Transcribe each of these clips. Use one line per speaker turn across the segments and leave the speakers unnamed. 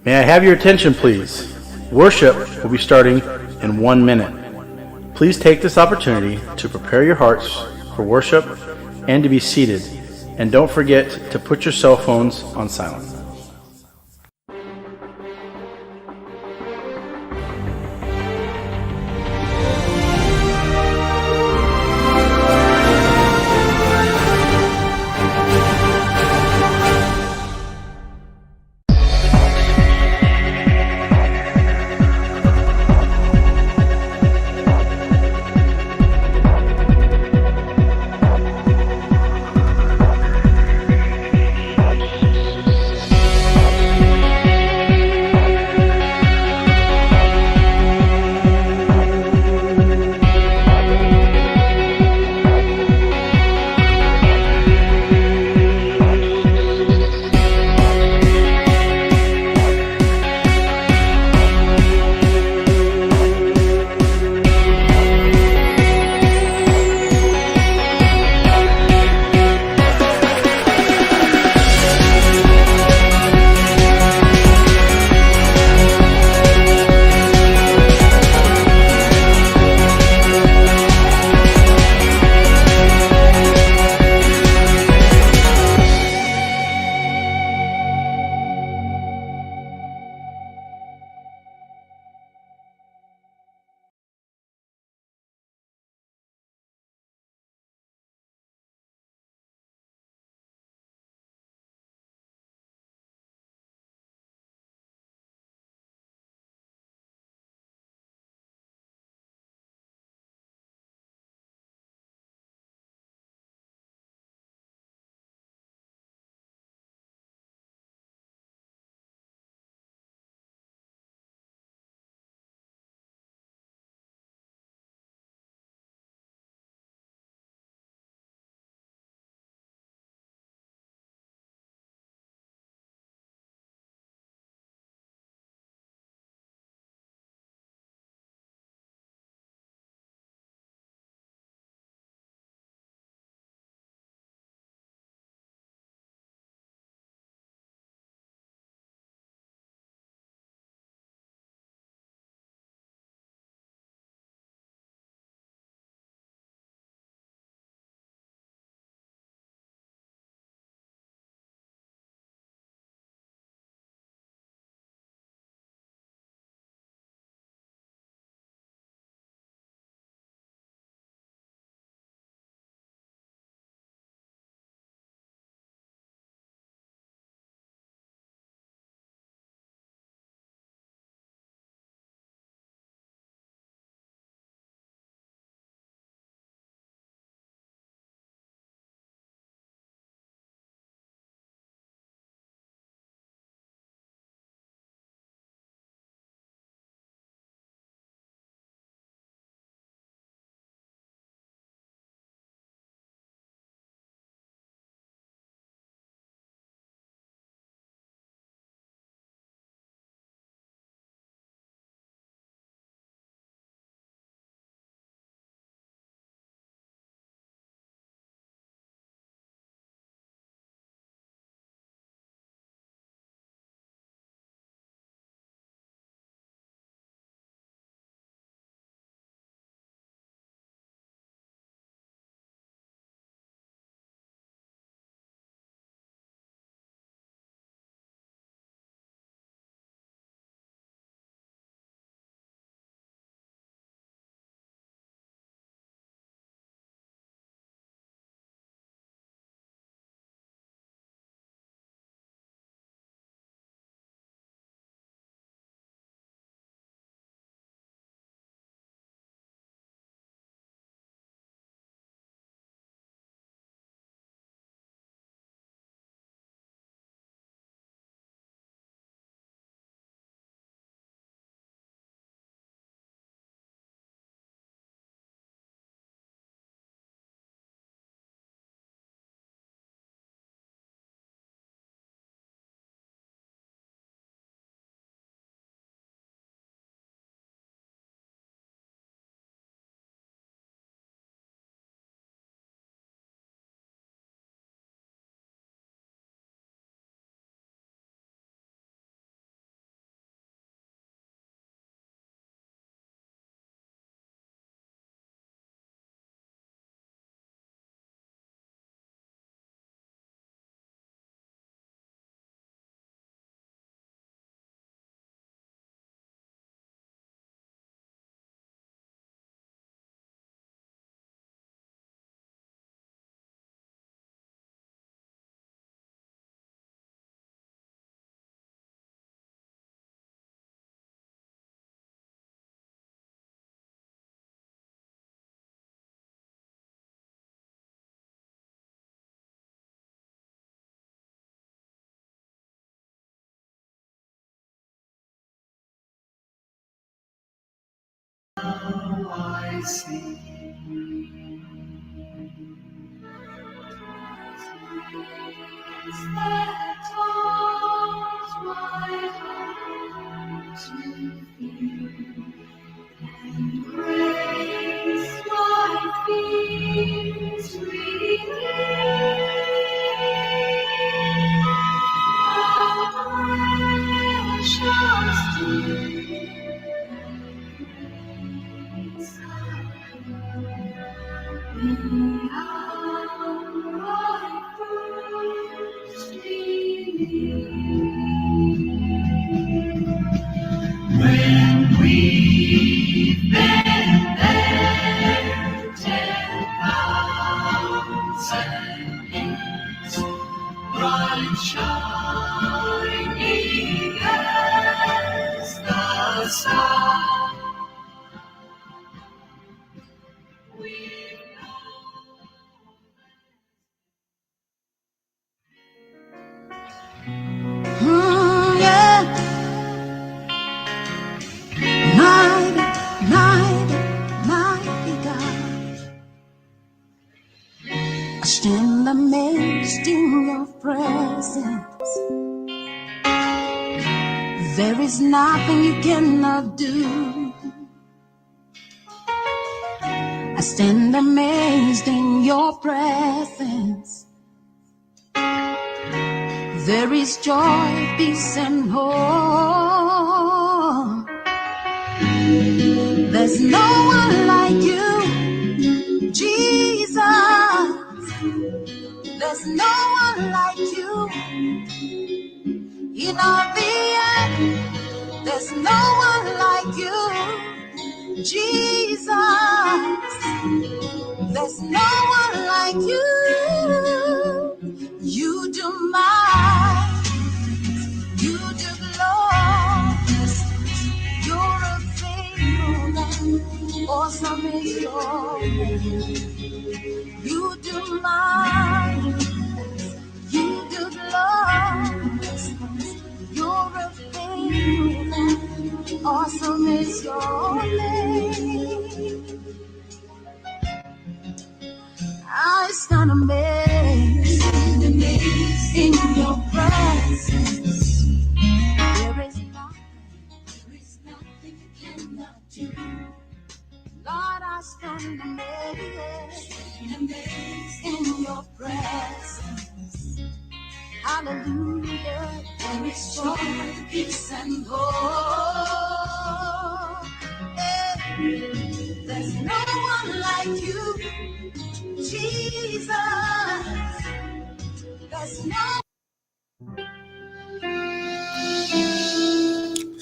May I have your attention, please? Worship will be starting in 1 minute. Please take this opportunity to prepare your hearts for worship and to be seated. And don't forget to put your cell phones on silent.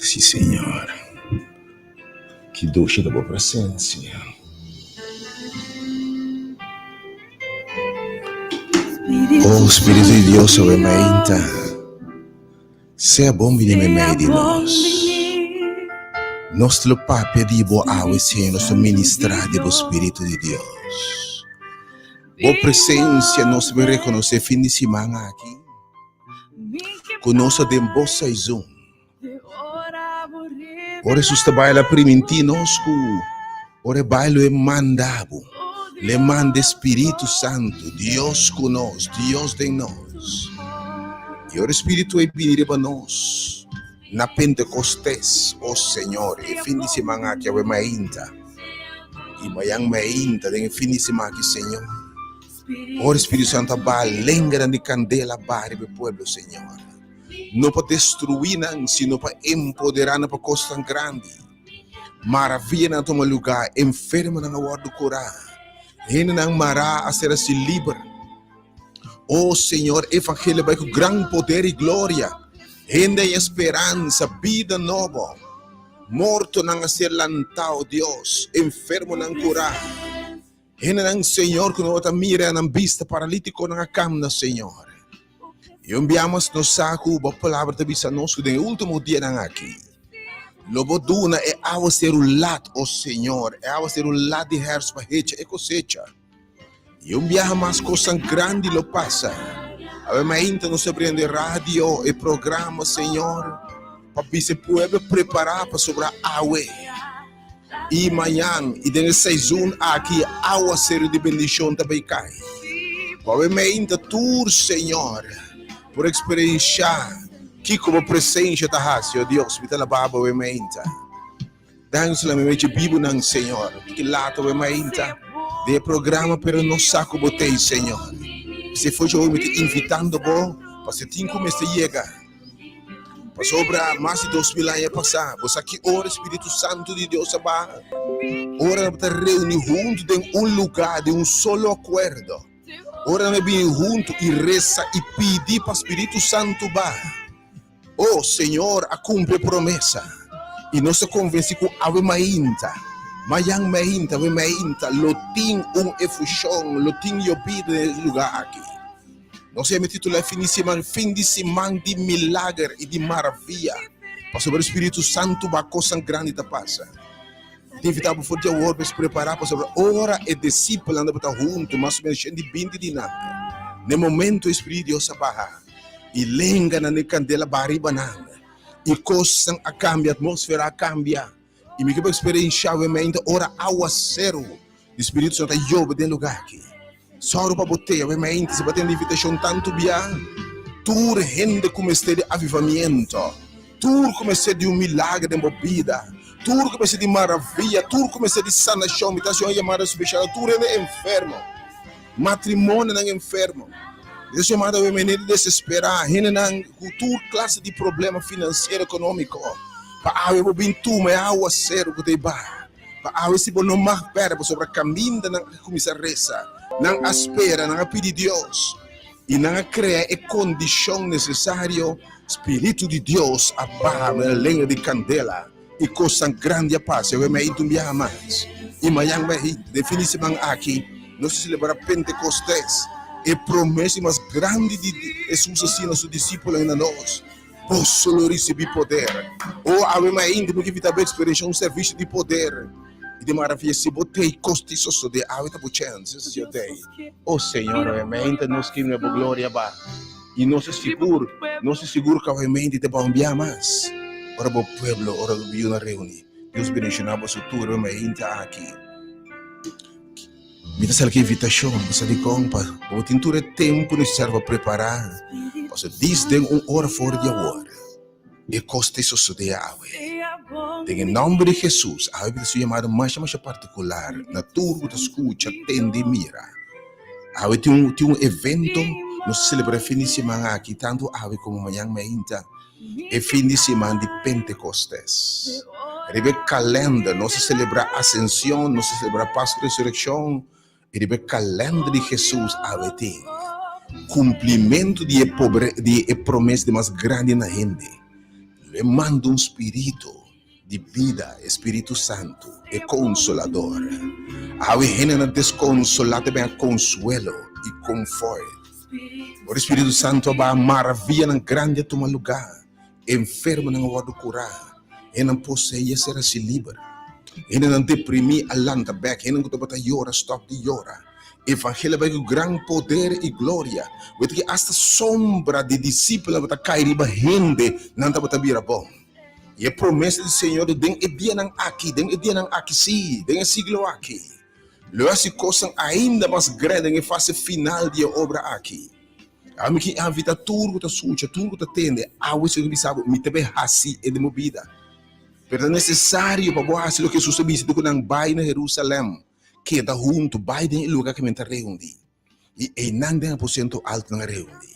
Si Señor, ki dushi ta bo presencia. Oh Spiritu di Dios awe mainta, sea bon bini meimei di nos. Nos ta lo papia di bo awe Señor, nos ta ministra di bo Spiritu di Dios. Bo presencia nos ta bin reconoce fin di siman aki cu nos ta den bo seizoen. Ora Hesus ta bai el a priminti nos cu ora e bai lo e manda bo, lo e manda e Spiritu Santo, Dios cu nos, Dios den nos. Y ora e Spiritu ei bini riba nos na Pentecostes, o Señor, e fin di siman aki awe mainta y mayan mainta den e fin di siman aki, Señor, ora e Spiritu Santo a baha lenganan di candela a baha riba e pueblo, Señor. No pa destruí nan, sino pa empoderá nan pa kosnan grandi. Maravianan a tuma lugá, enfermonan a wòrdu kurá, hendenan mará a ser hasi liber. O Señor, evangelio bai ku gran poder i gloria. Hende haña speransa, bida nobo. Mortonan a ser lantá, o Dios, enfermonan kurá. Hendenan, Señor, ku no ta mira nan bista, paralítikonan a kamna, Señor. I un bia mas nos sa ku bo palabra ta bisa nos ku den e último dianan aki lo bo duna e awaseru lat, o Señor, e awaseru lat di hèrs pa hecha e kosecha. I un biaha mas kosnan grandi lo pasa. Awe mainta nos ta prende radio, e programa, Señor, pa bisa e pueblo prepará pasobra awe. I mañan i den e seizoen aki awaseru di bendishon ta bay kai. Ku awe meinta tur, Señor, por eksperenshá kiko bo presensha ta hasi, o Dios, mi ta laba bo awe meinta. Danki solamente bibunan, Señor. Ki laat awe mainta den e programa, pero nos sa ku bo t'ei, Señor. P'esei for dje hoy mi ta invitando bo pa si tin ku mester yega. Pasobra mas di 2000 aña pasá, bo sa ki ora e Spiritu Santu di Dios a baha? Ora nan ta reuní huntu den un lugá, den un solo akuerdo. Ora nan a bini huntu i resa i pidi pa Spiritu Santu baha. Oh, Señor a cumpli e promesa, y nos ta convenci cu awe mainta, mayan mainta, awe mainta lo tin un efusion, lo tin yobida den e lugar aki. Nos a titula e fin di siman, Fin di Siman di Milager y di Maravia, pasobra e Spiritu Santo ba cosnan grandi ta pasa. Ta invita bo for di awor pa prepara pasobra ora e discipelnan tabata hunto, mas o menos shen di binti di nan, na e momento e Spiritu di Dios a baha. I lenganan di kandela baha riba nan. I kosnan a kambia, atmósfera a kambia. I mi ke por eksperenshá awemente ora awaseru di Spiritu Santu ta yobe den lugá aki. Sòru pa bo tei awemente si bo a tende invitashon tantu bia. Tur hende ku mester di avivamiento, tur ku mester di un milager den bo bida, tur ku mester di maravia, tur ku mester di sanashon, mi ta hasi un yamada speshal na tur hende enfermo. Matrimonionan enfermo. Mi ta yamada awe manera di desesperá hendenan ku tur klase di problema finansiero, ekonómiko. Pa awe bo bin tuma e awaseru ku ta e baha. Pa awe si bo no mag pèrdè pasobra kaminda nan a kuminsá resa, nan a spera, nan a pidi Dios i nan a krea e kondishon nesesario. Spiritu di Dios a baha manera lenga di kandela i kosnan grandi a pasa. Awe mi a inta un biaha mas i mañan mi a hinta. Den fin di siman aki nos ta selebrá Pentekostes, e promesa mas grandi di Hesus a siña na su disipelnan i na nos, Boso lo risibí poder. O awe mi a inta, mi ke invitá bo eksperenshá un servisio di poder i di maravia. Si bo t'ei, kos ta sosodé. Awe ta bo chèns, si bo t'ei. O Señor, awe mi a inta, nos ke mira bo gloria ba. I nos ta sigur, nos ta sigur ku awe ta bambia mas ora bo pueblo, ora bo yunan reuní. Dios bendishoná boso tur awe mainta aki. Mi ta sali ku invitashon, bo sa dikon? Pa bo tin tur e tempu nesesario pa prepará, pasobra dis den un ora for di awor e kos ta sosodé awe. Den e nòmber di Hesus, awe mi ta hasi un yamada masha masha partikular na tur ku ta skucha, tende i mira. Awe tin un tin un evento nos ta selebrá e fin di siman aki, tantu awe komo mañan mainta, e fin di siman di Pentekostes. Riba e kalènder nos ta selebrá Asension, nos ta selebrá Paskua Resurekshon, i riba e kalènder di Hesus awe tin kumplimentu di e pobre di e promesa di mas grandi na hende, Lo e manda un spiritu. Di bida, e Spiritu Santu, e Konsolador. Awe hendenan deskonsolá ta bin a konsuelo i konfort. Ora e Spiritu Santu a baha, maravianan grandi a tuma lugá, enfermonan a wòrdu kurá, hendenan poseí a ser hasi liber, hendenan deprimí a lanta bèk, hendenan ku tabata yora stòp di yora. Evangelio a bai ku gran poder i gloria. Wet ki asta sombra di disipelnan tabata kai riba hende, nan tabata bira bon. I e promesa di Señor di den e dianan aki, den e dianan aki, sí, den e siglo aki, lo e hasi kosnan ainda mas grandi den e fase final di e obra aki. Ami ki invitá tur ku ta skucha, tur ku ta tende, awe Señor ta bisa bo, mi ta bai hasi e den bo bida. Pero ta nesesario pa bo hasi loke Hesus a bisa di ku nan bai na Herusalèm, keda huntu, bai den e lugar ku mi ta reuní. I einan den aposento alto nan a reuní.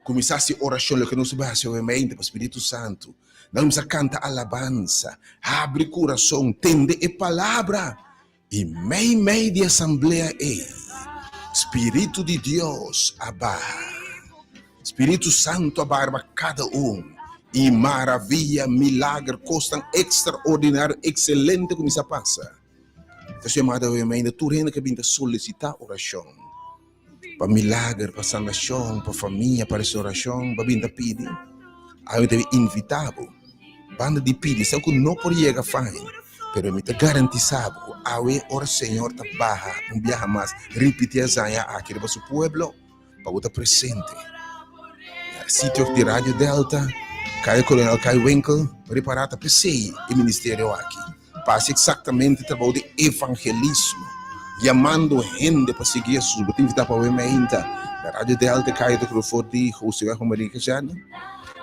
Kuminsá hasi orashon, loke nos bai hasi awemente pa Spiritu Santu. Nan kuminsá kanta alabansa, habri kurason, tende e palabra. I mei mei di asamblea ei, Spiritu di Dios a baha. Spiritu Santu a baha riba kada un. I maravia, milager, kosnan ekstraordinario, ekselente kuminsá pasa. Ta yamada awe tur hende ke bin ta solisitá orashon pa milager, pa sanashon, pa famia, pa restaurashon, pa bin ta pidi. Awe ta bin invitá bo. Banda di pidi, sa ku no por yega fain, pero mi ta garantisá bo ku awe ora Señor ta baha un biaha mas, ripití e hazaña aki riba su pueblo, pa bo ta presente. Sitio di Radio Delta, Kaya Kolonel Kai Winkel, ripará ta p'esei e ministerio aki. Pa hasi eksaktamente trabou di evangelismo, yamando hende pa sigui Hesus. Bo ta invitá pa awe meinta na Radio Delta, Kaya de Cruz for di José Juan Maria Kazerne.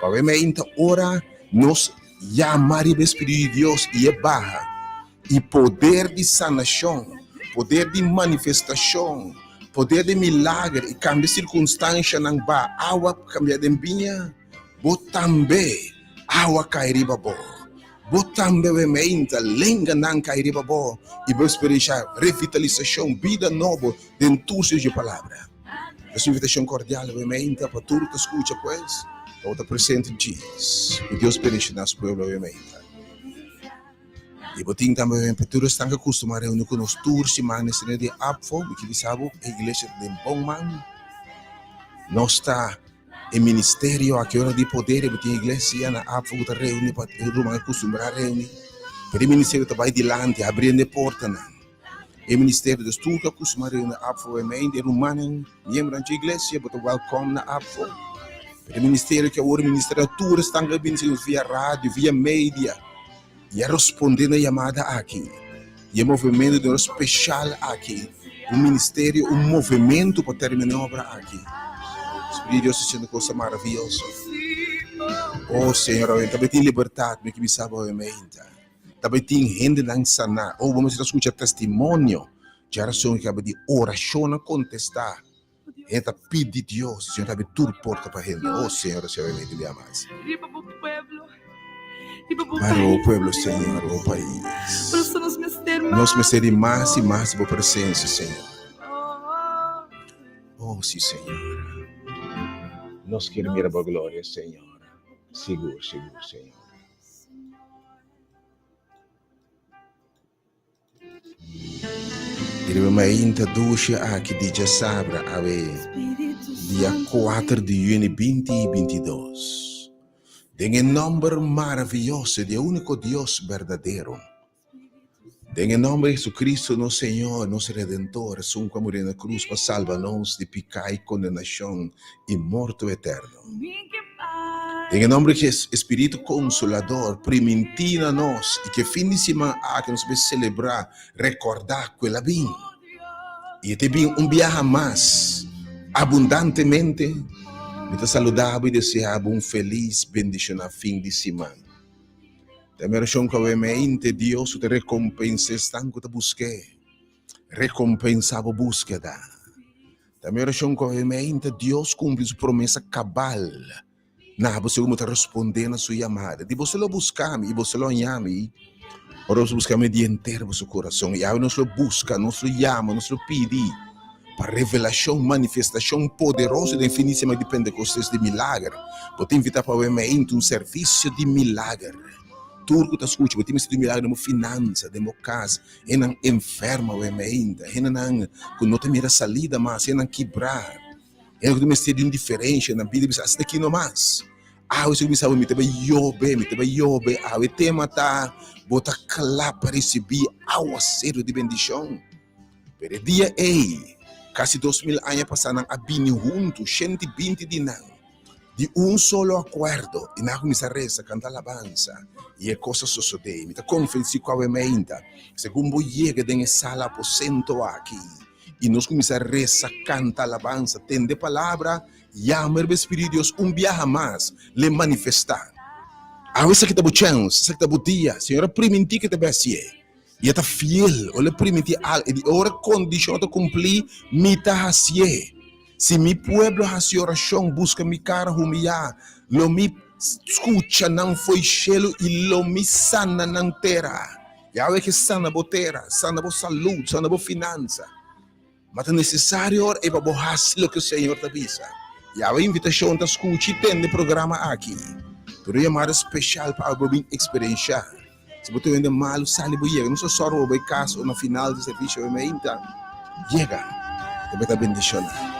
Pa awe meinta ora nos yama riba e Spiritu di Dios i e baha, i poder di sanashon, poder di manifestashon, poder di milager i kambia sirkunstanshanan ba awa kambia den biña, bo tambe awa kai riba bo. Bo tambe awe meinta lenganan kai riba bo i bo eksperensha revitalisashon, bida nobo den tur su dje palabra. Es un invitashon kordial awe meinta pa tur ta skucha pues, pa bo ta presente djis. Ku Dios bendishoná su pueblo awe meinta. I bo tin tambe pa tur esnan ku kustumá reuní ku nos tur siman na e seno di APFO. Mi ke bisa bo, e iglesia ta den bon man. Nos ta e ministerio aki ora di poder i bo tin iglesia na APFO ku ta reuní pa e ruman a kustumbrá reuní. Pero e ministerio ta bai dilanti, habriendo e portanan. E ministerio des tur ku a kustumá reuní na APFO e rumannan, miembronan dje iglesia, bo ta wèlkòm na APFO. Pero e ministerio ke awor ministra tur esnan ku a bini via radio, via media. I a rospondé na yamada aki i e movementu di ora speshal aki, un ministerio, un movementu pa terminá e obra aki. Spiritu di Dios ta hasiendo kosa maravioso. O Señor, awe ta bai tin libertat, mi ke bisa bo awe meinta. Ta bai tin hendenan saná. O, bo mester a skucha testimonio djarason ke aba di orashonnan kontestá. Hende ta pidi Dios, Señor ta habri tur porta pa hende. Oh Señor, así awe mete bia mas. Para bo pueblo, Señor, bo pais. Nos mester di mas y mas di bo presencia, Señor. Oh, sí, Señor. Nos kier mira bo gloria, Señor. Sigur, sigur, Señor. I riba mainta dushi aki di djasabra awe dia kuater di yüni binti 22, den e nòmber maravioso di e úniko Dios berdadero, den e nòmber di Jesucristo nos Señor, nos Redentor, esun ku a muri na krus pa salba nos di piká i kondenashon i morto eterno. Den e nomber di e Spiritu Konsolador, primintí na nos i ku e fin di siman aki nos por selebrá, rekordá ku el a bin. I e ta bin un biaha mas abundantemente. Mi ta saludá bo i deseá bo un felis, bendishoná fin di siman. Ta mi orashon ku awe mente Dios ku ta rekompensá esnan ku ta busk'é, rekompensá bo búskeda. Ta mi orashon ku awe meinta Dios kumpli su promesa kabal na bo segun bo ta respondé na su yamada. Di boso lo buska mi i boso lo haña mi ora boso buska mi di henter boso kurason. I awe nos lo buska, nos lo yama, nos lo pidi pa revelashon, manifestashon poderoso den fin di semana di Pentekostes di milager. Bo ta invitá pa awe meinta un servisio di milager. Tur ku ta skucha, bo tin mester di un milager den bo finansa, den bo kas. Hendenan enfermo awe meinta, hendenan ku no ta mira salida mas, hendenan kibrá, hendenan ku ta mester di un diferensha nan bida, bisa asina aki no mas. Awe si bo bisa mi ta bai yobe, mi ta bai yobe, awe tema ta bo ta kla pa risibí awaseru di bendishon. Pero e dia ei, kasi 2000 aña pasá nan a bini huntu, 120 di nan, Di un solo akuerdo i nan a kuminsá resa, kanta alabansa, i e kos a sosodé. Mi ta konvensí ku awe meinta, segun bo yega den e sala aposento aki i nos kuminsá resa, kanta alabansa, tende palabra, yama riba e Spiritu di Dios un biaha mas, l'e manifestá. Awe esaki ta bo chèns, esaki ta bo dia. Señor a primintí ku e ta bai hasié, i e ta fiel. Ora el primintí algu, e di ora kondishon ta kumplí, mi ta hasié. Si mi pueblo hasi orashon, buska mi kara humiyá, lo mi skucha nan fo'i shelu i lo mi sana nan tera. Yahweh ke sana bo tera, sana bo salud, sana bo finansa. Ma ta nesesario ora ei pa bo hasi loke Señor ta bisa. Yahweh invitashon ta skucha i tende programa aki. Pero un yamada speshal pa abo bin eksperenshá. Si bo ta wende malu, sali bo yega. No so sòru bo bai kas o na final di servisio mainta. Yega, ta bai ta bendishoná.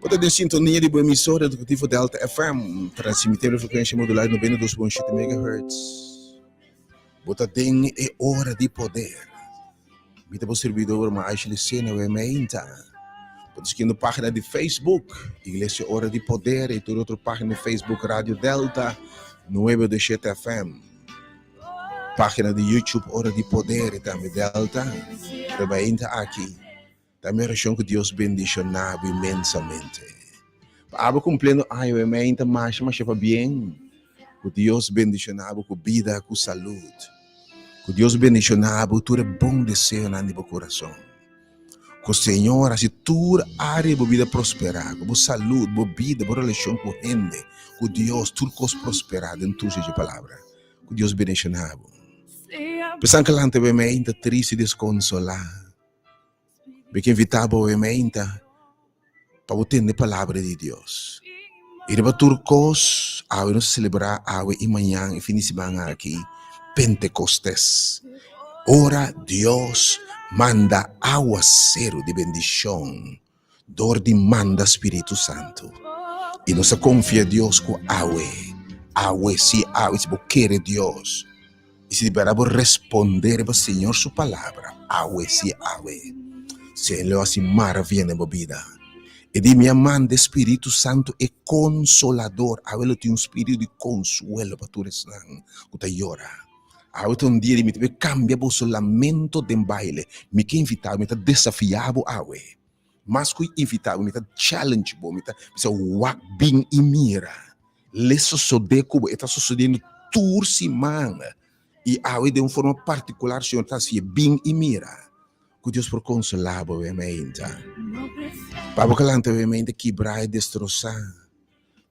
Bo ta den sintonia di bo emisora edukativo Delta FM, transmitiendo frekuensia modulá di 92.7 megahertz. Bo ta den e ora di poder. Mi ta bo sirbidor, ma Ashley Sena we mainta. Bo ta siguiendo página di Facebook, Iglesia Ora di Poder, i tur otro página di Facebook, Radio Delta 927 FM. Página di YouTube Ora di Poder i tambe Delta. Riba ainda aki ta mi orashon ku Dios bendishoná bo inmensamente. Pa abo kumpliendo aña we mei ta masha masha pabien. Ku Dios bendishoná bo ku bida, ku salud. Ku Dios bendishoná bo tur e bon deseonan di bo kurason. Ku Señor hasi tur área di bo bida prosperá, ku bo salud, bo bida, bo relashon ku hende, ku Dios, tur kos prosperá den tur su palabra. Ku Dios bendishoná bo. Pesan ku lanta be mei ta triste i deskonsolá. Mi ke invitá bo awe meinta pa bo tende palabra di Dios. I riba tur kos, awe nos ta selebrá awe i mañan e fin di siman aki, Pentekostes, ora Dios manda awaseru di bendishon dor di manda Spiritu Santu. I nos ta konfia Dios ku awe, awe, sí awe, si bo kere Dios, I si di bèrdat bo respondé riba Señor su palabra, awe sí awe, Señor lo hasi maravia den bo bida. E di, Mi a manda e Spiritu Santu, e Konsolador. Awe lo tin un spiritu di konsuelo pa tur esnan ku ta yora. Awe ta un dia di mi ta bai kambia boso lamento den baile. Mi ke invitá bo, mi ta desafiá bo awe. Mas ku invitá bo, mi ta challenge bo, mi ta bisa wak bin i mira. Le sosodé ku bo, e ta sosodiendo tur siman. I awe den un forma partikular Señor ta hasié, bin i mira ku Dios por konsolá bo awe mainta. Pa bo ka lanta awe mainta kibrá i destrosá.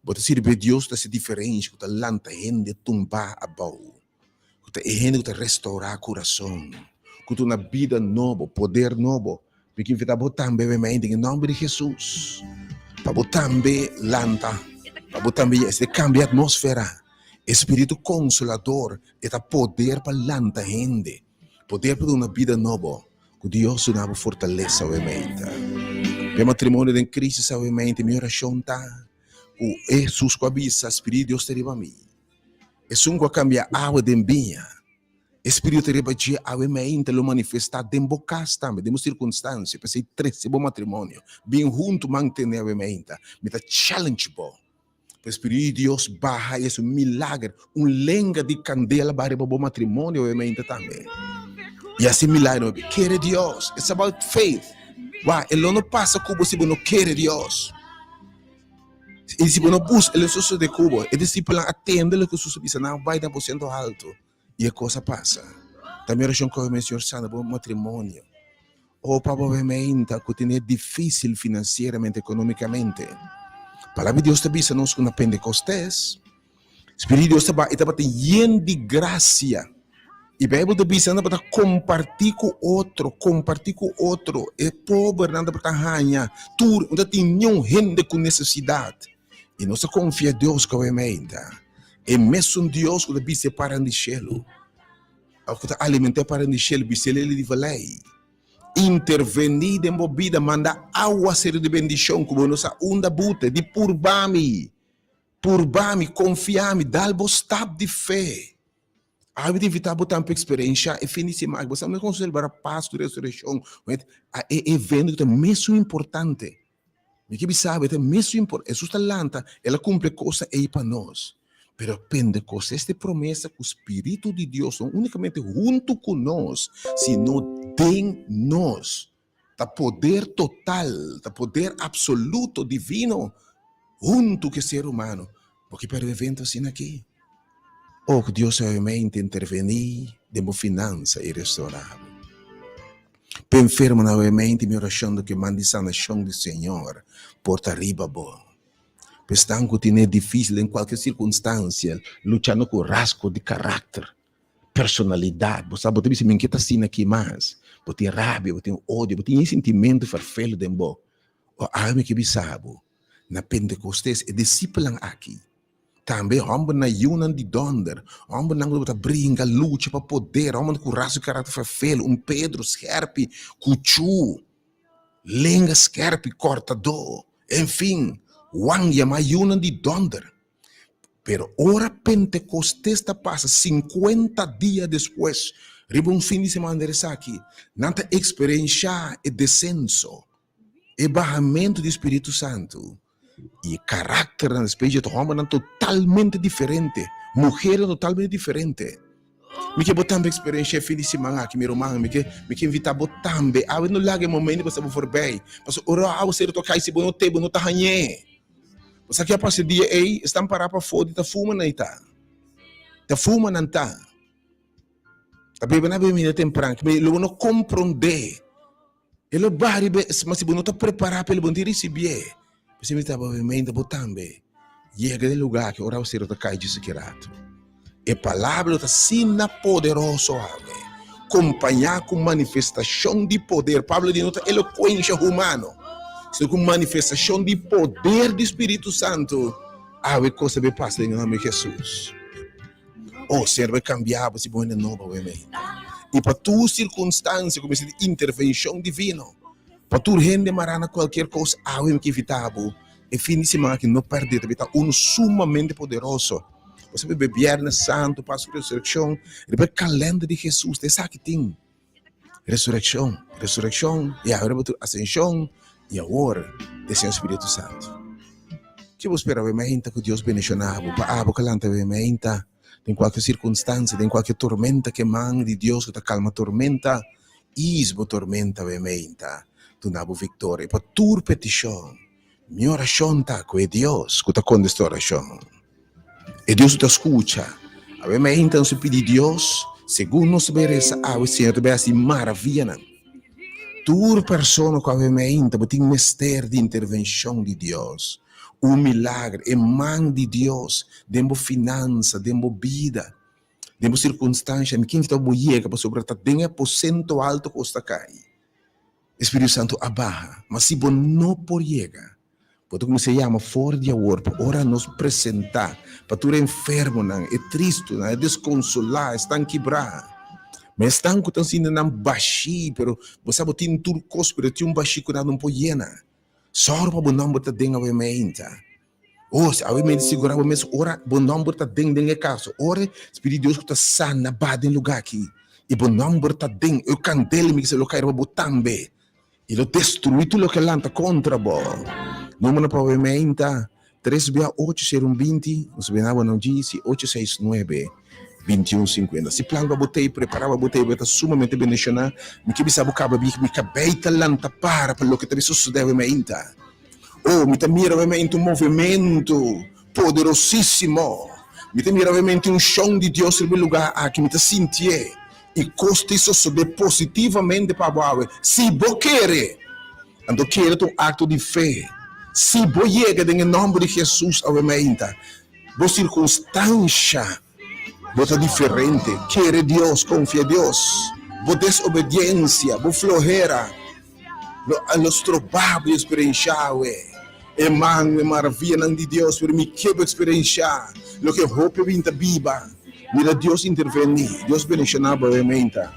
Bo ta sirbi Dios ta hasi diferensha ku ta lanta hende tumbá abou, ku ta e hende ku ta restourá kurason, ku ta duna bida nobo, poder nobo. Mi ke invitá bo tambe awe mainta den e nòmber di Hesus pa bo tambe lanta, pa bo tambe yega. Esei kambia atmósfera. E Spiritu Konsolador e ta poder pa lanta hende, poder pa duna bida nobo. Ku Dios duna bo fortalesa awe mainta. Pa e matrimonio den krísis awe mainta, mi orashon ta ku Hesus ku a bisa, Spiritu di Dios ta riba mi, esun ku a kambia awa den biña. E Spiritu ta riba dje awe meinta lo manifestá den bo kas tambe, den bo sirkunstansia. P'esei trese bo matrimonio bin huntu mantené awe meinta. Mi ta challenge bo pa e Spiritu di Dios baha i hasi un milager, un lenga di kandela baha riba bo matrimonio awe meinta tambe. I hasi milager awe. Kere Dios. It's about faith. Wak, e lo no pasa ku bo si bo no kere Dios. I si bo no buska, e lo sosodé ku bo. E disipelnan a tende loke Hesus a bisa nan, a bai den aposento haltu. I e kos a pasa. Ta mi orashon ku mi Señor sana bo matrimonio. O pa bo meinta ku tene difísil finansieramente, ekonomikamente. Palabra di Dios ta bisa nos ku na Pentekostes, Spiritu di Dios ta baha i tabata yen di grasia. I Beibel ta bisa nan tabata kompartí ku otro, kompartí ku otro. E pobernan tabata haña tur, no tatin niun hende ku nesesidat. I nos ta konfia Dios ku awe meinta. E mesun Dios ku ta bisti e paran di shelu, òf ku ta alimentá e paran di shelu, bisti e leli di valei, intervení den bo bida, manda awaseru di bendishon ku bo no sa unda bute, di purba mi, purba mi, konfia mi, dal bo stap di fe. Awe mi ta invitá bo tambe pa eksperenshá e fin di siman aki. Bo sa mi kon selebrá Pasku di Resurekshon, e evento ku ta mesun importante. Mi ke bisa bo, e ta mesun impor-, Hesus ta lanta, el a kumpli e kosnan ei pa nos. Pero Pentecostes ta e promesa ku Spiritu di Dios no únikamente huntu ku nos, sino den nos. Ta poder total, ta poder apsoluto, divino, huntu ku e ser humano. Bo ke pèrdè evento asina aki? Oh, ku Dios suavemente intervení den bo finansa i restorá bo. P'e enfermonan awemente mi orashon ta ku e man di sanashon di Señor por ta riba bo. P'e esnan ku tene difísil den kualke sirkunstansia, luchando ku rasgo di karakter, personalidat, bo sa bo ta bisa mi no ke ta asina aki mas, bo tin rabia, bo tin odio, bo tin e sintimentu ferfelu den bo. O awe mi ke bisa bo, na Pentekostes e disipelnan aki Tambe hòmbernan yunan di dònder, hòmbernan ku tabata bringa, lucha pa poder, hòmbernan ku ras di karakter ferfelu, un Pedro skèrpi, kuchú, lenga skèrpi, kòrtadó, enfin, Juan yamá yunan di dònder. Pero ora Pentekostes ta pasa sinkuenta dia despues, riba un fin di semana der esaki, nan ta eksperenshá e desenso, e bahamentu di Spiritu Santu. I e karakternan di spiritu ta hòmbernan totalmente diferente, muhernan totalmente diferente. Mi ke bo tambe eksperenshia e fin di siman aki, mi ruman. Mi ke, mi ke invitá bo tambe. Awe no laga e momento pasa bo forbei. Pasobra ora awaseru ta kai, si bo no te, bo no ta hañ'é. Bo sa ke a pasa e dia ei? Esnan pará pafó di ta fuma nan i ta. Ta fuma nan ta. Ta bebe nan a bebe mira tempran. Lo bo no komprondé. E lo baha riba e, ma si bo no ta prepará pa el, bo no tin risibié. P'esei mi ta obviamente bo tambe yega den lugá ki ora awaseru ta kai djis aki rato. E palabra lo ta asina poderoso awe, kompañá ku manifestashon di poder. Pablo di no ta elokuensha humano, sino ku manifestashon di poder di Spiritu Santu. Awe kos ta bai pasa den e nòmber di Hesus. Oh, Señor bai kambia bo si bo hende nobo obviamente. I pa tur sirkunstansia ku mester di intervenshon divino. Pa tur hende mará na kualkier kos awe mi ke invitá bo e fin di siman aki no pèrdè ta bita unu sumamente poderoso. Bo sabi be Bièrnè Santu, Pasku Resurekshon riba e kalènder di Hesus ta esaki tin resurekshon, resurekshon i awe riba tur asenshon i awor ta e Señor Spiritu Santu. Ke bo spera awe mainta ku Dios bendishoná bo pa abo ka lanta awe mainta den kualke sirkunstansia den kualke tormenta ke man di Dios ku ta kalma tormenta Is bo tormenta awe meinta, duna bo viktoria pa tur petishon. Mi orashon ta ku e Dios ku ta kontesta orashon, e Dios ku ta skucha. Awe meinta nos a pidi Dios, segun nos ta bai resa awe, Señor ta bai hasi maravianan. Tur persona ku awe meinta bo tin mester di intervenshon di Dios, un milagro, e man di Dios den bo finansa, den bo bida. Den bo sirkunstansha, mi ken ki ta bo yega pasobra ta den e aposento alto ku os ta kai. E Spiritu Santu a baha. Ma si bo no por yega, bo ta kuminsá yama for di awor pa ora nos presentá pa tur e enfermonan, e tristunan, e deskonsolá, esnan kibrá. Ma esnan ku ta sinti nan bashí, pero bo sa bo tin tur kos, pero tin un bashí ku nan no por yena. Sòru pa bo nòmber ta den awe meinta. Oh, si awe mester sigurá bo mes ora bo nòmber ta den den e kaso. Ora e Spiritu di Dios ku ta sana ba den lugá aki i bo nòmber ta den, e kandela mi kisa lo kai riba bo tambe i lo destruí tur loke lanta kontra bo. Numbernan pa awe meinta, tres bia ocho sero un 20, nos bina bo na un djisi ocho seis nuebe 21 50. Si plan pa bo tei, prepará pa bo tei, bo ta sumamente bendishoná. Mi ke bisa bo kaba bi, mi kabei ta lanta para pa loke ta bin sosodé awe meinta. Oh, mi ta mira obviamente un movementu poderosísimo. Mi ta mira obviamente un unshon di Dios riba e lugá aki. Mi ta sintié. I kos ta sosodé positivamente pa bo awe, si bo kere. Anto kere ta un akto di fe. Si bo yega den e nòmber di Hesus awe mainta, bo sirkunstansha lo ta diferente. Kere Dios, konfia Dios. Bo desobediensia, bo flohera lo a lo stroba bo di eksperenshá awe e man, e maravianan di Dios. Pero mi ke bo eksperenshá loke hopi a bin ta biba. Mira Dios intervení, Dios bendishoná bo awe meinta.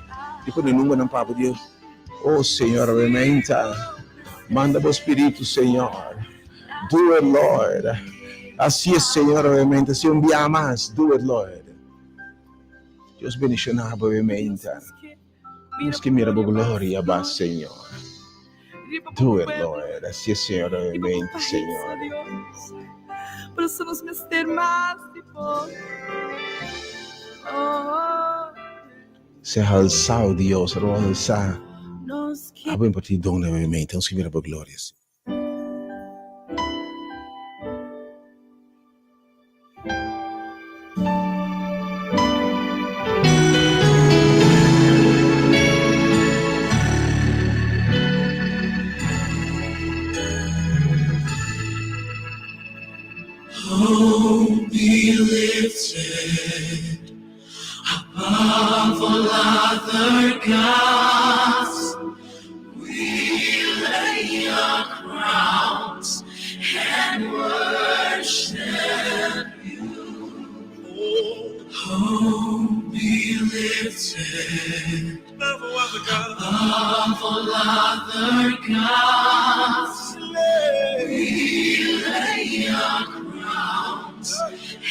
Di pone numbernan pa bo Dios. Oh Señor awe meinta, manda bo Spiritu Señor. Do it Lord. Así es Señor awe meinta, si un bia mas, do it Lord. Dios bendishoná bo awe meinta. Nos ke mira bo gloria ba Señor. Do it Lord. Así es Señor awe meinta Señor.
Por eso nos mester mas di bo. Oh.
Sea halsao Dios, ro halsa. Abo imparti don awe meinta. Nos ke mira bo gloria Señor.
Hope be lifted above all other gods. We lay our crowns and worship you. Hope be lifted above all other gods. We lay our crowns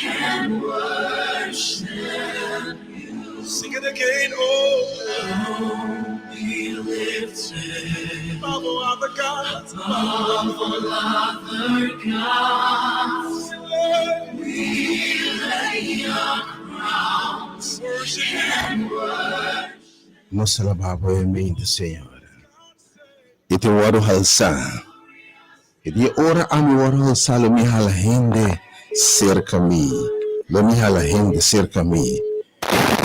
and worship you.
Sing it again, oh.
Hope be lifted
Above all other gods.
above all other gods. We lay our crowns.
Nos alabá bo e mente, Señor. I te wòrdu halsá. E dia ora ami wòrdu halsá lo mi hala hende serka mi. Lo mi hala hende serka mi.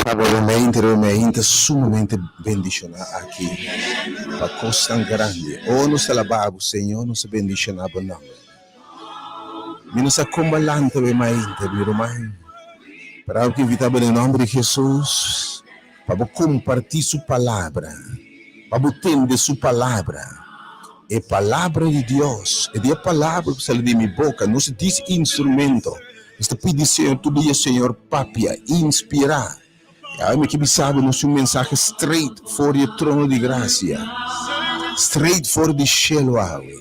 Pa bo e mente, e mente sumamente bendishoná aki pa kosnan grandi. O nos alabá bo, Señor, nos a bendishoná bo nòmber. Mi no sa kon bo a lanta bo e mainta, mi ruman. Pero abo ke invitá bo den nòmber di Hesus pa bo kompartí Su Palabra, pa bo tende Su Palabra. E Palabra di Dios, e di e Palabra ku sali di mi boka, no si dis instrumento. Nos ta pidi Señor tur dia, Señor, papia, inspirá. I awe mi ke bisa bo nos un mensahe straight for di e trono di grasia, straight for di shelu awe.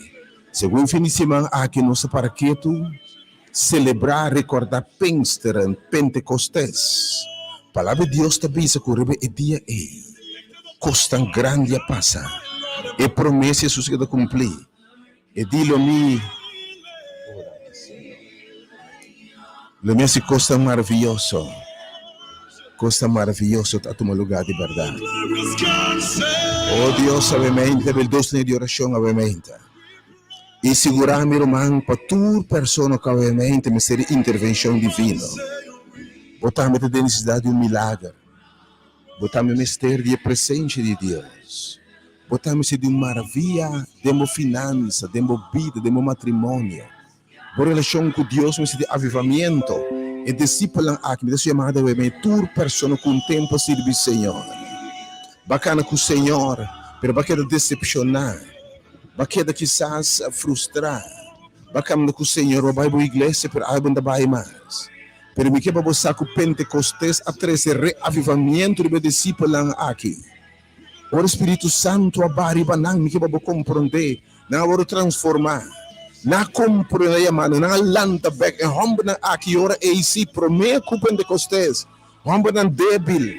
Segun fin di siman aki nos ta para ketu selebrá rekordá Pinksteren, Pentekostes. Palabra di Dios ta bisa ku riba e dia ei kosnan grandi a pasa. E promesa Hesus a keda kumplí. E di, Lo mi Lo mi hasi kosnan maravioso. Kosnan maravioso ta tuma lugá di bèrdat. O Dios, awe-mente, bel dos línea di orashon awe-mente. I sigurá mi ruman pa tur persona ku awe-mente mester di intervenshon divino. Bo tambe ta den nesesidat di un milager. Bo tambe mester di e presensia di Dios. Bo ta mester di un maravia den bo finansa, den bo bida, den bo matrimonio. Bo relashon ku Dios mester di avivamiento. E disipelnan aki, mi ta su yamada awe, mi tur persona ku un tempu a sirbi Señor. Bo a kana ku Señor, pero bo a keda desepshoná. Bo a keda kisas frustrá. Bo a kamna ku Señor, bo a bai bo iglesia, pero awe bo no ta bai mas. Pero mi ke pa bo sa ku Pentekostes a trese reavivamiento riba e disipelnan aki. Ora Spiritu Santu a baha riba nan, mi ke pa bo komprondé, nan a wòrdu transformá. Nan a komprondé e yamada, nan a lanta bèk. E hòmbernan aki ora ei, sí, promé ku Pentekostes, hòmbernan débil,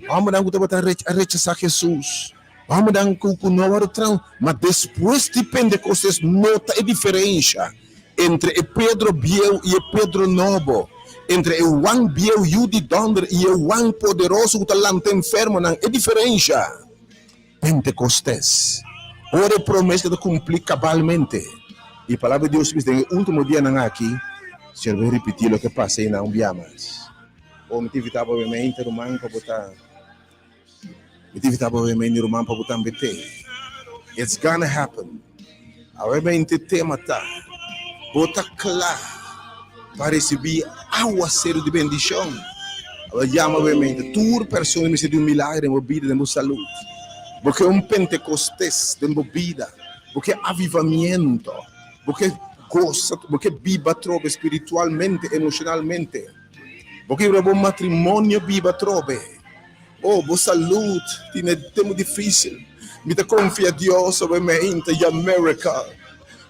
hòmbernan ku tabata a rechasá Hesus, hòmbernan ku ku no a wòrdu tran, ma despues di Pentekostes nota e diferensha entre e Pedro bieu i e Pedro nobo, entre e Juan bieu yu di dònder i e Juan poderoso ku ta lanta enfermonan, e diferensha. Pentekostes, ora e promesa ta kumplí kabalmente, i Palabra di Dios bisa den e último dianan aki, Señor bai ripití loke pasa einan un bia mas. O mi ta invitá bo obviamente ruman pa bo ta, mi ta invitá bo obviamente ruman pa bo tambe te. It's gonna happen. Obviamente tema ta, bo ta kla pa risibí awaseru di bendishon? Abo yama obviamente tur persona mester di un milagro den bo bida, den bo salud. Bo ke un Pentekostes den bo bida, bo ke avivamiento, bo ke gosa, bo ke biba atrobe spiritualmente, emoshonalmente. Bo ke bo matrimonio biba atrobe. Oh, bo salud tin e tempu dificil. Mi ta confia Dios obviamente y America.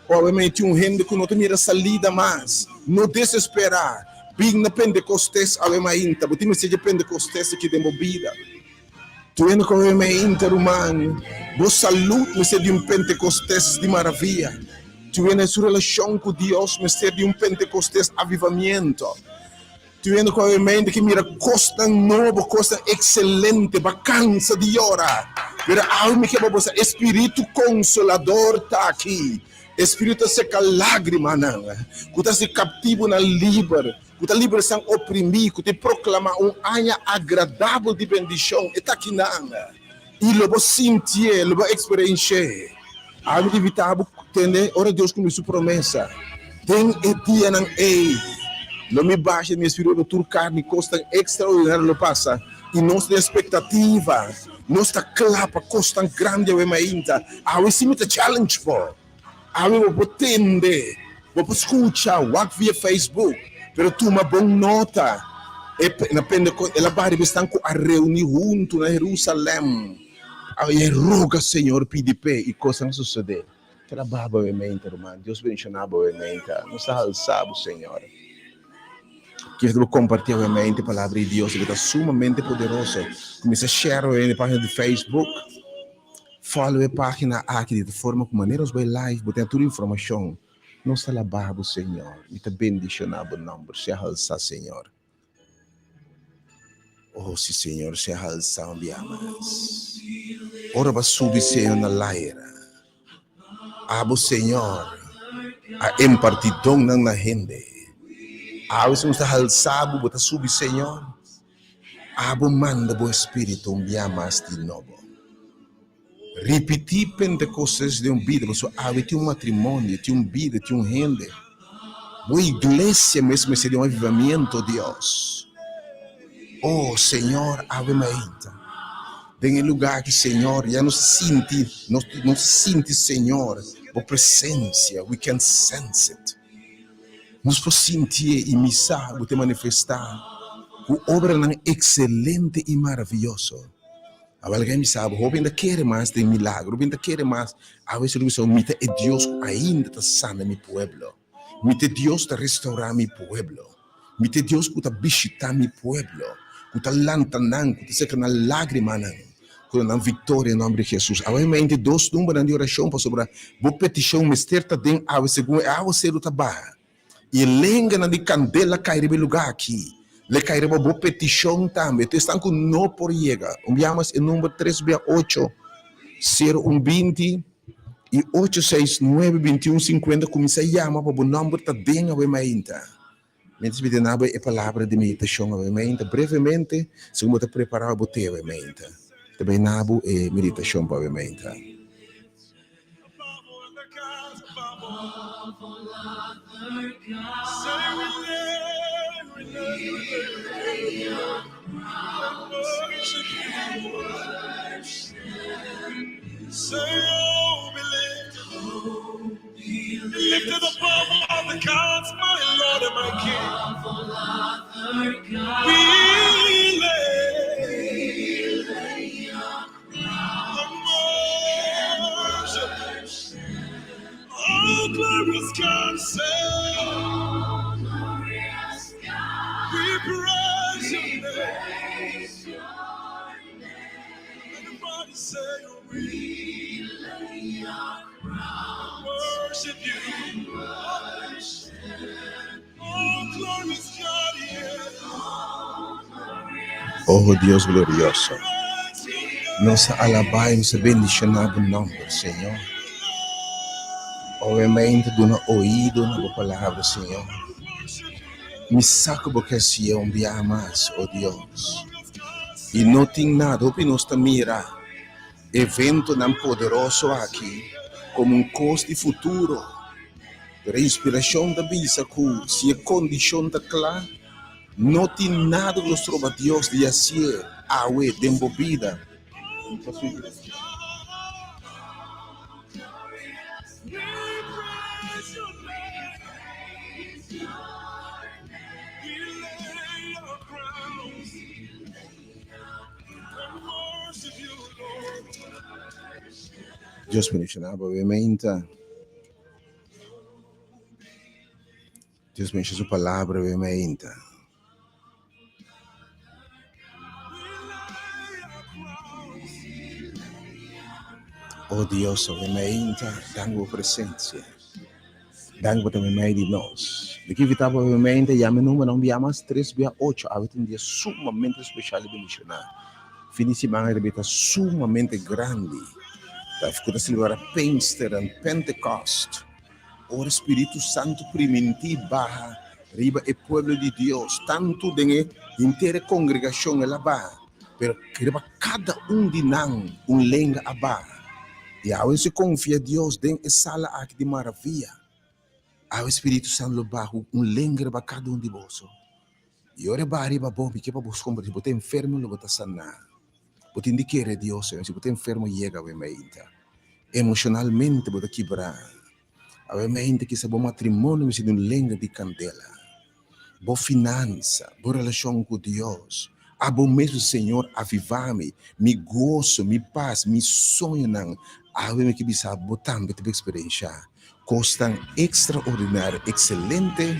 Obviamente un hende cu no ta mira salida mas. No desespera. Bin na Pentecostes awe mainta. Bo tin mester dje Pentecostes aki den bo bida. Tu hende cu awe mainta, ruman, bo salud mester di un Pentecostes di maravia. Tu hende su relacion cu Dios mester di un Pentecostes avivamiento. Tin hende ku awe mente ke mira kosnan nobo, kosnan ekselente, ba kansa di yora. Pero awe mi ke pa bo sa, e Spiritu Konsolador ta aki. E Spiritu ta seka lágrimanan, ku ta hasi kaptibunan liber, ku ta libra esnan oprimí, ku ta proklamá un aña agradabel di bendishon. E ta akinan. I lo bo sintié, lo bo eksperensh'é. Awe mi ta invitá bo tende ora Dios kumpli su promesa. Den e dianan ei, lo mi basha mi Espíritu riba tur karni, kosnan ekstraordinario lo pasa, i nos den espektativa, nos ta kla pa kosnan grandi awe mainta. Awe si mi ta challenge bo. Awe bo por tende, bo por skucha, wak via Facebook, pero tuma bon nota. E na Pentekoste, el a baha riba esnan ku a reuní huntu na Herusalèm. I e roga Señor pidi p'e, i kosnan a sosodé. Trabaha bo e mente, ruman. Dios bendishoná bo e mente. Nos ta halsá bo, Señor. Kier bo kompartí awe mente Palabra di Dios, ku ta sumamente poderoso. Kuminsá share awe na e página di Facebook. Follow e página aki di ta forma ku manera nos bai live bo ten tur informashon. Nos ta laba bo Señor. Mi ta bendishoná bo nòmber. Sea halsá Señor. Oh, si Señor sea halsá un bia mas. Ora bo a subi, Señor, na laira, abo, Señor, a impartí donnan na hende. Awe si nos ta halsá bo, bo ta subi, Señor. Abo manda bo Espíritu un bia mas di nobo. Ripití Pentecostes den un bida, pasobra awe tin un matrimonio, tin un bida, tin un hende. Bo iglesia mes mester di un avivamiento, Dios. Oh, Señor, awe mainta. Den e lugar aki, Señor, ya nos ta sinti, nos, nos ta sinti, Señor, bo presencia. We can sense it. Nos por sintié i misa bo ta manifestá ku obranan ekselente i maravioso. Awor algen bisa bo, hopi ta kere mas den milagro, hopi ta kere mas. Awe Señor bisa bo, Mi ta e Dios ku ainda ta sana mi pueblo. Mi ta e Dios ku ta restourá mi pueblo. Mi ta e Dios ku ta bishitá mi pueblo, ku ta lanta nan, ku ta seka nan lágrimanan, ku ta nan viktoria den nòmber di Hesus. Awe mente dos numbernan di orashon pasobra bo petishon mester ta den awe segun e awaseru ta baha. I e lenganan di kandela kai riba e lugá aki. Lo e kai riba bo petishon tambe. Tur esnan ku no por yega. Un bia mas e number tres bia ocho, sero un binti i ocho seis nuebe binti un sinkuenta kuminsá yama pa bo nòmber ta den awe mainta. Miéntras mi ta duna bo e palabra di meditashon awe mainta, brevemente, segun bo ta prepará bo te awe mainta, ta bai na bo e meditashon pa awe mainta. Oh Dios glorioso, nos ta alabá i nos ta bendishoná bo nòmber, Señor. Obviamente duna oido na bo palabra, Señor. Mi sa ku bo ke hasié un biaha mas, oh Dios. I no tin nada, hopi nos ta mira eventonan poderoso aki komo un kos di futuro. Pero e inspirashon ta bisa ku si e kondishon ta kla, no tin nada ku lo stroba Dios di hasié awe den bo bida. Dios bendiciona bo obviamente. Dios bendiciona su palabra obviamente. Oh Dios, obviamente, dank bo presencia. Dank bo ta meimei di nos. Mi ke invitá bo obviamente yama e numbernan un bia mas, tres bia ocho. Awe ta un dia sumamente special i bendicioná. Fin di siman a riba ta sumamente grandi. Ta ku ta selebrá Pinkster en Pentecost. Ora Spiritu Santu primintí baha riba e pueblo di Dios, tantu den e henter e kongregashon el a baha, pero riba kada un di nan un lenga a baha. I awe si konfia Dios den e sala aki di maravia, awe Spiritu Santu lo baha ku un lenga riba kada un di boso. I ora e baha riba bo, mi ke pa bo komprende, si bo ta enfermo lo bo ta saná. Bo tin di kere Dios, si bo ta enfermo yega awe mainta. Emoshonalmente bo ta kibrá. Awe mainta kisa bo matrimonio mester di un lenga di kandela. Bo finansa, bo relashon ku Dios, abo mes Señor avivá mi, mi goso, mi pas, mi soñonan. Awe mi ke bisa bo tambe ta por eksperenshá kosnan ekstraordinario, ekselente.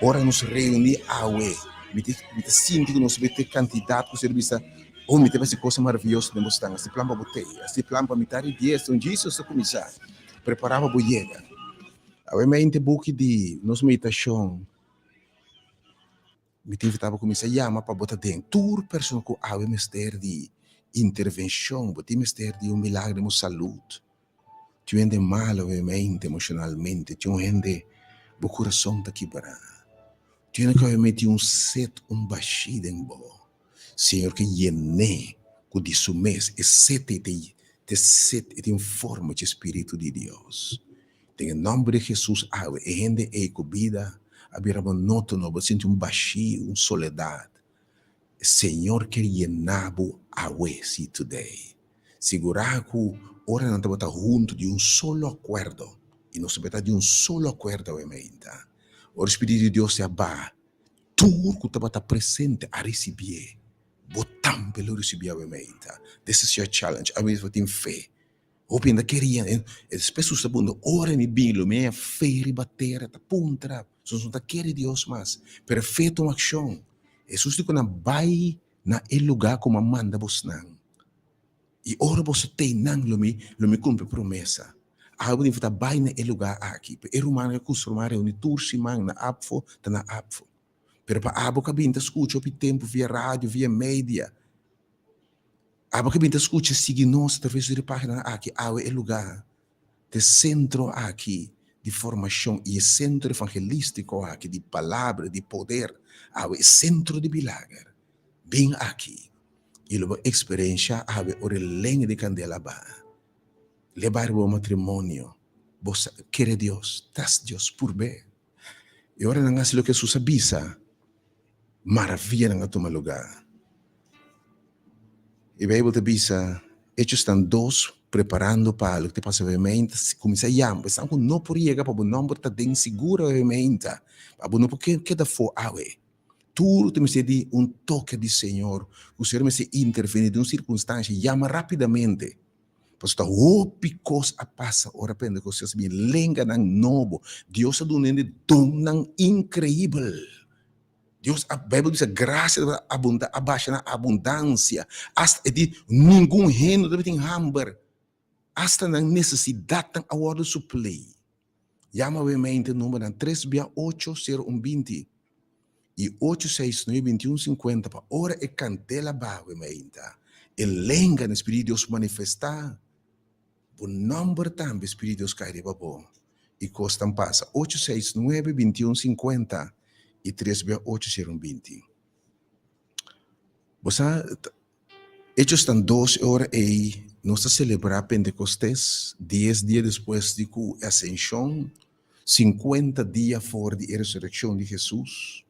Ora nos reuní awe, mi ta mi ta sinti ku nos mete kantidat ku ser bisa, oh mi ta hasi kosnan maravioso den bo stan, hasi plan pa bo tei, hasi plan pa mitar di dies, un Jesus ta kuminsá prepará pa bo yega. Awe mente buki di nos meditashon. Mi ta invitá bo kuminsá yama pa bo ta den tur persona ku awe mester di intervenshon, bo tin mester di un milagro den bo salud. Tin un hende mal obviamente emoshonalmente, tin un hende bo kurason ta kibrá, tin hende ku obviamente tin un set, un bashí den bo. Señor ke yen'é ku di su mes, e set ei ta e set, e tin forma dje Spiritu di Dios. Den e nòmber di Hesus awe, e hende ei ku bida a bira monótono, bo sinti un bashí, un soledat. Señor kier yena bo awe, sí, today. Sigurá ku ora nan tabata huntu di un solo akuerdo, i nos tambe ta di un solo akuerdo awe mainta, ora e Spiritu di Dios a baha, tur ku tabata presente a risibié. Bo tambe lo risibié awe mainta. This is your challenge. Awe bo tin fe. Hopi hende a kere e despues su segundo ora mi bin lo mi haña fe riba tera ta puntra su no ta kere Dios mas pero fe ta un akshon Hesus di ku nan bai na e luga ku mi a manda bosnan i ora boso tei nan lo mi lo mi kumpli promesa awe bo tin ta bai na e luga aki e rumannan ke kustumá reuni tur siman na apfo ta na apfo pero pa abo ku a bin ta skucha hopi tempu via radio via media. Abo ke bin ta skucha sigui nos atraves di e paginanan aki awe e lugá ta e sentro aki di formashon i e sentro evangelístiko aki di palabra di poder awe e sentro di milager bin aki i lo bo eksperenshá awe ora e lenga di kandela baha leba riba bo matrimonio bo sa kere Dios trust Dios purb'é i ora nan hasi loke Hesus a bisa maravianan a tuma lugá. E Beibel ta bisa, Hechosnan dos, preparando pa loke ta pasa obviamente, kuminsá yama esnan ku no por yega pa bo nòmber ta den sigur obviamente, pa bo no por keda afó awe. Tur ta mester di un toke di Señor, ku Señor mester intervení den un sirkunstansia, yama rápidamente. Pasobra ta hopi kos a pasa ora Pentecostés a bini, lenganan nobo, Dios a duna hende donnan inkreibel. Dios a, Bijbel bisa gracia tabata abunda, a basha na abundancia. Hasta e di ningun hende no tabatin hamber. Hasta nan necesidadnan a wordo suplí. Yama we mente numbernan tres bia ocho sero un binti i ocho seis nuebe binti un sinkuenta pa ora e kandela baha we meinta e lenga na Spiritu di Dios manifestá. Bo nomber tambe Spiritu Dios kai riba bo i kosnan pasa ocho seis nuebe bintiun sinkuenta i tres bia ocho sero un binti. Bo sa Hechosnan dos e ora ei nos ta selebrá Pentekostes dies dia despues di ku e asenshon sinkuenta dia for di e resurekshon di Hesus.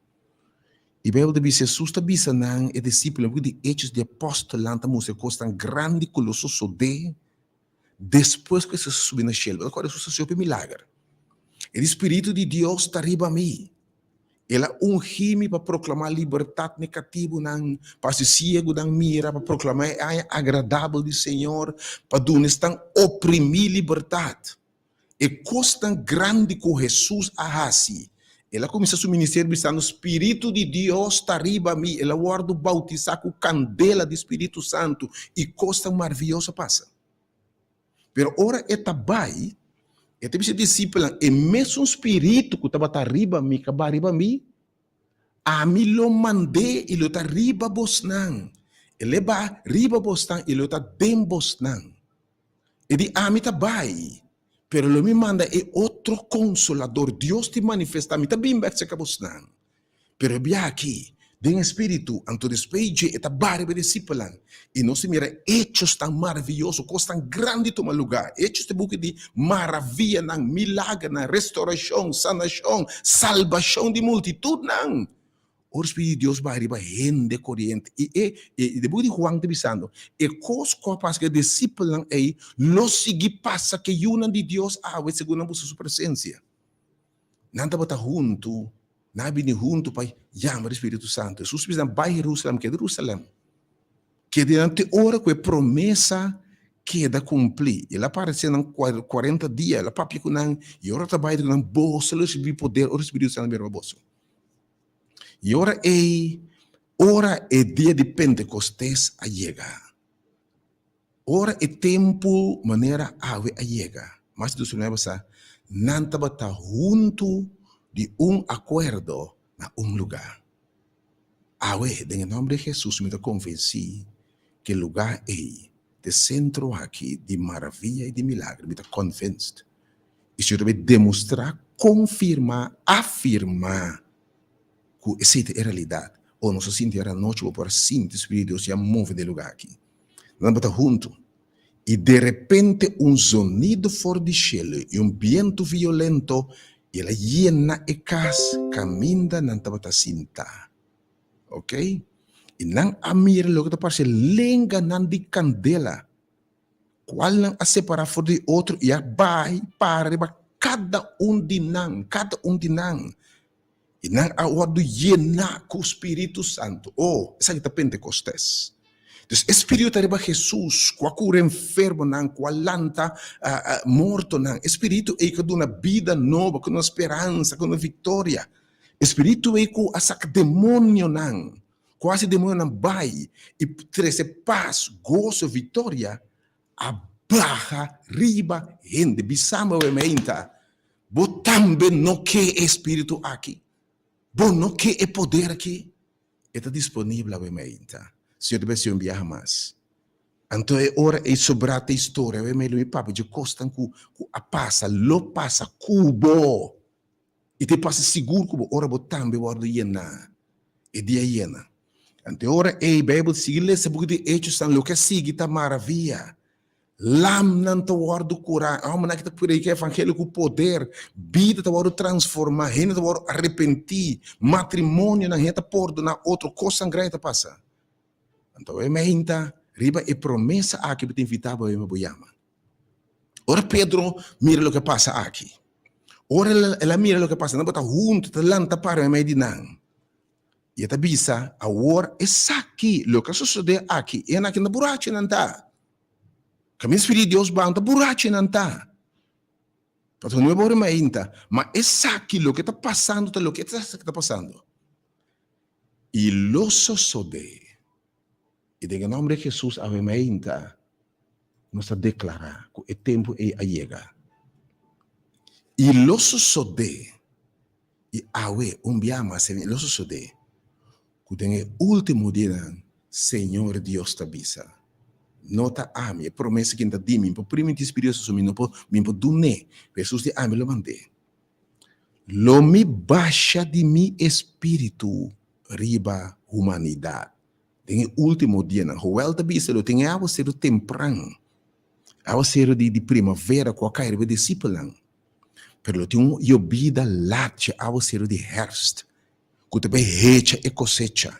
E Bijbel ta bisa, Hesus ta bisa nan, e disipelnan, buki di Hechos di Apòstelnan ta mustra e kosnan grandi ku lo sosodé despues ku Hesus a subi na shelu. Bo ta kòrda Hesus a hasi hopi milager. E di, Spiritu di Dios ta riba mi. El a ungí mi pa proklamá libertat na e katibunan, pa hasi siegunan mira, pa proklamá e aña agradabel di Señor, pa duna esnan oprimí libertat. E kosnan grandi ku Hesus a hasi. El a kuminsá su ministerio bisando, Spiritu di Dios ta riba mi. El a wòrdu boutisá ku kandela di Spiritu Santu i kosnan maravioso a pasa. Pero ora e ta bai, e ta bisa e disipelnan, E mesun spiritu ku tabata riba mi ka bai riba mi, ami lo mand'é i lo ta riba bosnan. El e bai riba bosnan i lo ta den bosnan. E di, Ami ta bai, pero lo mi manda e otro Konsolador, Dios di manifestá, mi ta bin bèk serka bosnan. Pero e biaha aki, den e Spiritu, anto despues dje e ta baha riba e disipelnan, i nos ta mira hechos tan maravioso, kos tan grandi tuma lugá. Hechos ta e buki di maravianan, milagernan, restaurashon, sanashon, salbashon di multitutnan. Ora Spiritu di Dios baha riba hende koriente, i e, e, de buki di Juan ta bisando, e kos ku a pasa ku e disipelnan ei lo sigui pasa ku e yunan di Dios awe segun nan buska su presensia. Nan tabata huntu, nan a bini huntu pa yama di Spiritu Santu. Hesus bisa nan, Bai Jerusalem, keda Jerusalem. Keda nan te ora ku e promesa keda kumplí. El a paresé nan kuarenta dia, el a papia ku nan, i ora ta bai, di ku nan, Boso lo risibí poder ora Spiritu Santu bini riba boso. I ora ei, ora e dia di Pentekostes a yega, ora e tempu manera awe a yega, mas di dos mil sa, nan tabata huntu di un akuerdo na un lugá. Awe, den e nòmber di Hesus, mi ta konvensí ku e lugá ei ta e sentro aki di maravia i di milager. Mi ta convinced. I Señor ta bai demostrá, konfirmá, afirmá ku esei ta e realidat. O nos a sinti era anochi, bo por a sinti Spiritu di Dios ya move den e lugá aki. Nan tabata huntu, i derepente un zonido for di shelu i un bientu violento, i el a yena e kas kaminda nan tabata sintá. Ok? I nan a mira loke ta parse lenganan di kandela, kualnan a separá for di otro i a bai para riba kada un di nan, kada un di nan. I nan a wòrdu yená ku Spiritu Santu. O, esaki ta Pentekostes. Dus e Spiritu ta riba Hesus, ku a kura enfermonan, ku a lanta mortonan. E Spiritu ei ku a duna bida nobo, ku a duna speransa, ku a duna viktoria. E Spiritu ei ku a saka demonionan, ku a hasi demonionan bai i trese pas, goso, viktoria, a baha riba hende. Bisa mi awe meinta, Bo tambe no ke e spiritu aki? Bo no ke e poder aki? E ta disponibel awe mainta. Señor ta besi un biaha mas. Anto e ora ei sobrá ta historia awe mei lo mi papia dje kosnan ku ku a pasa, lo pasa ku bo. I ta pasa sigur ku bo ora bo tambe wòrdu yená. E dia yena. Anto e ora ei Beibel sigui lesa buki di Hechosnan, loke a sigui ta maravia. Lamnan ta wòrdu kurá, e hòmbernan aki ta prediká e evangelio ku poder, bida ta wòrdu transformá, hende ta wòrdu arepentí, matrimonionan, hende ta pordoná otro, kosnan grandi ta pasa. Anto awe meinta riba e promesa aki bo ta invitá bo awe bo yama. Ora Pedro mira loke a pasa aki, ora el a mira loke a pasa, nan bo ta huntu, ta lanta para meimei di nan. I e ta bisa, Awor esaki, loke a sosodé aki, e nan aki ta burachi nan ta. Kaminda Spiritu di Dios ban, ta burachi nan ta. Pasobra no e bori mainta, ma esaki, loke ta pasando, ta loke esaki ta pasando. I lo sosodé. I den e nòmber di Hesus awe mainta, nos ta deklará ku e tempu ei a yega. I lo sosodé. I awe, un bia mas, lo sosodé ku den e último dianan Señor Dios ta bisa, No ta ami, e promesa ku N ta di, mi por primintí Spiritu Santu, mi no por, mi por dun'é, pero Hesus di ami lo mand'é. Lo mi basha di mi Espíritu riba humanidat den e último dianan. Joel ta bisa, lo tin e awaseru tempran, awaseru di primavera ku a kai riba e disipelnan. Pero lo tin un yobida lat dje awaseru di herfst ku ta bai hecha e kosecha.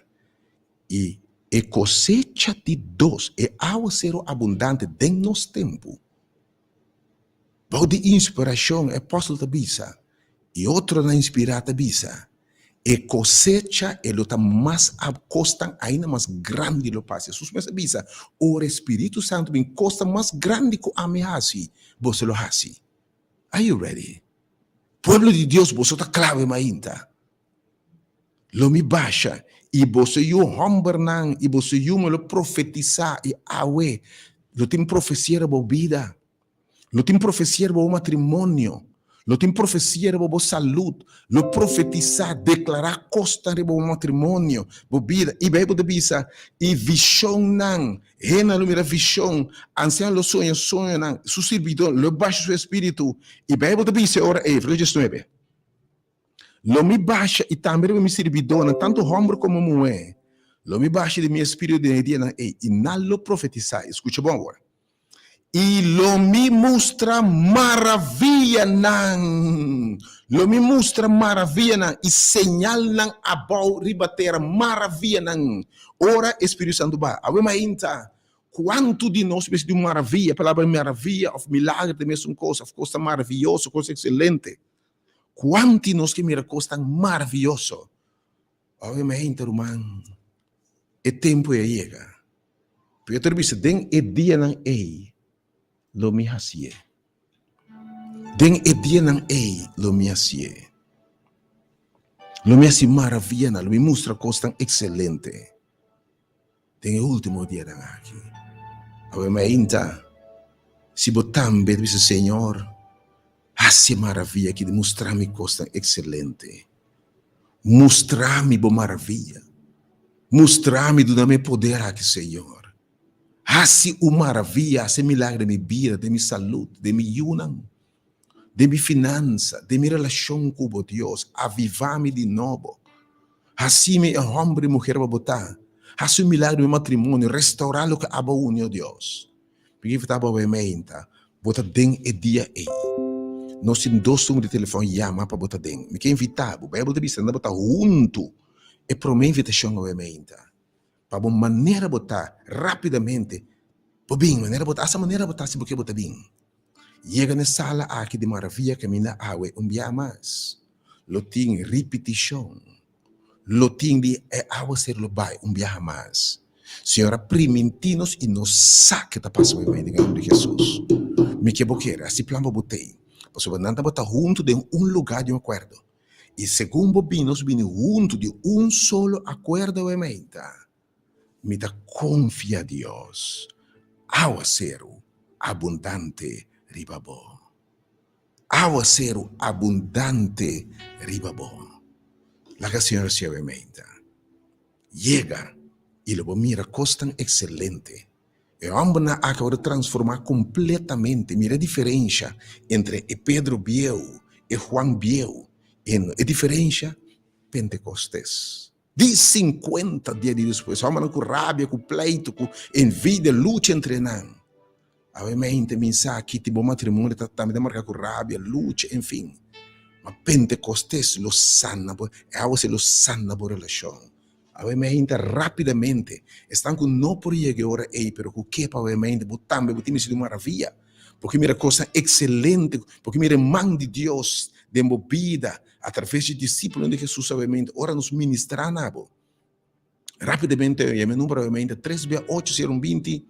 I e kosecha di dos, e awaseru abundante den nos tempu. Bou di inspirashon e apòstel ta bisa, i otronan inspirá ta bisa, e kosecha e lo ta mas kosnan ainda mas grandi lo pasa. Hesus mes a bisa, Ora e Spiritu Santu bin, kosnan mas grandi ku ami hasi, boso lo hasi. Are you ready? Pueblo di Dios, boso ta kla awe mainta? Lo mi basha, i boso yu hòmbernan i boso yu muhé lo profetisá, i awe lo tin profesia riba bo bida. Lo tin profesia riba bo matrimonio. Lo tin profesia riba bo salud. Lo profetisá, deklará kosnan riba bo matrimonio, bo bida. I Beibel ta bisa, I vishonnan, hendenan lo mira vishon, ansianonan lo soña soñonan, su sirbidónan lo basha su espíritu. I Beibel ta bisa e ora ei, versíkulo diesnuebe, Lo mi basha i tambe riba mi sirbidónan, tantu hòmber komo muhé, lo mi basha di mi espíritu den e dianan ei, i nan lo profetisá. I skucha bon awor. I lo mi mustra maravianan, lo mi mustra maravianan i señalnan abou riba tera, maravianan, ora e Spiritu Santu baha. Awe mainta, kuantu di nos mester di un maravia? E palabra maravia òf milager ta e mesun kos, òf kos tan maravioso, kos ekselente. Kuantu di nos ke mira kos tan maravioso? Awe mainta, ruman, e tempu ei a yega. Peter bisa, Den e dianan ei lo mi hasié. Den e dianan ei lo mi hasié. Lo mi hasi maravianan, lo mi mustra kosnan ekselente den e último dianan aki. Awe mainta, si bo tambe ta bisa, Señor, hasi e maravia aki di mustra mi kosnan ekselente. Mustra mi bo maravia. Mustra mi, duna mi e poder aki, Señor. Hasi un maravia, hasi milagro den mi bida, den mi salud, den mi yunan, den mi finansa, den mi relashon ku bo, Dios. Avivá mi di nobo. Hasi mi e hòmber i muher pa bo ta. Hasi un milagro den mi matrimonio. Restaurá loke abo uni, o Dios. Mi ke invitá bo awe meinta, bo ta den e dia ei. Nos tin dos numero di telefòn yama pa bo ta den. Mi ke invitá bo. Beibel ta bisa nan bo ta huntu. E promé invitashon awe meinta, pa bo manera bo ta rápidamente bo bin, manera bo ta, asta manera bo ta si bo ke bo ta bin. Yega na e sala aki di maravia kaminda awe un bia mas. Lo tin ripitishon. Lo tin di e awaser lo bai un biaha mas. Señor a primintí nos i nos sa ke ta pasa mei den e nomber di Hesus. Mi ke bo kere, hasi plan pa bo tei, pasobra nan tabata huntu den un lugá di un akuerdo. I segun bo bini, nos bini huntu di un solo akuerdo awe mei ta. Mi ta konfia Dios, awaseru abundante riba bo. Awaseru abundante riba bo. Laga Señor hasi awe meinta. Yega i lo bo mira kos tan ekselente. E hòmbernan aki a wòrdu transformá kompletamente. Mira e diferensha entre e Pedro bieu, e Juan bieu. E diferensha? Pentekostes. Di sinkuenta dia di despues, hòmbernan ku rabia, ku pleitu, ku envidia, lucha entre nan. Awe mente mi sa ki ti bo matrimonio ta tambe ta marka ku rabia, lucha, en fin. Ma Pentekostes lo sana bo, e awa si lo sana bo relashon. Awe mente rapidamente, esnan ku no por yega e ora ei, pero ku ke pa awe mente bo tambe bo tin mester di un maravia. Bo ke mira kosnan ekselente, bo ke mira e man di Dios den bo bida atraves di disipelnan di Hesus awe mente, ora nos ministra na bo. Rapidamente yama e number awe tres bia ocho sero un binti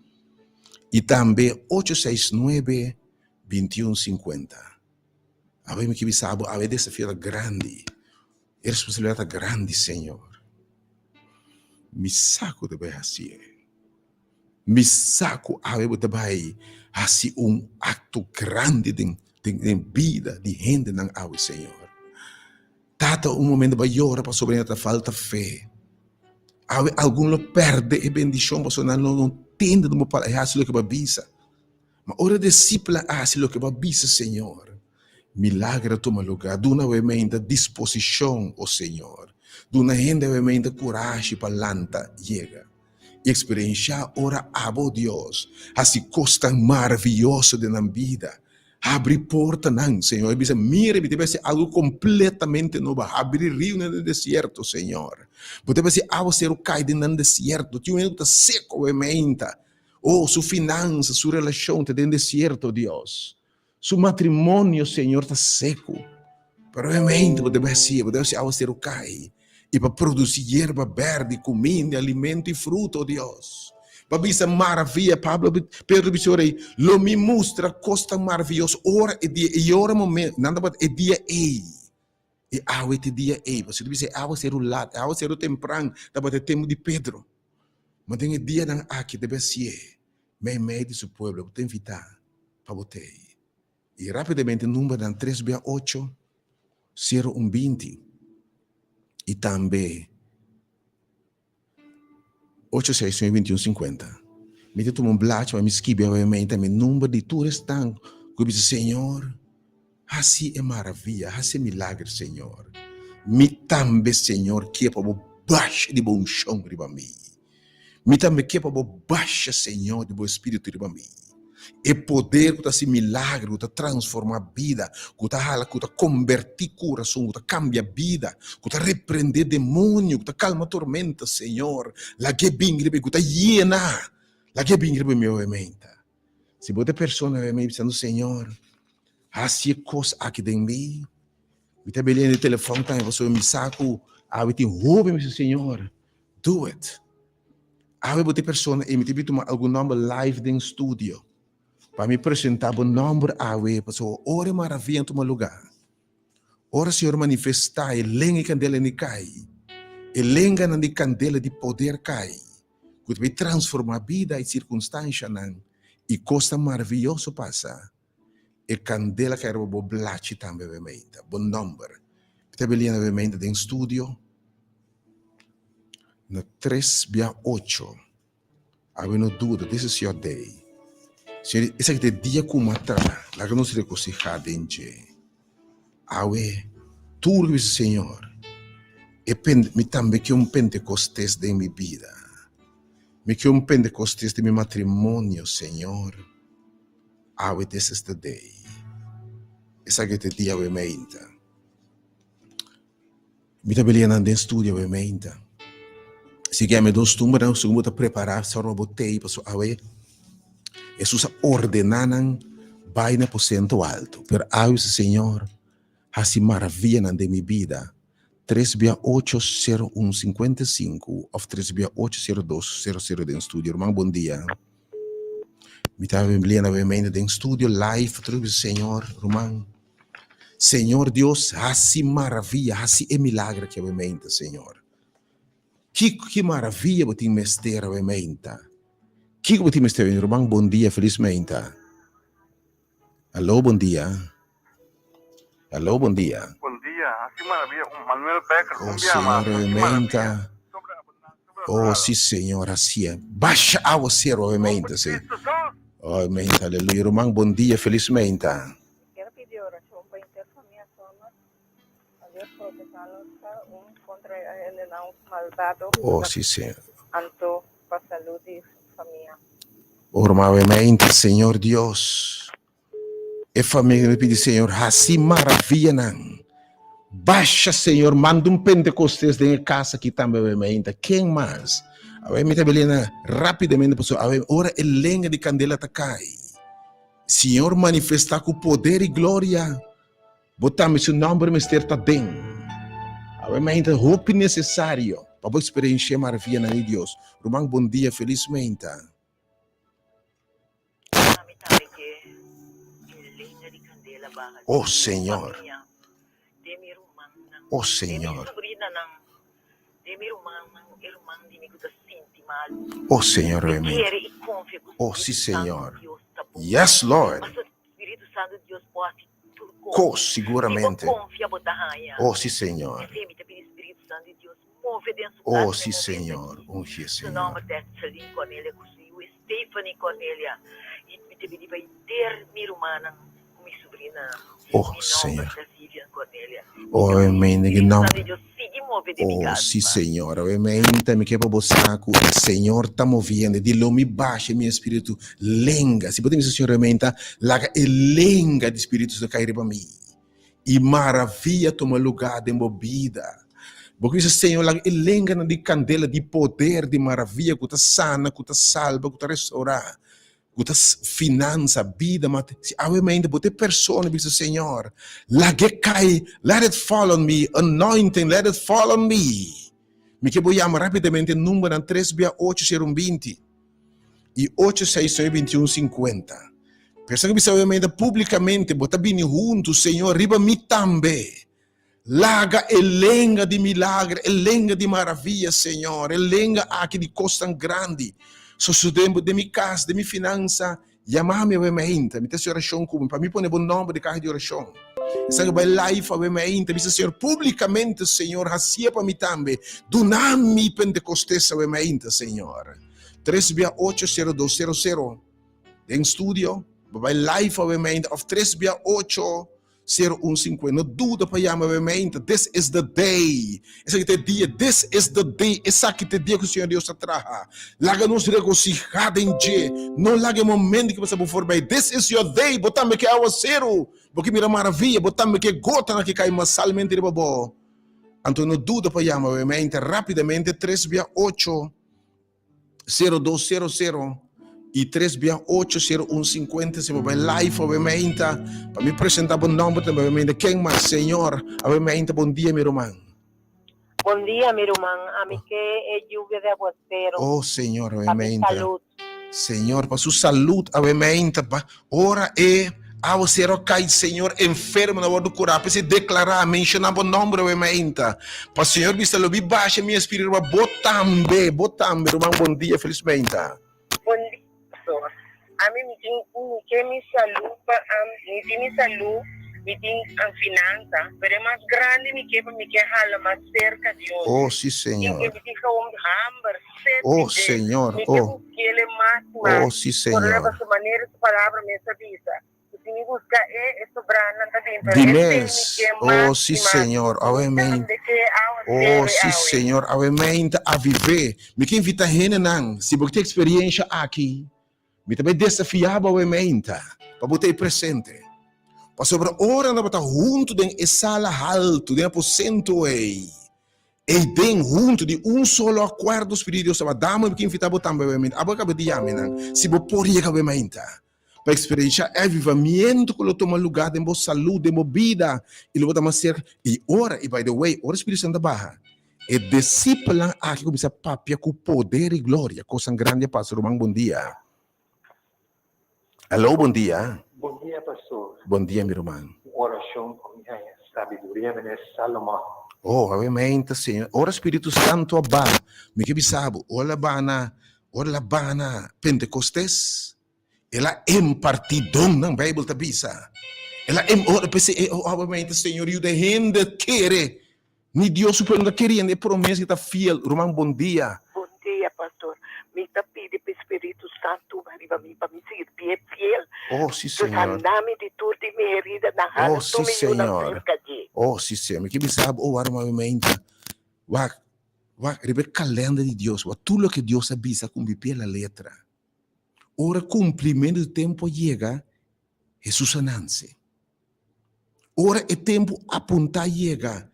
i tambe ocho seis nuebe bintiun sinkuenta. Awe mi ke bisa bo awe e desafio ta grandi, e responsabilidat ta grandi Señor. Mi sa ku ta bai hasié. Mi sa ku awe bo ta bai hasi un akto grandi den den bida di hendenan awe Señor. Tata un momento bo a yora pasobra nan ta falta fe. Awe algun lo perde e bendishon pasobra nan lo no tende bo palabra i hasi loke bo a bisa. Ma ora e disipelnan a hasi loke bo a bisa, Señor, milagro a tuma lugar. Duna awe meinta disposishon, o Señor. Duna hende awe meinta kurashi pa lanta yega i eksperenshá ora abo, Dios, hasi kosnan maravioso den nan bida. Habri portanan, Señor. E bisa, Mira, mi ta bai hasi algu kompletamente nobo. Habri riunan den desierto, Señor. Bo ta bai hasi awaseru kai den nan desierto. Tin un hende ku ta seko awe meinta. Oh, su finansa, su relashon ta den desierto, Dios. Su matrimonio, Señor, ta seku. Pero awe meinta bo ta bai hasi, bo ta bai hasi awaseru kai. I pa produsí yerba bèrdi, kuminda, alimento i fruto, Dios. Pa bisa maravia, Pablo, Pedro bisa ora ei, lo mi mustra kos tan maravioso ora e dia, i ora momento, nan tabata e dia ei, i awe ta e dia ei, pasobra ta bisa e awa seru lat, e awa seru tempran, tabata e tempu di Pedro. Ma den e dianan aki debe hasié meimei di su pueblo, bo ta invitá pa bo ta ei. I rápidamente numbernan tres bia ocho, sero un 20 i tambe ocho seis nuebe 21 50. Mi ta tuma un blachi pa mi skibi awe tambe number di tur esnan ku bisa, Señor, hasi e maravia, hasi e milager, Señor. Mi tambe, Señor, ke pa bo basha di bo unshon riba mi. Mi tambe ke pa bo basha, Señor, di bo Espíritu riba mi. E poder ku ta hasi milagro, ku ta transformá bida, ku ta hala, ku ta kombertí kurason, ku ta kambia bida, ku ta reprendé demonio, ku ta kalma tormenta, Señor, lag'é bin riba mi, ku ta yena, lag'é bin riba mi awe meinta. Si bo ta e persona awe mei bisando, Señor, hasi e kos aki den mi, mi ta beli'é den telefòn tambe pasobra mi sa ku awe tin hopi, mi bisa, Señor, Do it. Awe bo ta e persona ei, mi ta bin tuma algun nòmber live den studio pa mi presentá bo nòmber awe pasobra ora e maravia a tuma lugá, ora Señor manifestá e lenga i kandela ni kai, e lenganan di kandela di poder kai ku ta bin transformá bida i sirkunstanshanan i kosnan maravioso pasa. E kandela kai riba bo blachi tambe awe meinta, bo nòmber. Mi ta beliendo awe meinta den studio. Na tres bia ocho. Awe no duda, this is your day. Señor, esaki ta e dia ku bo a traha, laga nos regosihá den dje. Awe, tur ku bisa Señor, e pen, mi tambe ke un Pentekostes den mi bida. Mi ke un Pentekostes den mi matrimonio, Señor. Awe, this is the day. Esaki ta e dia awe meinta. Mi ta belia nan den studio awe meinta. Si ke mi dos tumbanan segun bo ta prepará sòrba bo tei pasobra awe Hesus a ordená nan bai na aposento alto. Pero awe si Señor hasi maravianan den mi bida tres bia ocho sero un sinkuenta i sinku òf tres bia ocho sero dos sero sero den studio. Ruman bon dia. Mi ta belia nan awe meinta den studio live otro bia Señor ruman. Señor Dios, hasi maravia, hasi e milagro aki awe meinta, Señor. Kiko ki maravia bo tin mester awe meinta? Kiko bo tin mester awe? Ruman, bon dia, felis meinta. Aló, bon dia. Aló, bon dia.
Bon dia, hasi maravia, un Manuel Becker,
Oh,
un bia mas,
Señor, awe
hasi
meinta.
maravia.
Oh, si, Señor, hasi e. Basha awasero awe meinta, si. Oh, meinta, aleluya. Ruman, bon dia, felis meinta.
Quiero pidi oracion pa henter famia Sommer. Pa Dios proteha nos cada un contra e hendenan malbado cu
Oh,
ta
si, Señor.
anto pa salud di famia.
Oh, ruman, awe meinta, Señor Dios. E famia mi pidi, Señor, haci maravillanan. Basha, Señor, manda un Pentecostes den e cas aki tambe awe meinta. Ken mas? Awe mi ta belena rapidamente pasobra awe ora e lenga di candela ta cai. Señor manifestá ku poder i gloria, bo tambe su nòmber mester ta den. Awe meinta hopi nesesario pa bo eksperenshia maravianan di Dios. Ruman bon dia, felis meinta.
Ami tambe ke e lenga di kandela baha
Oh
den mi
Señor.
famia, den mi rumannan,
Oh
den mi
Señor.
sobrinanan, den mi rumannan, e ruman di mi ku ta sinti malu.
Oh Señor
Mi
obviamente.
kere i konfia ku
Oh si
Spiritu Santu
Señor.
di Dios ta bon.
Yes Lord.
Pasobra Spiritu Santu di Dios por hasi tur kos.
Kos
Si bo
siguramente.
konfia bo ta haña.
Oh si Señor.
P'esei mi ta pidi Spiritu Santu di Dios move den su
Oh
kas
si
den momento
Señor.
aki.
Ungié
Su
Señor.
nòmber ta Celine Cornelia ku su yu Stephanie Cornelia. I mi ta pidi pa henter mi rumannan ku mi subrinanan.
Oh
Mi nòmber
Señor.
ta Vivian Cornelia. Mi
Oh
ta pidi
amen.
Spiritu
No.
Santu di Dios sigui move den mi
Oh
kas,
si
pa.
Señor. Obviamente mi ke pa bo sa ku e Señor ta moviendo. Di lo mi basha mi espiritu lenga. Si bo ta bisa Señor obviamente laga e lenga di Spiritu Santu kai riba mi. I maravia tuma lugá den bo bida. Bo ke bisa Señor laga e lenganan di kandela di poder di maravia ku ta sana, ku ta salba, ku ta restourá. Ku ta finansa bida ma si awe mainta bo ta e persona bisa Señor lag'e kai let it fall on me anointing let it fall on me mi ke bo yama rapidamente numbernan tres bia ocho sero un binti i ocho seis nuebe binti un sinkuenta persona ku bisa awe mainta publikamente bo ta bini huntu Señor riba mi tambe Laga e lenga di milagre, e lenga di maravia, Señor, e lenga aki di kosnan grandi sosodé den mi kas, den mi finansa. Yama mi awe mainta, mi ta hasi orashon ku bo, pa mi pone bo nòmber den kaha di orashon. Esaki bai live awe mainta, bisa Señor públikamente, Señor, hasié pa mi tambe, duna mi Pentekostes awe mainta, Señor. Tres bia ocho sero dos sero sero den studio, bo bai live awe mainta, òf tres bia ocho Sero un sinkuenta. No duda pa yama bo meinta. This is the day. Esaki ta e dia. This is the day. Esaki ta e dia ku Señor Dios ta traha. Laga nos regosihá den dje. No laga e momento ki pasa bo forbei. This is your day. Bo tambe ke awaseru. Bo ke mira maravia. Bo tambe ke gotanan ke kai masalmente riba bo. Anto no duda pa yama bo meinta rapidamente tres bia ocho. Sero dos sero sero i tres bia ocho sero un sinkuenta si bo bai live awe meinta pa mi presenta bo nomber tambe awe meinta ken mas señor awe meinta bon dia mi ruman.
Bon dia mi ruman ami ke e lluvia de aguacero
Oh señor awe
pa mi
meinta
salud.
Señor pa su salud awe meinta pa ora e Awacero kai Señor enfermo na wordo cura p'esei declara menciona bo nomber awe mainta pa Señor bisa lo bi basha mi espiritu riba bo tambe bo tambe ruman bon dia feliz mainta.
Bon dia pastor ami mi tin mi ke mi salu pa mi tin mi salu. Mi tin finansa, pero e mas grandi mi ke pa mi ke hala mas serka Dios.
Oh, si, Señor.
Mi tin gewoon hamber, sed di
Oh,
dje.
Señor.
Mi ke
Oh.
busk'El mas i mas.
Oh, si,
Por
Señor.
su manera su palabra mes ta bisa. Ku si mi buska E, e sobranan ta bin, pero
Di
esei mi
mes.
ke mas
Oh, si,
i mas.
Señor. Awe
Mi
meen.
tambe ke awa
Oh,
sere
si,
awe.
Señor. Awe meen ta aviv'é. Mi ke invitá hendenan, si bo tin experiencia aki, Mi ta bai desafiá bo awe meinta pa bo ta ei presente. Pasobra ora nan tabata huntu den e sala haltu, den aposento ei, ei den huntu di un solo akuerdo Spiritu di Dios tabata damo. Mi ke invitá bo tambe awe meinta. Abo a kaba di yami nan, si bo por yega awe meinta pa eksperenshá e avivamiento ku lo tuma lugá den bo salú, den bo bida, i lo bo ta mas serka. I ora, i by the way, ora Spiritu Santu ta baha, E disipelnan aki kuminsá papia ku poder i gloria. Kosnan grandi a pasa, ruman. Bon dia. Hello, bon dia.
Bon dia, pastor.
Bon dia, mi ruman.
Un orashon pa mi haña sabiduria manera Salomon.
Oh, awe-mente, Señor. Ora Spiritu Santu a ba, mi ke bisa bo, ora el a ba na, ora el a ba na Pentekostes, el a impartí donnan, Beibel ta bisa. El a im, ora, p'esei, awe-mente, Señor, yuda hende kere Ni Dios su pueblo no ta keriendo e promesa y ta fiel. Ruman bon dia.
Bon dia pastor mi ta pidi pa spiritu santu riba mi pa mi sirbié fiel
Oh si
dus
señor.
hana mi di tur di mi herida nan hala
Oh si
tur mi yunan
señor.
serka dje.
Oh si señor. Mi ke bisa bo oh wak ruman mi meinta wak wak riba e kalender di Dios wak tur loke Dios a bisa kumpli pie la letra. Ora kumplimentu di tempu a yega Hesus a nanse. Ora e tempu apuntá yega,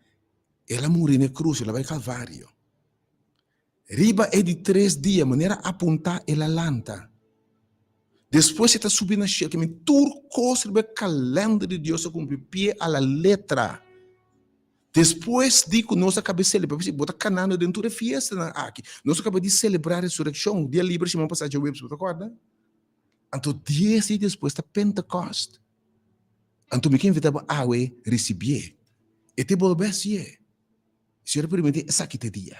el a muri na e krus, el a bai Kalvario. Riba e di tres dia, manera apuntá, el a lanta. Despues e ta subi na shelu. Kemi tur kos riba e kalènder di Dios a kumpli pie a la letra. Despues di ku nos a kaba di selebrá, bo ta kanando den tur e fiestanan aki. Nos a kaba di selebrá resurekshon, dia libre siman pasá djaweps, bo ta kòrda? Anto dies dia despues ta Pentekost. Anto mi ke invitá bo awe risibié. E te bolbe hasié. Señor a permití esaki te dia.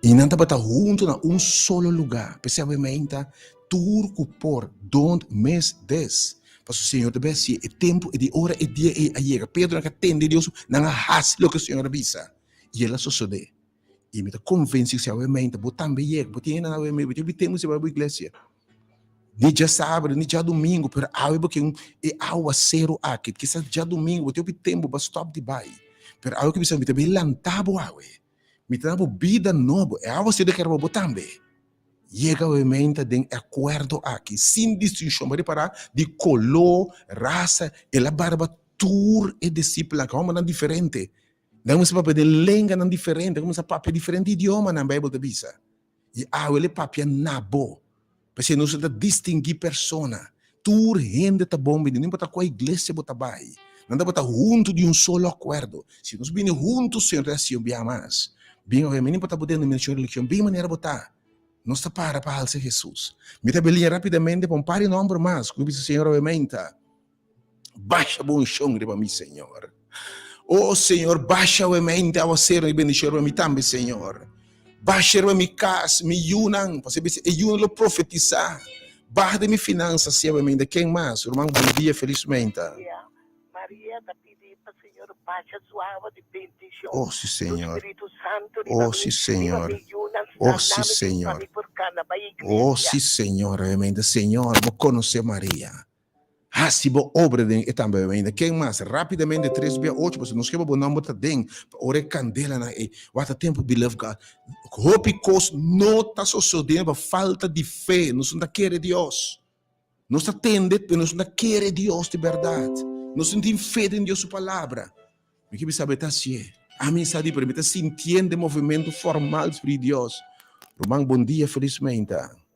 I nan tabata huntu na un solo lugá. P'esei awe mainta tur ku por, don't miss this. Pasobra Señor ta bai hasié. E tempu, e di ora, e dia ei a yega. Pedro nan ka tende Dios, nan a hasi loke Señor a bisa. I el a sosodé. I mi ta konvensí ku si awe mainta bo tambe yega, bo tin hende awe mainta, bo tin hopi tempu sin bai bo iglesia. Ni djasabre, ni djadumingu, pero awe bo ke un e awaseru aki. Kisas djadumingu bo tin hopi tempu bo a stòp di bai, pero awe ku bisa mi ta bin lanta bo awe. Mi ta da bo bida nobo. E awaseru ta kere pa bo tambe. Yega awe mainta den e akuerdo aki, sin distinshon, bo a ripará, di koló, rasa, el a barba tur e disipelnan, ke hòmbernan diferente. Nan kuminsá papia den lenganan diferente, nan kuminsá papia diferente idiomanan, Beibel ta bisa. I awe el papia na bo. P'esei nos no ta distinguí persona. Tur hende ta bon bini, no importa kua iglesia bo ta bai. Nan tabata huntu di un solo akuerdo. Si nos bini huntu, Señor ta hasi un bia mas. Bin awe, no importa bo denominashon, religion, bin manera bo ta. Nos ta para pa halsa Hesus. Mi ta belia rapidamente pa un par di nòmber mas ku mi bisa Señor awe meinta. Basha bo unshon riba mi, Señor. Oh, Señor, basha awe mente awasero i bendishon riba mi tambe, Señor. Basha riba mi kas, mi yunan, pasobra bisa e yunan lo profetisá. Baha den mi finansa, si awe mente. Ken mas? Ruman, bon dia, felis meinta.
Maria, Maria ta pidi pa Señor basha su awa di bendishon,
Oh, si,
su
Señor.
Spiritu Santu riba
Oh,
mi,
si,
riba
Señor.
mi yunan,
Oh, si,
sana mi pa
Señor.
mi por kana bai
Oh,
iglesia.
si, Señor, awe mente. Señor, bo konosé Maria. Hasi bo obra den e tambe ainda. Ken mas? Rapidamente tres bia ocho pasobra nos ke pa bo nomber ta den pa ora e kandelanan ei. Wak ta tempu beloved God. Hopi kos no ta sosodendo pa falta di fe. Nos no ta kere Dios. Nos ta tende pero nos no ta kere Dios di bèrdat. Nos no tin fe den Dios su palabra. Mi ke bisa bo e ta hasié. Ami sa di pero mi ta sintiendo e movimento formal di Spiritu di Dios. Ruman bon dia felismente.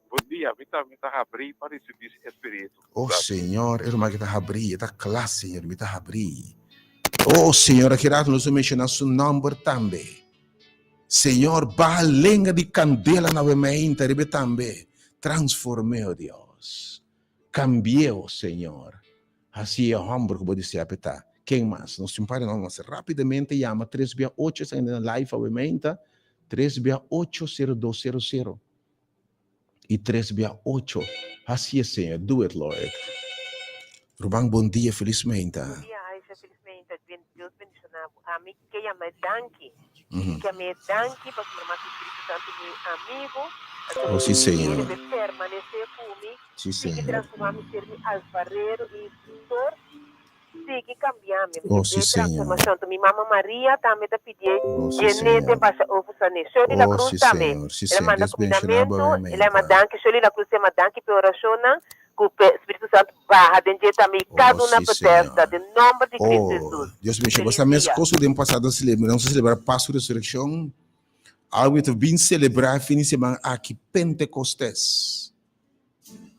Bon dia, mi ta mi ta habrí pa risibí e Spiritu.
Oh Señor, e ruman ki ta habrí, e ta kla Señor, mi ta habrí. Oh Señor, aki rato nos a menshoná su nòmber tambe. Señor, baha lenga di kandela na we meinta riba e tambe. Transform'é, oh Dios. Kambi'é, oh Señor. Hasi e hòmber ku bo desea pa e ta. Ken mas? Nos tin un par di nòmber mas. Rápidamente yama tres bia ocho, esaki na live awe meinta, tres bia ocho, sero dos sero sero. I tres bia ocho. Hasi e Señor. Do it, Lord. Ruman bon dia, felis meinta.
Bon dia.
yama e danki. Mi ke yama e danki pasobra mas Spiritu Santu mi amigu, anto
Oh, sí,
mi
Señor.
debe permanesé ku mi,
Sí,
sigui
Señor.
transformá mi, ser mi alfarero i instruktor. Sigui cambia mi, mi
Oh,
ke
sí,
ve
Señor.
transformacion. Anto mi mama Maria tambe ta pidié
Oh, sí,
djené den
Señor.
basha over sané. Shirley La
Oh,
Cruz
sí,
tambe.
Señor. Sí,
El a
Señor.
manda
Dios bendicioná bo
cumindamento, el a yama
mente.
danki. Shirley La Cruz ta yama danki p'e oracionnan cu p'e Spiritu Santo baha den dje tambe y
Oh,
cada una
sí,
Bethesda
Señor.
den nomber di Cristo
Oh,
Jesus.
Dios bendicioná. Bo
Feliz
sa mes
dia.
cos cu den pasado celebra, nos a celebra Pascu Resurreccion. Awe ta bin celebra e fin di siman aki Pentecostes.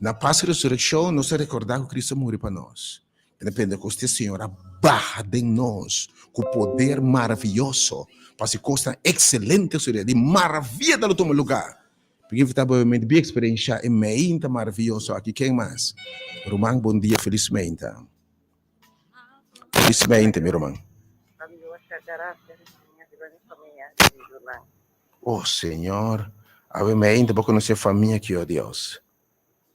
Na Pasku Resurekshon nos ta rekordá ku Kristu a muri pa nos. I na Pentekostes Señor a baha den nos ku poder maravioso pa hasi kosnan ekselente su di maravia ta lo tuma lugá. Mi ke invitá bo obviamente bin eksperenshá e meinta maravioso aki. Ken mas? Ruman bon dia felis meinta. Felis meinta mi ruman. Oh Señor, awe meinta bo conoce famia aki, oh Dios.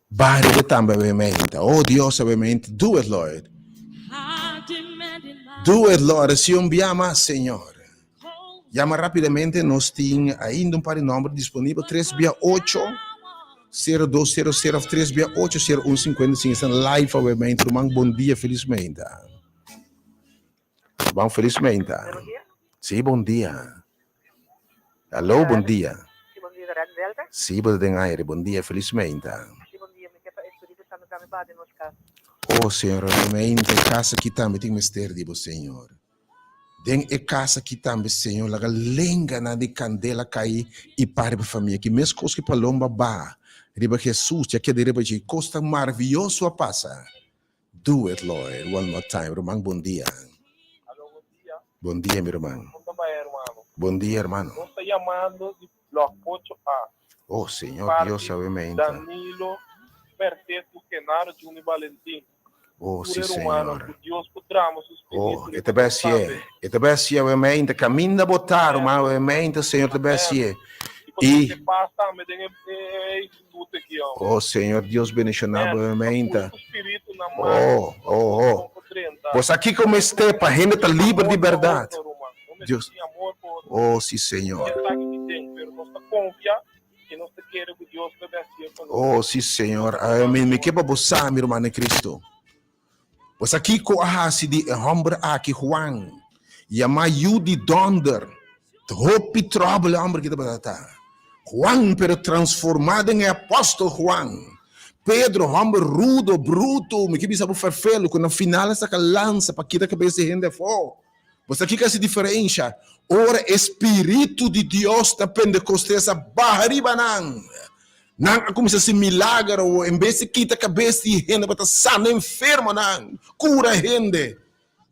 Baha riba tambe awe meinta. Oh Dios, awe meinta, do it Lord. Do it Lord, haci un bia mas Señor. Yama rapidamente, nos tin ainda un par di nomber disponibel, tres bia ocho, 0200 of tres bia ocho, 0155. Estan live awe meinta, ruman, bon dia, feliz meinta. Ruman, feliz meinta. Sí, bon dia. Aló, bon dia.
Sí, bon dia, Radio Delta.
Sí, bo ta den aire. Bon dia, felis meinta.
Sí, bon dia. Mi ke pa Espíritu Santo tambe baha den nos kas.
Oh, Señor, e meinta e kas aki tambe tin mester di bo, Señor. Den e kas aki tambe, Señor, laga lenganan di kandela kai i para riba e famia aki. Meskos ku e palomba baha riba Hesus, ya keda riba dje. Kos tan maravioso a pasa. Do it, Lord, one more time. Ruman, bon dia.
Aló, bon dia.
Bon dia, mi ruman.
Kon ta bai, hermano?
Bon dia, hermano.
Nos ta yamando di Blok 8A.
Oh, Señor
Parti
Dios awe meinta.
Danilo Merced ku Genaro Juni Valentin.
Oh,
Tur
si,
e rumannan
Señor.
ku Dios por drama su
Oh,
spiritu
e ta
riba nos
besié.
tambe.
E ta besié awe meinta. Kaminda bo ta, ruman, awe meinta, Señor ta
Amén.
besié.
I pa
I
trese pas tambe den e e instituto aki, hombre.
Oh, Señor Dios bendiciona bo
Amén. Pa
meinta.
pone su spiritu na man
Oh, oh, oh.
kon por drenta.
Bo sa kiko mester pa hende ta
Nos tin
liber di
amor pa
berdad.
otro, ruman. No mester
Dios.
tin amor pa otro.
Oh, si, Señor.
Esaki di den, pero nos ta confia i nos ta kere ku Dios ta bendicié pa nos.
Oh, si, Señor. Amén. Mi ke pa bo sa, mi ruman den Cristo. Bo sa kiko a hasi di e homber aki, Juan, yamá yu di dònder. Hopi tròbel e homber aki tabata ta. Juan, pero transformá den e apòstel Juan. Pedro, homber rudo, bruto, mi ke bisa bo ferfelu, ku na final a saka lansa pa kita kabes di hende afó. Bo sa kiko a hasi diferensha? Ora e spiritu di Dios na Pentecostes a baha riba nan, nan a kuminsá hasi milager awor. En bes di kita kabes di hende, bo ta sana enfermonan, kura hende.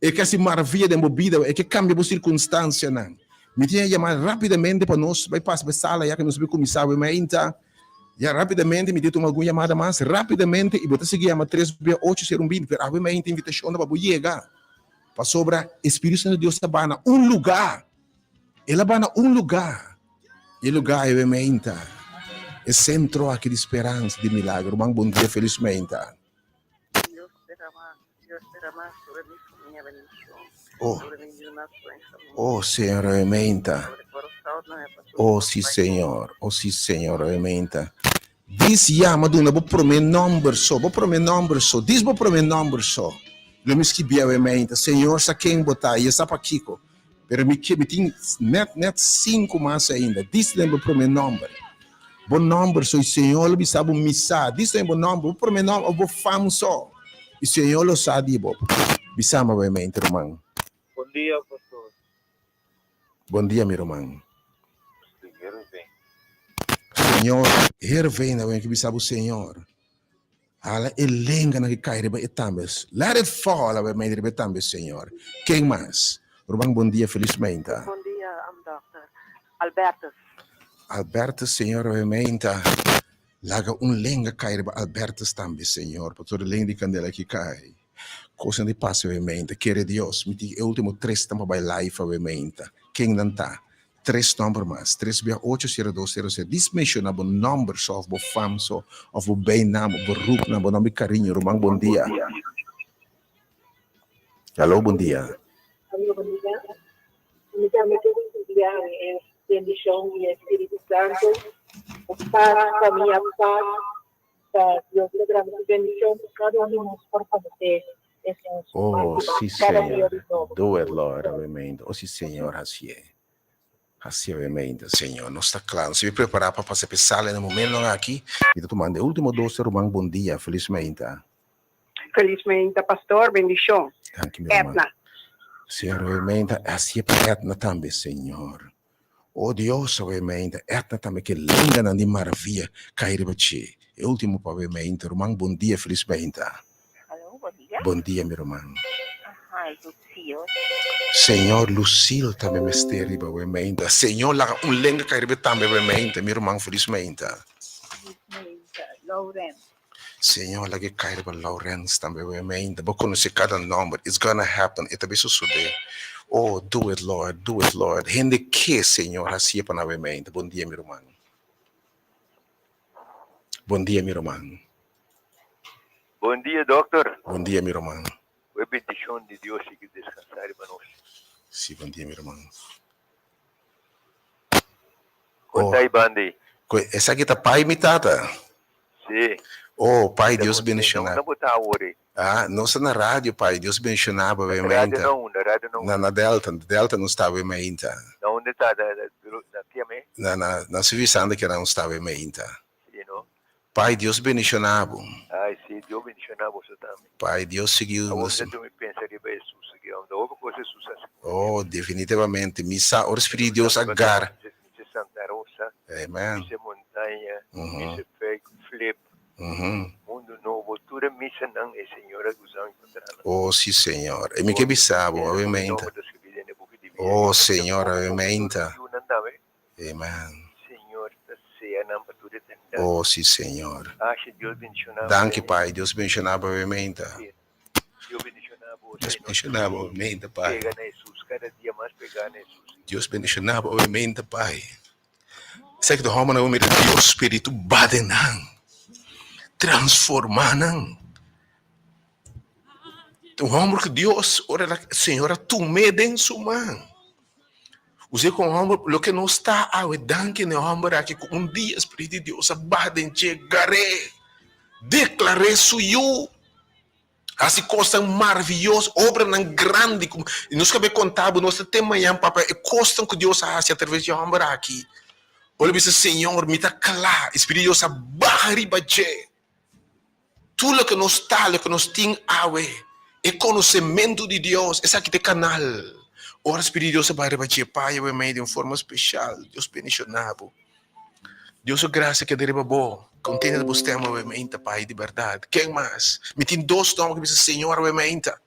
E ke hasi maravia den bo bida, e ke kambia bo sirkunstansianan. Mi tin a yama rapidamente pa nos bai pasa pa e sala ya ku nos bai kuminsá awe mainta. Ya rapidamente mi tin tuma algun yamada mas rapidamente i bo ta sigui yama tres bia ocho sero un binti, pero awe mainta invitashon ta pa bo yega. Pasobra e Spiritu Santu di Dios ta baha na un lugá. El a baha na un lugá. E lugá ei meinta. E sentro aki di speransa, di milagro. Ruman, bon dia, felis meinta.
Dios derama, Dios derama sobre mi famia bendicion.
Oh.
Sobre mi yunan Benjamin.
Oh, Señor, e meinta.
Sobre Corazao na mi pastor.
Oh, sí, Señor. Oh, sí, Señor, e meinta. Dis yama duna bo prome nomber so, bo prome nomber so, dis bo prome nomber so. Lo mi skibia awe meinta, Señor sa ken bo ta i e sa pakiko. Pero mi ke, mi tin net, net sinku mas ainda. Dis den bo prome nomber. Bo nomber so i Señor lo bisa bo mi sa. Dis den bo nomber, bo prome nomber of bo fam so. I Señor lo sa di bo. Bisa mi awe meinta, ruman.
Bon dia, pastor.
Bon dia mi ruman. Señor herveen awen ki bisa bo Señor hala e lenganan ki kai riba e tambe let it fall awen mei riba e tambe Señor ken mas ruman bon dia felis meinta.
Bon dia am dokter Albertus.
Albertus Señor awen meinta laga un lenga kai riba Albertus tambe Señor pasobra e lenga di kandela ki kai Kosnan di pasa awe meinta. Kere Dios, mi tin e ultimo tres tan pa bai live awe meinta. Ken nan ta? Tres nomber mas. Tres bia ocho sero dos sero sero. Dis menciona bo nomber so of bo fam so of bo bijnaam of bo roepnaam, bo nomber di cariño. Ruman bon dia. Hallo, bon dia.
Hallo, bon dia. Mi tambe ke risibi awe e bendishon di e Spiritu Santu. Pas, famia, pas. Pa Dios ta drama su bendishon ku kada un di nos por konosé Hesus
Oh,
mas i
sí,
mas kada dia
Señor.
di nobo.
Do it, Lord, awe Oh, sí, Señor, hasié. Hasié awe Señor. Nos ta kla. Nos ta prepará pa pasa p'e sala na e momentonan aki. Mi ta tumando e último dos ruman. Bon dia. Felis mainta.
Felis mainta, pastor. Bendishon.
Danki, mi ruman.
Edna.
Señor, awe mainta. Hasié pa Edna tambe, Señor. O Dios, awe mainta. Edna tambe ku e lenganan di maravia kai riba dje. E último pa awe mainta. Ruman, bon dia. Felis mainta.
Aló, bon dia.
Bon dia, mi ruman.
Aha, Lucille.
Señor, Lucille tambe mester riba awe mainta. Señor, laga un lenga kai riba e tambe awe mainta, mi ruman. Felis mainta.
Felis mainta, Lauren.
Señor, laga e kai riba Laurens tambe awe mainta. Bo konosé kada nòmber. It's gonna happen. E ta bin sosodé. Oh, do it, Lord. Do it, Lord. Hende ke, Señor, hasié pa nan awe mainta. Bon dia, mi ruman. Bon dia, mi ruman.
Bon dia, dokter.
Bon dia, mi ruman.
Ku e bendishon di Dios sigui deskansá riba nos.
Sí, bon dia, mi ruman.
Kon ta e banda ei?
Esaki ta pai mi tata?
Sí.
Oh, pai, Dios bendishoná.
Unda bo ta awor ei?
Ah, nos ta na radio, pai. Dios bendishoná bo awe
mainta. Radio na unda? Radio
na unda? Na, na Delta. Na Delta nos ta awe mainta.
Na unda ta? Na, na kiame?
Na, na, na Suvi Santa kera nos ta awe mainta.
Sí, no?
Pai, Dios bendishoná bo.
Ai, sí, Dios bendishoná boso tambe.
Pai, Dios sigui
Awor
nos.
mi ta tuma pensa riba Hesus aki. Unda hopi kos Hesus hasi ku mi.
Oh, definitivamente. Mi sa ora Spiritu di Dios a gar.
Misa Santa Rosa,
Amen.
Misa Montaña, Misa Flip, Mundo Nobo, tur e misanan e Señor a usa mi pa traha nan.
Oh, sí, Señor. E mi ke bisa bo, awe mainta. Oh, Señor, awe mainta. Amen.
Señor ta sea nan pa tur eternidad.
Oh, sí, Señor.
Asha Dios bendiciona bo.
Danki, Pai. Dios bendiciona bo, awe mainta.
Dios bendiciona bo.
Dios bendiciona bo, awe mainta, Pai.
Pega na Jesus, kada dia mas pega na Jesus.
Dios bendiciona bo, awe mainta, Pai. Esaki ta hòmbernan ku mira Dios spiritu ba den nan, transformá nan. Ta un hòmber ku Dios, ora el a, Señor a tum'é den su man. Usted ku un hòmber, loke nos ta awe, danki na e hòmber aki ku un dia spiritu di Dios a baha den dje, gar'é, deklar'é su yu. Hasi kosnan maravioso, obranan grandi ku nos ka bay konta bo, nos ta te mañan papia e kosnan ku Dios a hasi atraves di e hòmber aki. Bo lo bisa, Señor, mi ta kla, e Spiritu di Dios a baha riba dje. Tur loke nos ta, loke nos tin awe, e konosementu di Dios, esaki ta e kanal. Ora Spiritu di Dios a baha riba dje, Pai, awe mei den un forma speshal, Dios bendishoná bo. Dios su gracia keda riba bo. Contenta di bo stem awe meinta, Pai, di berdad. Ken mas? Mi tin dos nomber cu bisa Señor awe meinta.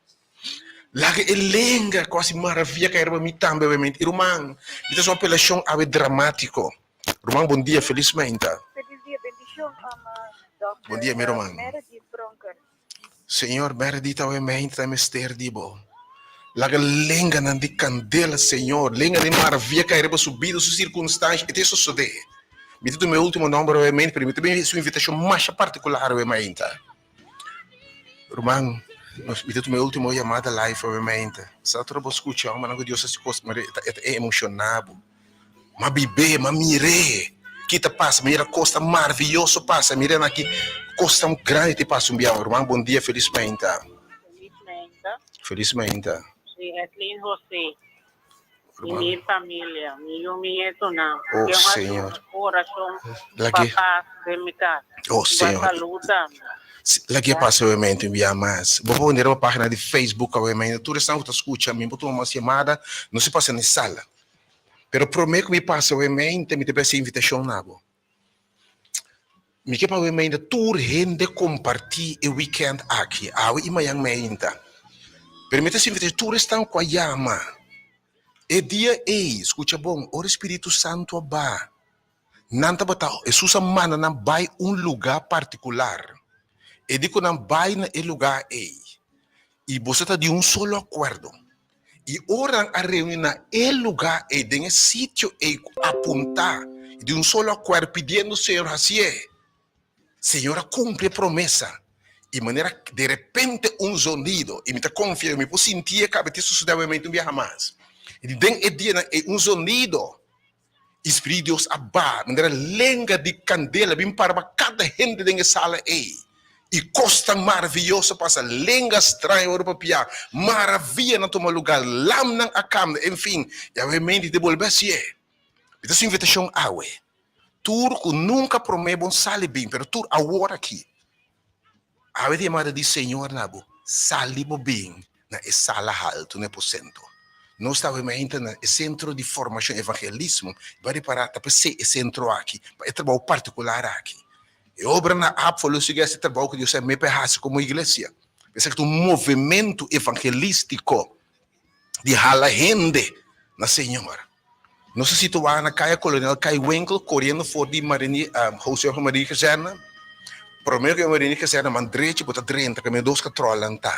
Laga e lenga cu haci maravilla cay riba mi tambe awe meinta. Y ruman, mi ta haci un apelacion awe dramatico. Ruman, bon dia, feliz meinta.
Feliz dia, bendicion, Dòkter
Bon dia, mi ruman.
Meredith Bronker.
Señor, Meredith awe meinta ta mester di bo. Laga lenganan di kandela, Señor, lenga di maravia kai riba su bida, su sirkunstansha, e ta sosodé. Mi ta tuma e último nòmber awe mainta, pero mi ta bini su invitashon masha partikular awe mainta. Ruman, mi ta tuma e último yamada live awe mainta. Sa ora bo skucha un manera ku Dios hasi kos, e ta emoshoná bo. M'a bib'é, m'a mir'é ki ta pasa, mira kos tan maravioso pasa, mira na ki kos tan grandi ta pasa un bia. Ruman, bon dia, felis mainta.
Felis mainta.
Felis mainta.
Si, Etlin José y mi familia, mi yu, mi nietonan.
Oh,
Dios a
Señor.
duna oracion
La
pa
que
paz den mi casa.
Oh,
Y pa
Señor.
salud tambe.
La que pasa obviamente un bia mas. Bo por pone riba pagina di Facebook obviamente. Tur esnan ku ta skucha mi por tuma mas yamada, no se pasa na e sala. Pero promé ku mi pasa obviamente mi ta bes e invitashon na bo. Mi ke pa obviamente tur hende kompartí e weekend aki, awe i mañan meinta. Pero mi ta hasi invitashon tur esnan ku a yama e dia ei, skucha bon, ora e Spiritu Santu a ba, nan tabata, Hesus a manda nan bai un lugá partikular. E di ku nan bai na e lugá ei i boso ta di un solo akuerdo. I ora nan a reuní na e lugá ei, den e sitio ei ku apuntá, i di un solo akuerdo pidiendo Señor hasié, Señor a kumpli e promesa. I manera derepente un zonido, i mi ta konfia, mi por sintié kabe te sosodé awe mente un biaha mas. I den e dianan ei un zonido i Spiritu di Dios a baha manera lenga di kandela bin para pa kada hende den e sala ei. I kosnan maravioso a pasa, lenga straño a wòrdu papiá, maravianan a tuma lugá, lamnan a kambia, enfin, Yahweh mente ta bolbe hasié. Mi ta hasi un invitashon awe, tur ku nunka promé bon sali bin, pero tur awor aki. Awe ta yamada di Señor na bo, sali bo bin na e sala haltu na e posento. Nos ta awe mainta na e sentro di formashon evangelismo, i bo a ripará ta p'esei e sentro aki, pa e trabou partikular aki. E obra na APFA lo sigui hasi e trabou ku Dios a mep'e hasi komo iglesia. Esaki ta un movementu evangelístiko di hala hende na Señor. Nos ta situá na Kaya Kolonel Kaiwinkel, koriendo for di Marini, Jose Jorge Marini Kazerne. Promé ku e Marini Kazerne, man drechi bo ta drenta kaminda dos katròlnan ta.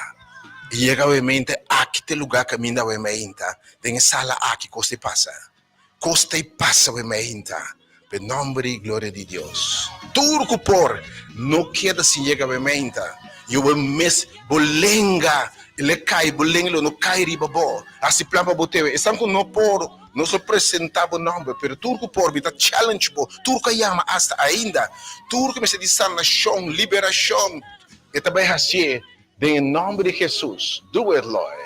I yega awemente aki ta e lugá kaminda awemente den e sala aki kos ta pasa. Kos ta pasa awemente pa e nòmber i gloria di Dios. Tur ku por no keda sin yega awemente. You will miss bo lenga lo kai, bo lenga lo no kai riba bo. Hasi plan pa bo tewe. Esnan ku no por, nos lo presentá bo nòmber, pero tur ku por, mi ta challenge bo, tur ku a yama asta ainda, tur ku mester di sanashon, liberashon, e ta bai hasié den e nòmber di Hesus. Do it, Lord.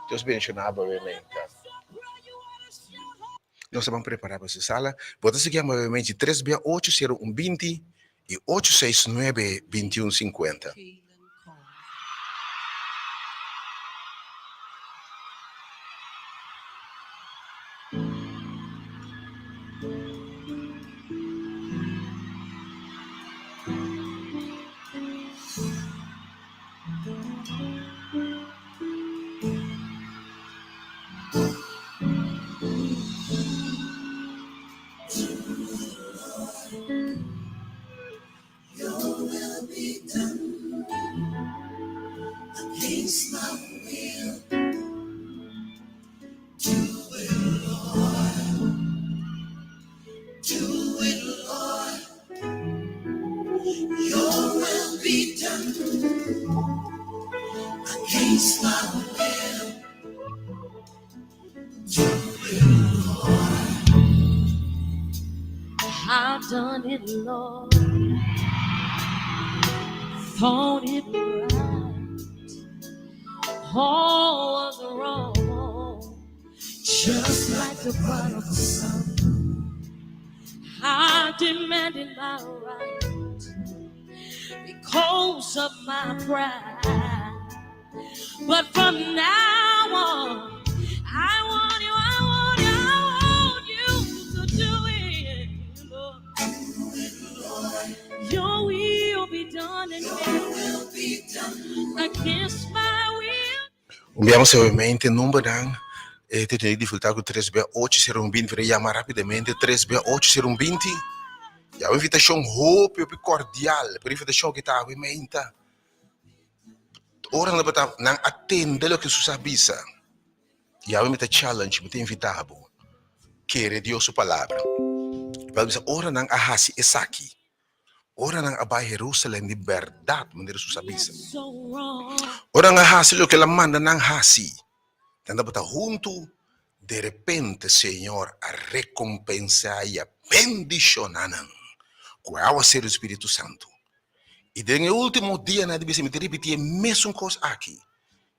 Dios bendishoná bo awemente. Nos ta ban prepará pa ese sala. Bo ta sigui yama awemente tres bia ocho sero un binti i ocho seis nuebe bintiun sinkuenta. Un bia nos obviamente numbernan e te tene dificultad cu tres bia ocho sero un binti pero yama rapidamente tres bia ocho sero un binti ya un invitacion hopi hopi cordial pero invitacion ki ta awe meinta ora nan tabata nan atende loke Jesus a bisa y awe mi ta challenge mi ta invita bo kere Dios su palabra e Bijbel bisa ora nan a haci esaki Ora nan a bai Herusalèm di bèrdat, manera Hesus a bisa, ora nan a hasi loke el a manda nan hasi, nan tabata huntu, derepente Señor a rekompensá i a bendishoná nan ku e awaseru di Spiritu Santu. I den e último dianan di bisa mi ta ripití e mesun kos aki,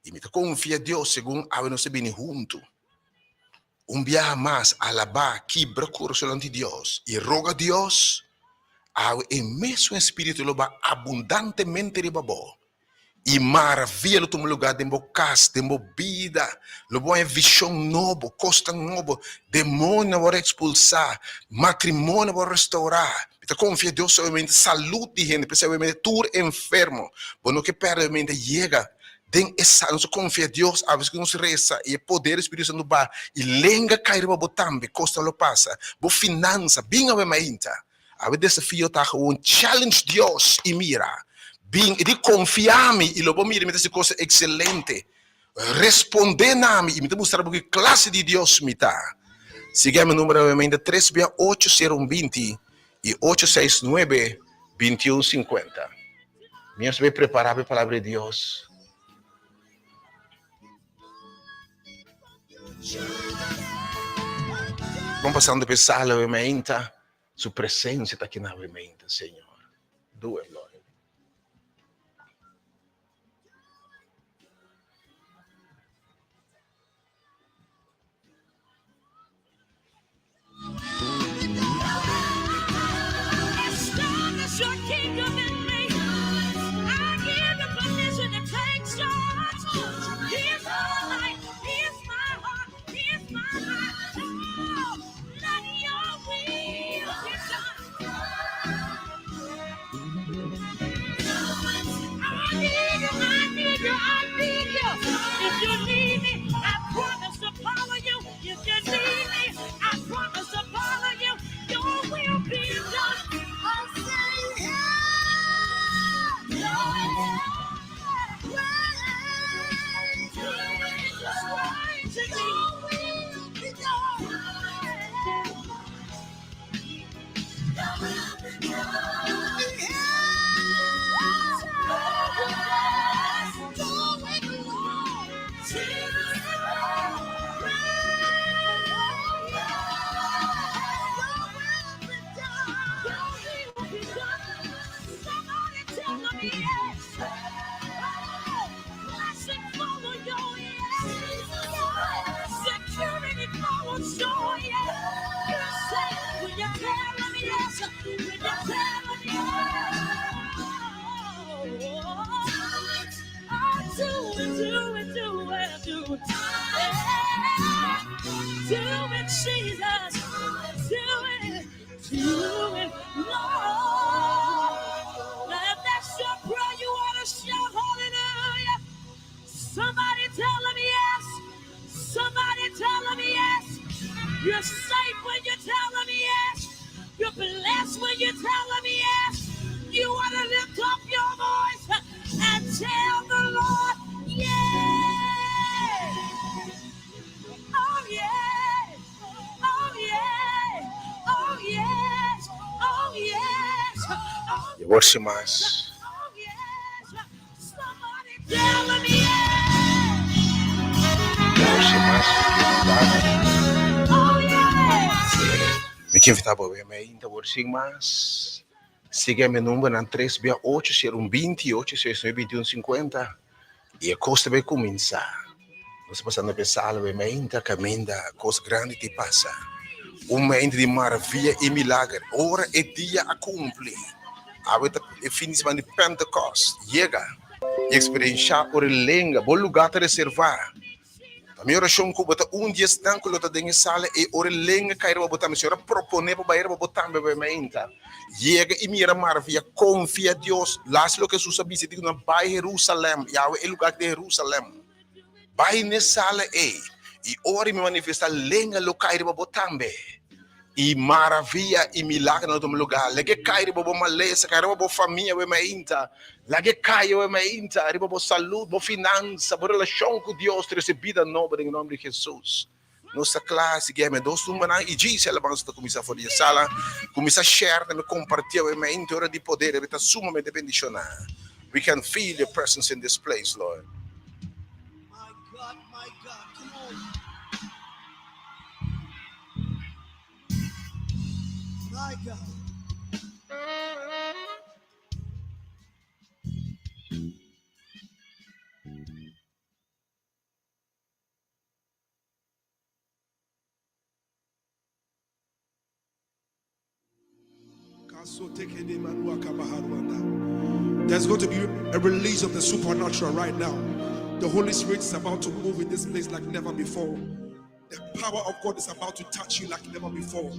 i mi ta konfia Dios segun awe nos ta bini huntu. Un biaha mas alabá, kibra kurason di Dios i roga Dios, awe e mesun Espíritu lo ba abundantemente riba bo, i maravia lo tuma lugá den bo kas, den bo bida. Lo bo haña vishon nobo, kosnan nobo, demonionan wòrdu ekspulsá, matrimonio wòrdu restourá. Mi ta konfia Dios solamente salud di hende, p'esei obviamente tur enfermo, bo no ke pèrdè obviamente yega Den e sala nos a konfia Dios, aves ku nos resa i e poder di Spiritu Santu ba i lenga kai riba bo tambe, kosnan lo pasa. Bo finansa, bin awe mainta. Awe desafio ta gewoon challenge Dios i mira. Bin i di konfia mi i lo bo mira mi ta hasi kosnan ekselente. Responde na mi i mi ta mustra bo ki klase di Dios mi ta. Sigui ami numero awe mainta tres bia ocho sero un binti i ocho seis nuebe bintiun sinkuenta. Mi a sabe prepará pa e Palabra di Dios. Bon pasando pe sala we meinta, su presencia ta kina we meinta, Señor. Do it, Lord. I awor sin mas. I awor sin mas mi ke invitá bo awe mainta awor sin mas. Sigui mi numbernan tres bia ocho sero un binti ocho seis nuebe binti un sinkuenta i e kos ta bai kuminsá. Nos ta pasando pa e sala awe mainta kaminda kos grandi ta pasa. Un mainta di maravia i milager. Ora e dia a kumpli, awe ta e fin di semana di Pentekost. Yega i eksperenshá ora e lenga bo lugá ta reservá. Ta mi orashon ku bo ta un di esnan ku lo ta den e sala ei ora e lenga kai riba bo tambe. Señor a proponé pa bai riba bo tambe bai mainta. Yega i mira maravia. Konfia Dios. Las loke Hesus a bisa, e di ku nan bai Herusalèm. Yahweh e lugá ki ta Herusalèm. Bai n'e sala ei i ora mi manifestá lenga lo kai riba bo tambe. I maravia i milagernan lo tuma lugá. Laga e kai riba bo malesa, kai riba bo famia awe mainta. Laga e kai awe mainta riba bo salud, bo finansa, bo relashon ku Dios. Trese bida nobo den e nòmber di Hesus. Nos ta kla sigui heme dos tumbanan i djis e alabansa ta kuminsá for di e sala. Kuminsá share tambe, kompartí awe mainta e ora di poder awe ta sumamente bendishoná. We can feel your presence in this place, Lord.
There's going to be a release of the supernatural right now. The Holy Spirit is about to move in this place like never before. The power of God is about to touch you like never before.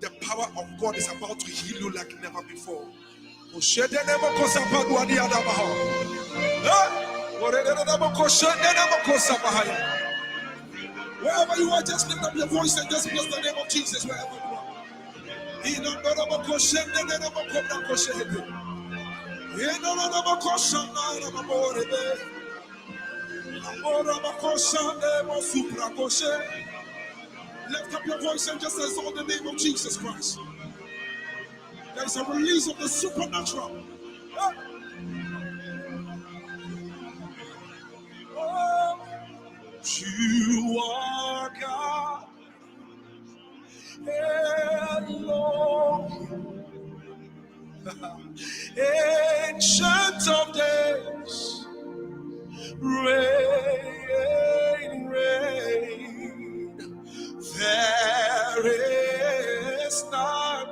The power of God is about to heal you like never before. Wherever you are, just lift up your voice and just bless the name of Jesus wherever you are. Lift up your voice and just exalt the name of Jesus Christ. There is a release of the supernatural. Oh, you are God. Ancient of days, reign, reign. There is none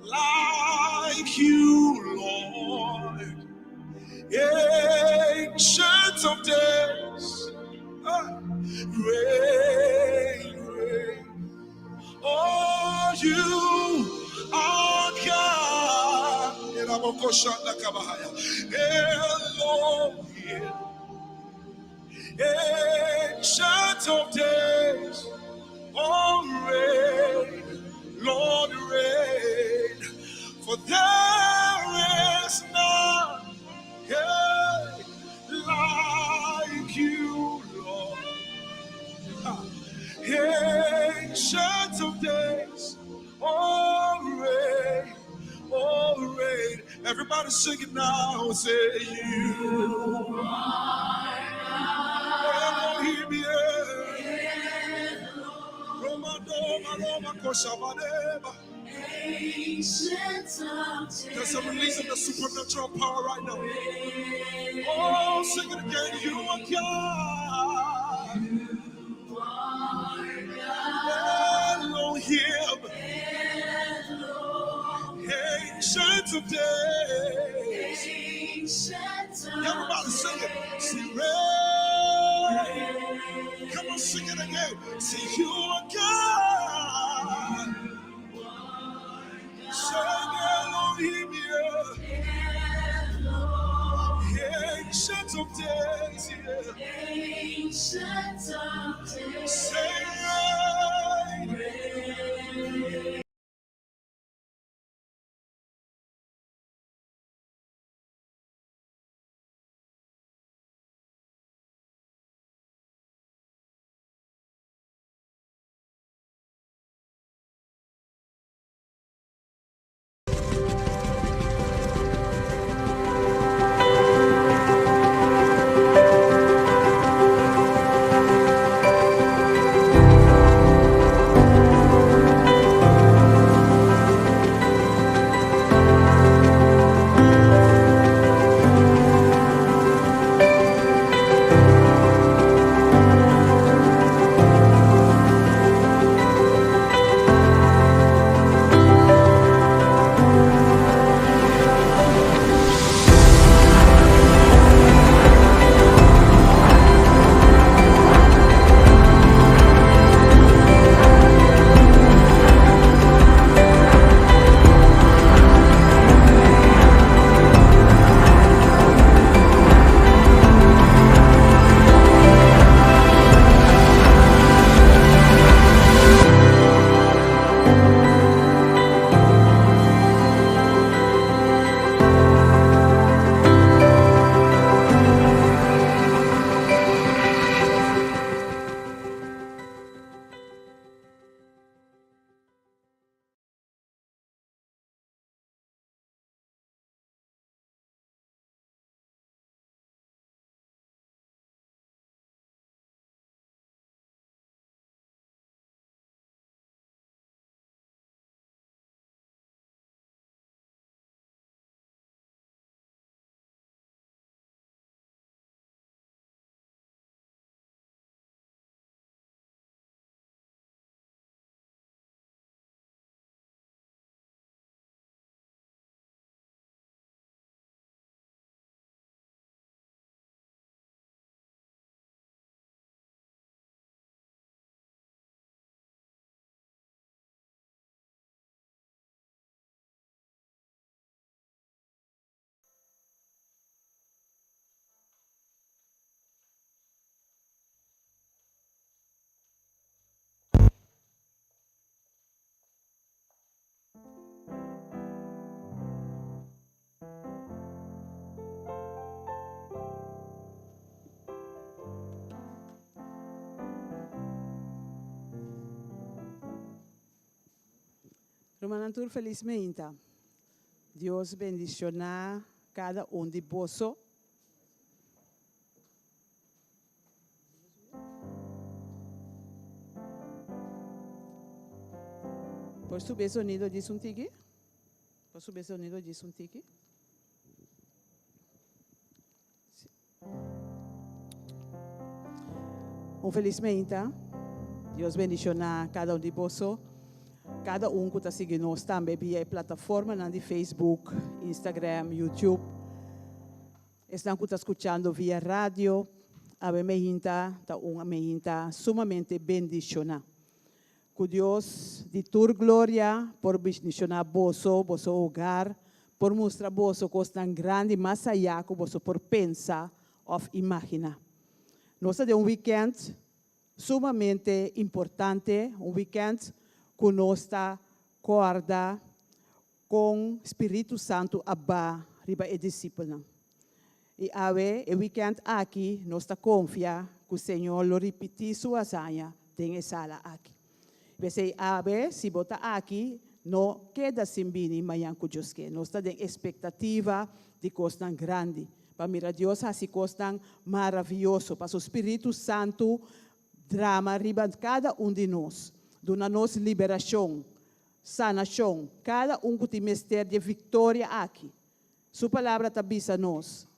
like you, Lord. Ancient of days, ah, reign, reign. Oh, you are God. Elohim. Ancient of days, oh, reign, Lord, reign. For there is none yeah, like you, Lord. Ancient of days, oh, reign, oh, reign. Everybody sing it now. Say, You are Elohim, yeah. Roma, Doma, Roma, Koshamadeba. There's a release of the supernatural power right now. Oh, sing it again. You are God. Elohim. Ancient of days. Everybody sing it. See, reign. Come on, sing it again. See, you are God. Sing Elohim, yeah. Ancient of days, yeah. Say, reign.
Rumannan tur felis meinta. Dios bendiciona cada un di boso. Por subi e sonido djis un tiki? Por subi e sonido djis un tiki. Un felis meinta. Dios bendiciona cada un di boso. Cada un cu ta sigui nos tambe via e plataformanan di Facebook, Instagram, YouTube. Esnan cu ta scuchando via radio, awe meinta ta un meinta sumamente bendiciona. Ku Dios di tur gloria por bendishoná boso, boso hogar, por mustra boso kosnan grandi mas ayá ku boso por pensa òf imaginá. Nos ta den un wikènt sumamente importante, un wikènt ku nos ta kòrda Kon Spiritu Santu a ba riba e disipelnan. I awe, e wikènt aki, nos ta konfia ku Señor lo ripití Su hazaña den e sala aki. P'esei awe, si bo ta aki, no keda sin bini mañan ku Dios ke. Nos ta den espektativa di kosnan grandi, pa mira Dios hasi kosnan maravioso, pa Su Spiritu Santu drama riba kada un di nos, duna nos liberashon, Sanashon, kada un ku tin mester di e viktoria aki. Su Palabra ta bisa nos,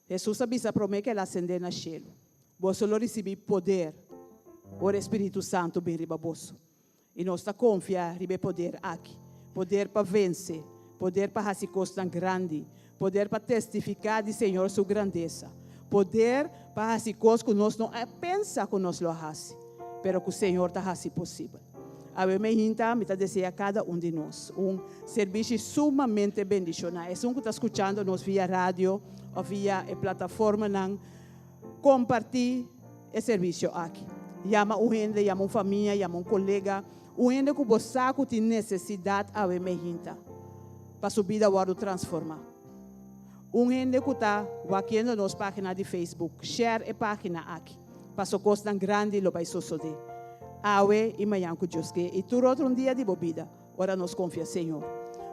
Hesus a bisa promé ku el asendé na shelu, Boso lo risibí poder ora e Spiritu Santu bin riba boso. I nos ta konfia riba e poder aki, poder pa vense, poder pa hasi kosnan grandi, poder pa testifiká di Señor su grandesa, poder pa hasi kos ku nos no a pensa ku nos lo a hasi, pero ku Señor ta hasi posibel. Awe meinta mi ta desea kada un di nos un servishi sumamente bendishoná. Esun ku ta skuchando nos via radio òf via e plataformanan, kompartí e servisio aki. Yama un hende, yama un famia, yama un kolega, un hende ku bo sa ku tin nesesidat awe meinta pa su bida wòrdu transformá. Un hende ku ta wakiendo nos página di Facebook, share e página aki. Paso kosnan grandi lo bai sosodé awe i mañan ku Dios ke i tur otro un dia di bo bida ora nos konfia Señor.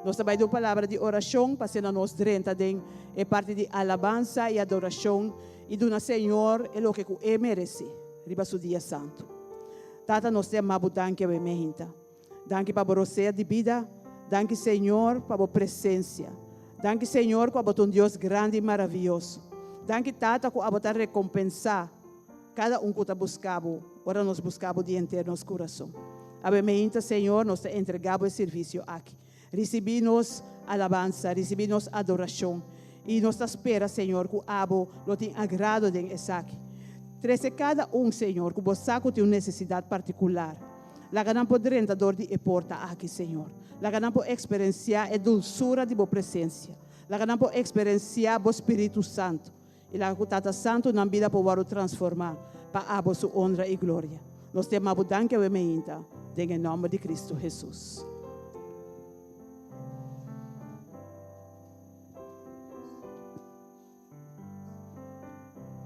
Nos ta bai den un palabra di orashon pa asina nos drenta den e parti di alabansa i adorashon i duna Señor e loke ku E meresé riba Su dia santu. Tata nos te ama Bo danki awe mehinta. Danki pa Bo rosea di bida. Danki Señor pa Bo presencia. Danki Señor cu Abo ta un Dios grandi y maraviyoso. Danki Tata cu Abo ta recompensa cada un cu ta busca Bo ora nos busca Bo di henter nos curason. Awe meinta Señor nos ta entrega Bo e servicio aki. Ricibi nos alabansa, ricibi nos adoracion y nos ta spera Señor cu Abo lo tin agrado den esaki. Trece cada un Señor cu Bo sa cu tin un necesidad particular. Laga nan por drenta dor di e porta aki, Señor. Laga nan por eksperensiá e dulsura di Bo presensia. Laga nan por eksperensiá Bo Spiritu Santu. I laga ku Tata Santu nan bida por wòrdu transformá pa Abo su onra i gloria. Nos te ama Bo danki awe meinta, den e nòmber di Kristu Hesus.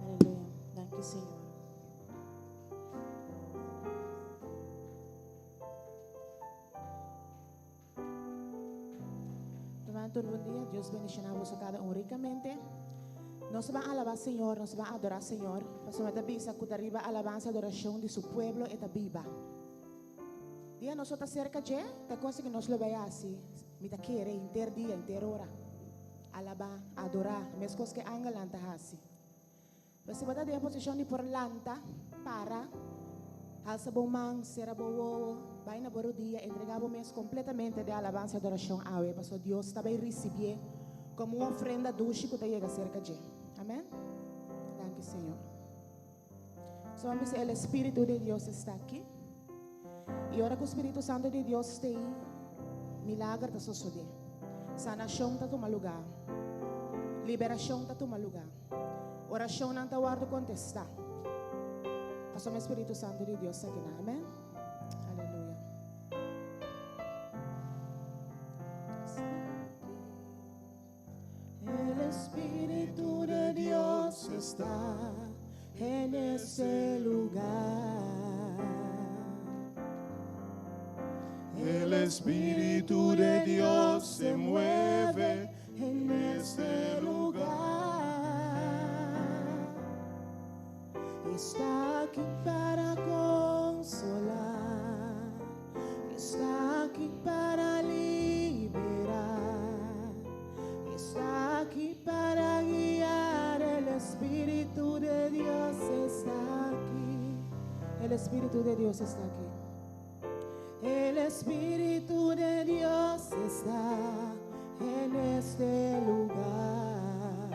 Aleluya. Danki, Señor. Ruman tur bon dia. Dios bendiciona boso cada un ricamente. Nos va alaba Señor, nos va adora Señor. Pasobra ta bisa cu ta riba alabanza adoracion di su pueblo e ta biba. Dia nos ta cerca dje, ta cosa que nos lo bay haci. Mi ta kere henter dia, henter ora. Alabá, adorá, meskos ku e angelnan ta hasi. Pero si bo ta den e posishon di por lanta, para, halsa bo man, sera bo wowo, bai na bo rudia, entregá bo mes kompletamente den alabansa i adorashon awe, pasobra Dios ta bai risibié komo un ofrenda dushi ku ta yega serka dje. Amèn? Danki, Señor. So a bisa, el Espíritu de Dios está aquí. I ora ku Spiritu Santu di Dios t'ei, milager ta sosodé. Sanashon ta tuma lugá. Liberashon ta tuma lugá. Orashonnan ta wòrdu kontestá. Pasobra e Spiritu Santu di Dios ta akinan. Amèn. Aleluya. El Espíritu de Dios está en ese lugar.
El Espíritu de Dios se mueve en este lugar.
Está aquí para consolar. Está aquí para liberar. El Espíritu de Dios está aquí. El Espíritu de Dios está en este lugar.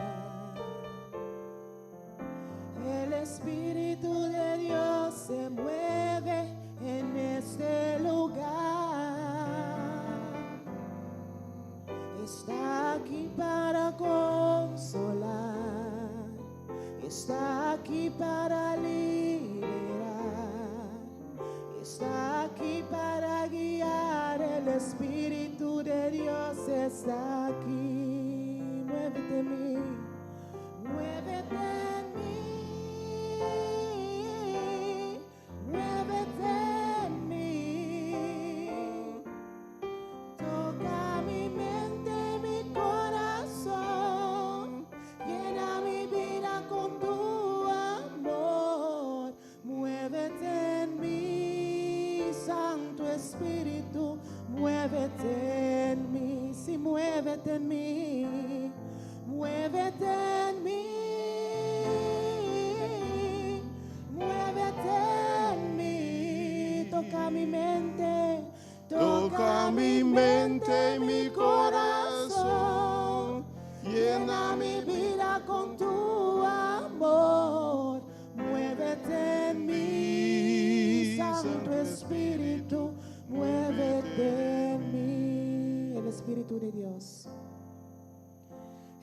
El Espíritu de Dios se mueve en este lugar. Está aquí para consolar. Está aquí para liberar. Está aquí para guiar. El Espíritu de Dios está aquí. Muévete en mí. Muévete en mí. Muévete en mí. Toca mi mente, mi corazón. Llena mi vida con tu amor. Muévete en mí, Santo Espíritu. Muévete en mí, sí, muévete en mí. Muévete en mí. Muévete en mí. Toca mi mente.
Toca mi mente y mi corazón.
Llena mi vida con tu amor. Muévete en mí, Santo Espíritu. Muévete en mí. El Espíritu de Dios.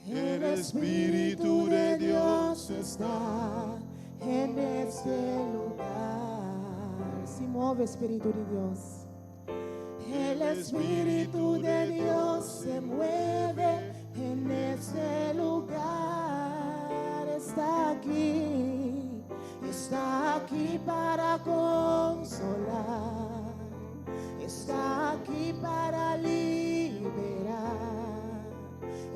El Espíritu de Dios
está en este lugar. Si move, Espíritu de Dios. El Espíritu de Dios se mueve en este lugar. Está aquí, está aquí para consolar. Está aquí para liberar.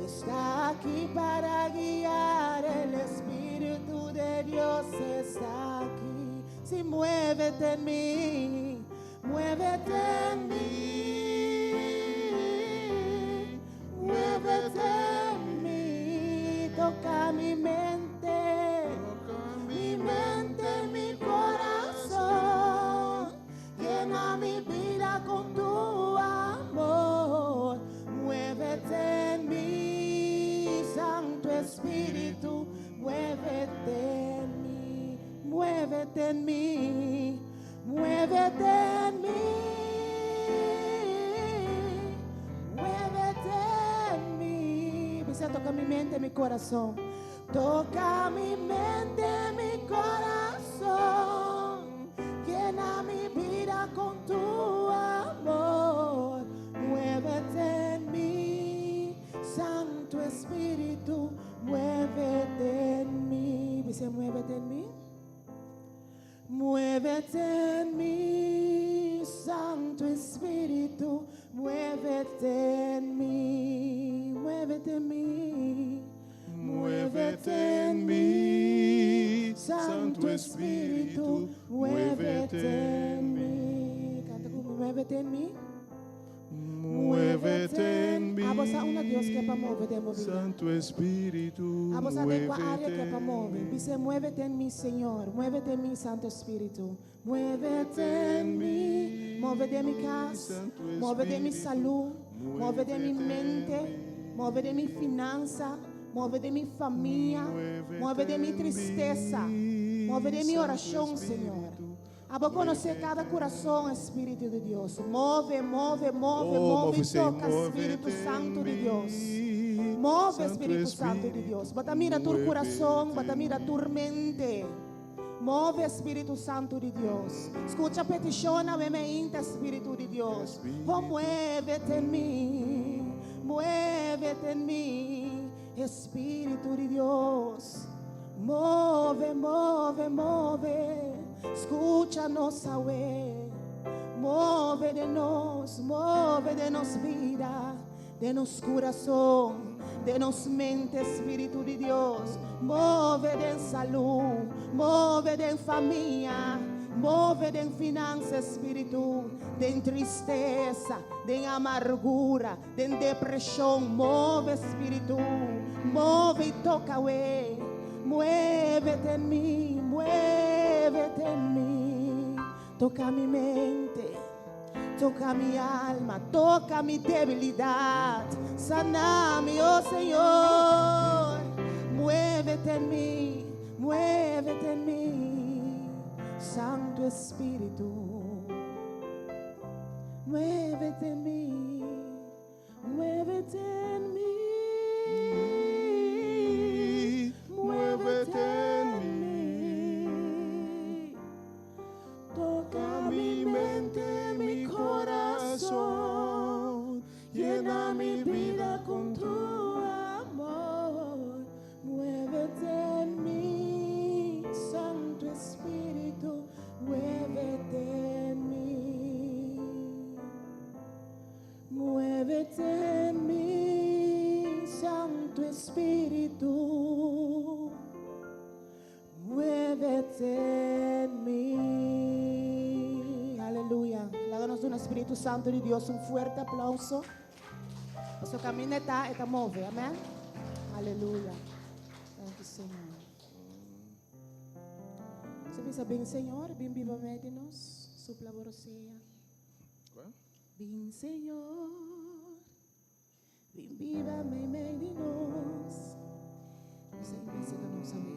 Está aquí para guiar. El Espíritu de Dios está aquí. Sí, muévete en mí. Muévete en mí. Muévete en mí. Toca mi mente. Mi mente, mi corazón. Llena mi vida con tu amor. Muévete en mí, Santo Espíritu. Muévete en mí. Muévete en mí. Muévete en mí. Muévete en mí. Bisa toca mi mente, mi corazón. Toca mi mente, mi corazón. Llena mi vida con tu amor. Muévete en mí, Santo Espíritu. Muévete en mí. Dice, muévete en mí. Muévete en mí, Santo Espíritu. Muévete en mí. Muévete en mí.
Muévete en mí, Santo Espíritu, muévete en
mí. Canta conmigo, muévete en mí.
Muévete en mí.
Abo sa unda Dios ke pa move den bo bida.
Santo Espíritu,
Abo sa den kua área
muévete
ke pa move. Bis'é, muévete en mí, Señor. Muévete en mí, Santo Espíritu. Muévete en mí. Move den mi kas. Move den mi salú. Move den mi mente. Move den mi finansa. Move den mi famia. Move den mi tristesa. Move den mi orashon, Señor. Abo konosé kada kurason, Spiritu di Dios. Move, move, move,
Oh,
move
move,
i toka,
Señor,
Spiritu
muévete
Santu di
en
Dios.
mí,
Move,
Santo
Spiritu Santu di Dios. Bo ta mira tur kurason, bo ta mira tur mente. Move, Spiritu Santu di Dios. Skucha petishon awe mainta, Spiritu di Dios. Oh, muévete en mí, muévete en mí, Espíritu di Dios. Move, move, move. Skucha nos awe. Move den nos, move den nos bida, den nos kurason, den nos mente, Spiritu di Dios. Move den salú, move den famia, move den finansa, Spiritu, den tristesa, den amargura, den depreshon. Move, Spiritu, move i toka awe. Muévete en mí, muévete en mí. Toca mi mente, toca mi alma, toca mi debilidad. Sanami, oh Señor. Muévete en mí, muévete en mí, Santo Espíritu. Muévete en mí, muévete en mí,
Muévete en
mí. Toca
mi mente, mi corazón, llena mi vida
con tu amor. Muévete en mí, Santo Espíritu, muévete en mí. Muévete en mí, Santo Espíritu. Muévete en mí. Aleluya. Háganos un Espíritu Santo de Dios un fuerte aplauso. Su kaminda e ta, ta move. Amèn. Aleluya. Danki, Señor. Bo bisa bin, Señor, bin biba meimei di nos. Supla bo rosea. Bin, Señor. Bin biba meimei di nos. Señor, bisa ku nos, amèn.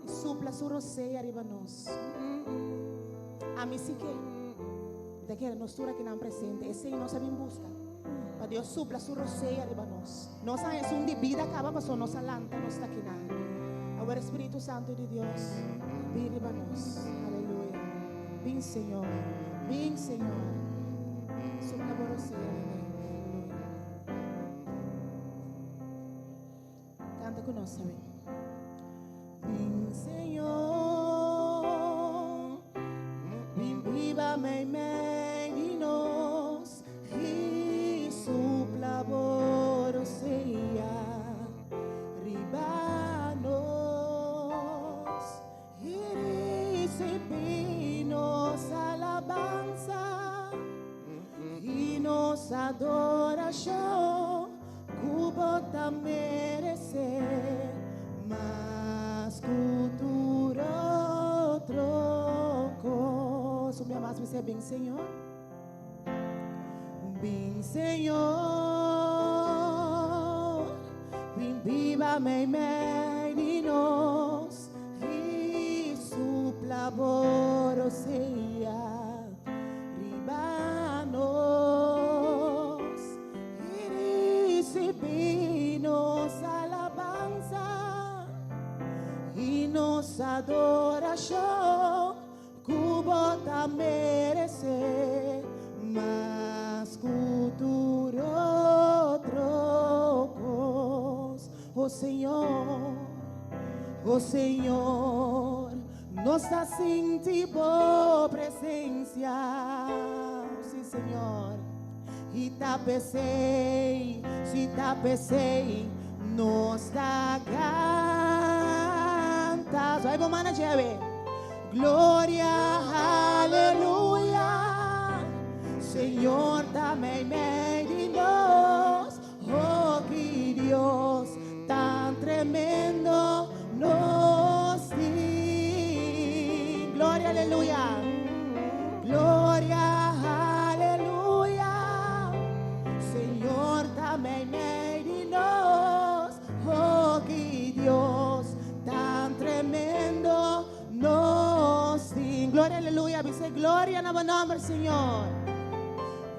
I supla su rosea riba nos. Ami sí ke. Di ku nos tur akinan presente. Esei nos a bin buska. Pa Dios supla su rosea riba nos. Nos a un di bida kaba pasó nos a lanta nos ta akinan. Awor Spiritu Santu di Dios, bin riba nos. Aleluya. Bin Señor. Bin Señor. Supla bo rosea riba. Aleluya. Kanta ku nos, sabe? Bin Señor, bin biba meimei di nos, i supla bo rosea, riba nos, i risibí nos alabansa, i nos adorashon, ku bo ta meresé, mas ku tur otro kos. Mi mas mi bin Señor. Bin Señor, bin biba meimei di nos, i supla bo rosea, riba nos, i risibí nos alabansa, i nos adorashon, ku bo ta meresé, mas ku tur otro kos. Oh Señor, oh Señor, nos ta sinti bo presensia, sí Señor. I ta p'esei, sí ta p'esei, nos ta kanta. Bai bo manager. Gloria, aleluya. Señor, ta meimei di nos. Oh, ki Dios tan tremendo nos tin. Gloria, aleluya. Gloria, aleluya. Señor, ta meimei di nos. Oh, ki Dios tan tremendo nos tin. Gloria, aleluya. Dice gloria na nòmber, Señor.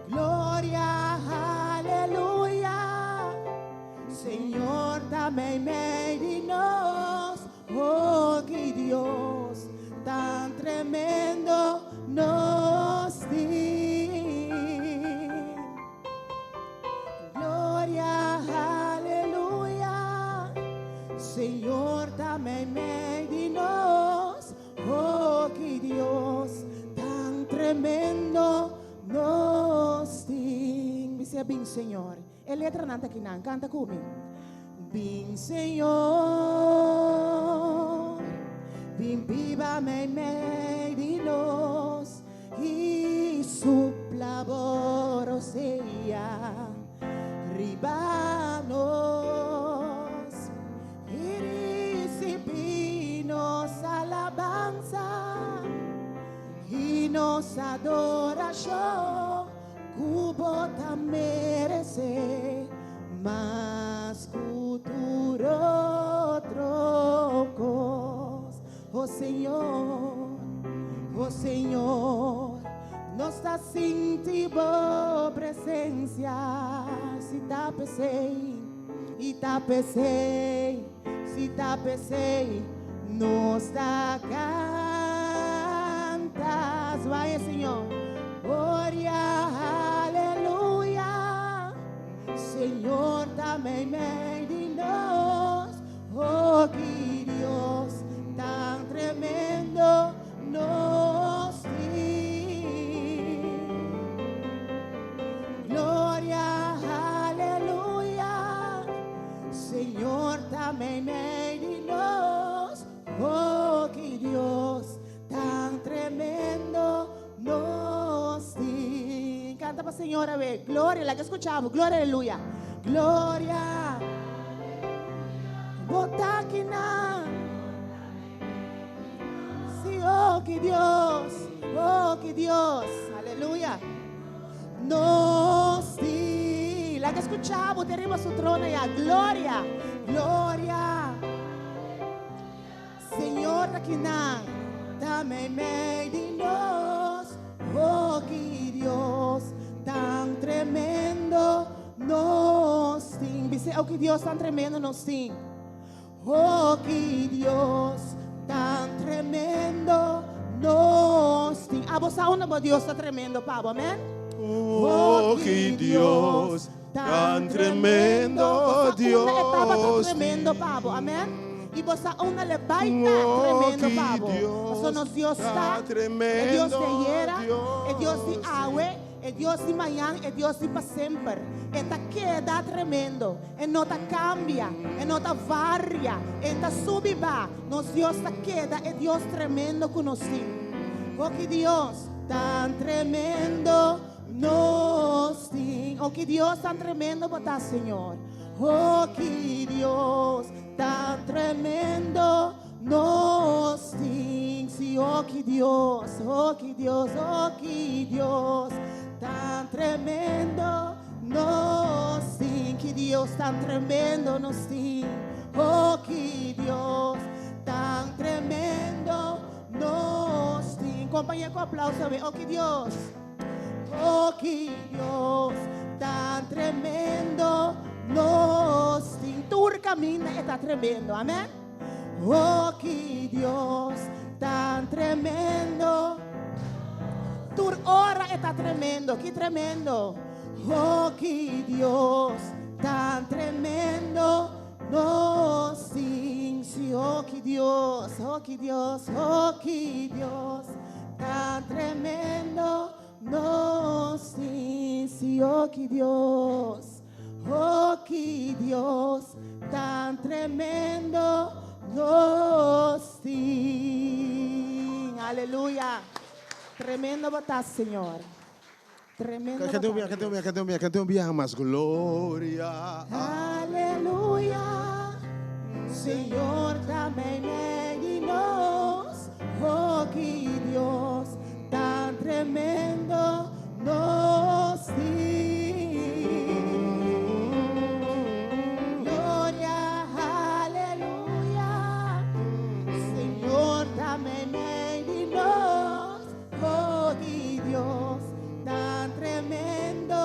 Gloria, aleluya. Señor, ta meimei di nos. Oh, ki Dios tan tremendo nos tin. Gloria, aleluya. Señor, ta meimei di nos. Oh, ki Dios tan tremendo nos tin. Bisa bin, Señor. E letranan ta akinan, kanta ku mi. Bin, Señor. Bin biba meimei di nos. I supla bo rosea. Riba nos. I risibí nos alabansa. I Risibí nos adorashon ku bo ta meresé mas ku tur otro kos. O Señor, o Señor, nos ta sinti bo presensia. Si ta p'esei, i ta p'esei, si ta p'esei, nos ta kanta. Zwaai, Señor. Gloria, aleluya. Señor ta meimei di nos. Oh, ki Dios tan tremendo nos tin. Gloria, aleluya. Señor ta meimei di nos. Oh, ki Dios tan tremendo nos tin. Kanta pa Señor awe. Gloria, laga skucha bo. Gloria, aleluya. Gloria. Bo ta akinan. Sí, oh, ki Dios. Oh, ki Dios. Aleluya. Nos tin. Laga skucha bo te riba su trono ya. Gloria. Gloria. Señor ta akinan. Ta meimei di nos. Oh, ki Dios tan tremendo nos tin. Bis'é, oh, ki Dios tan tremendo nos tin. Oh, ki Dios tan tremendo nos tin. Abo sa unda bo Dios ta tremendo pa bo, amen?
Oh, ki Dios tan tremendo
Dios e tabata tremendo
pa
bo, amen? I bo sa unda le bai ta tremendo pa bo. Pasobra nos Dios ta e Dios di ayera, e Dios di awe, e Dios di mañan, e Dios di pa semper. E ta keda tremendo, e no ta kambia, e no ta varia, e ta subi ba. Nos Dios ta keda e Dios tremendo ku nos tin. O ki Dios tan tremendo nos tin. O ki Dios tan tremendo bo ta, Señor. O ki Dios tan tremendo nos tin. Sí, o ki Dios, o ki Dios, o ki Dios tan tremendo nos tin. Ki Dios tan tremendo nos tin. O ki Dios tan tremendo nos tin. Kompañ'é ku aplauso awe. O ki Dios. O ki Dios tan tremendo nos tin. Tur kaminda e ta tremendo. Amen. O ki Dios tan tremendo. Tur ora e ta tremendo. Ki tremendo. O ki Dios tan tremendo nos tin. Si, o ki Dios, o ki Dios, o ki Dios tan tremendo nos tin. Si, o ki Dios, o ki Dios tan tremendo nos tin. Aleluya. Tremendo bo ta, Señor. Tremendo bo
Kanta un
ta,
biaha, kanta un
Dios.
biaha, kanta un biaha, kanta un biaha mas. Gloria.
Aleluya. Señor ta meimei di nos. Oh, ki Dios tan tremendo nos tin. Gloria, aleluya. Señor ta meimei di nos. Oh, ki Dios tan tremendo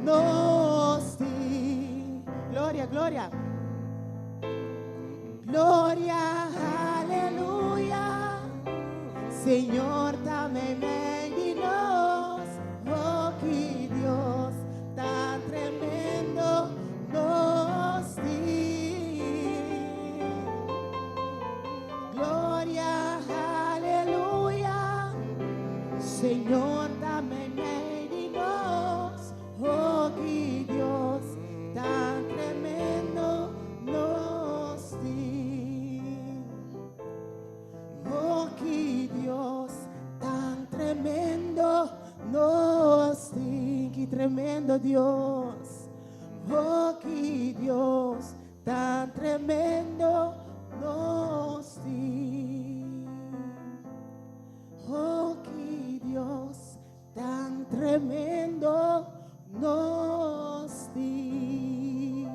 nos tin. Gloria, gloria. Gloria, aleluya. Señor ta meimei di nos. Oh, ki Dios tan tremendo nos tin. Gloria, aleluya. Señor ta meimei di nos. Oh, ki Dios tan tremendo nos tin. Oh, ki Dios tan tremendo nos tin. Ki tremendo Dios. Oh, ki Dios tan tremendo nos tin. Oh, ki Dios. tremendo nos tin.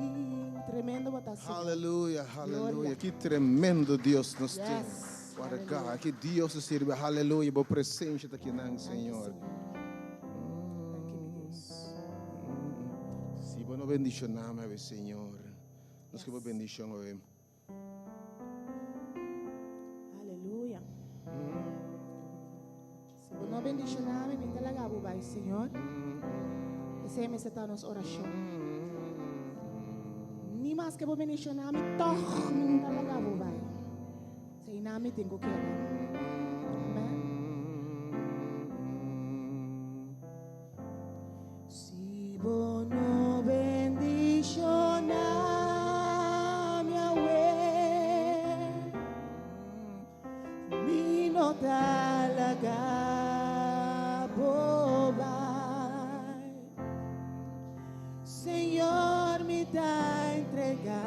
Tremendo bo ta, Señor.
Hallelujah,
Gloria.
hallelujah. Ki tremendo Dios nos tin.
Yes.
What a God. Ki Dios ta sirbi. Hallelujah. Bo presencia ta akinan, Señor. Si bo no bendiciona mi, Señor. Nos ke bo bendicion awe.
Aleluya. Si bo no bendiciona mi, mi ta laga bo bai, Señor. Esei mester ta nos oracion. Ni maske bo bendiciona mi, toch mi ta laga bo bai. Esei mi tin cu keda. Amen. Si bo no bendiciona mi awe, mi no ta laga bo bai. Señor, mi ta entrega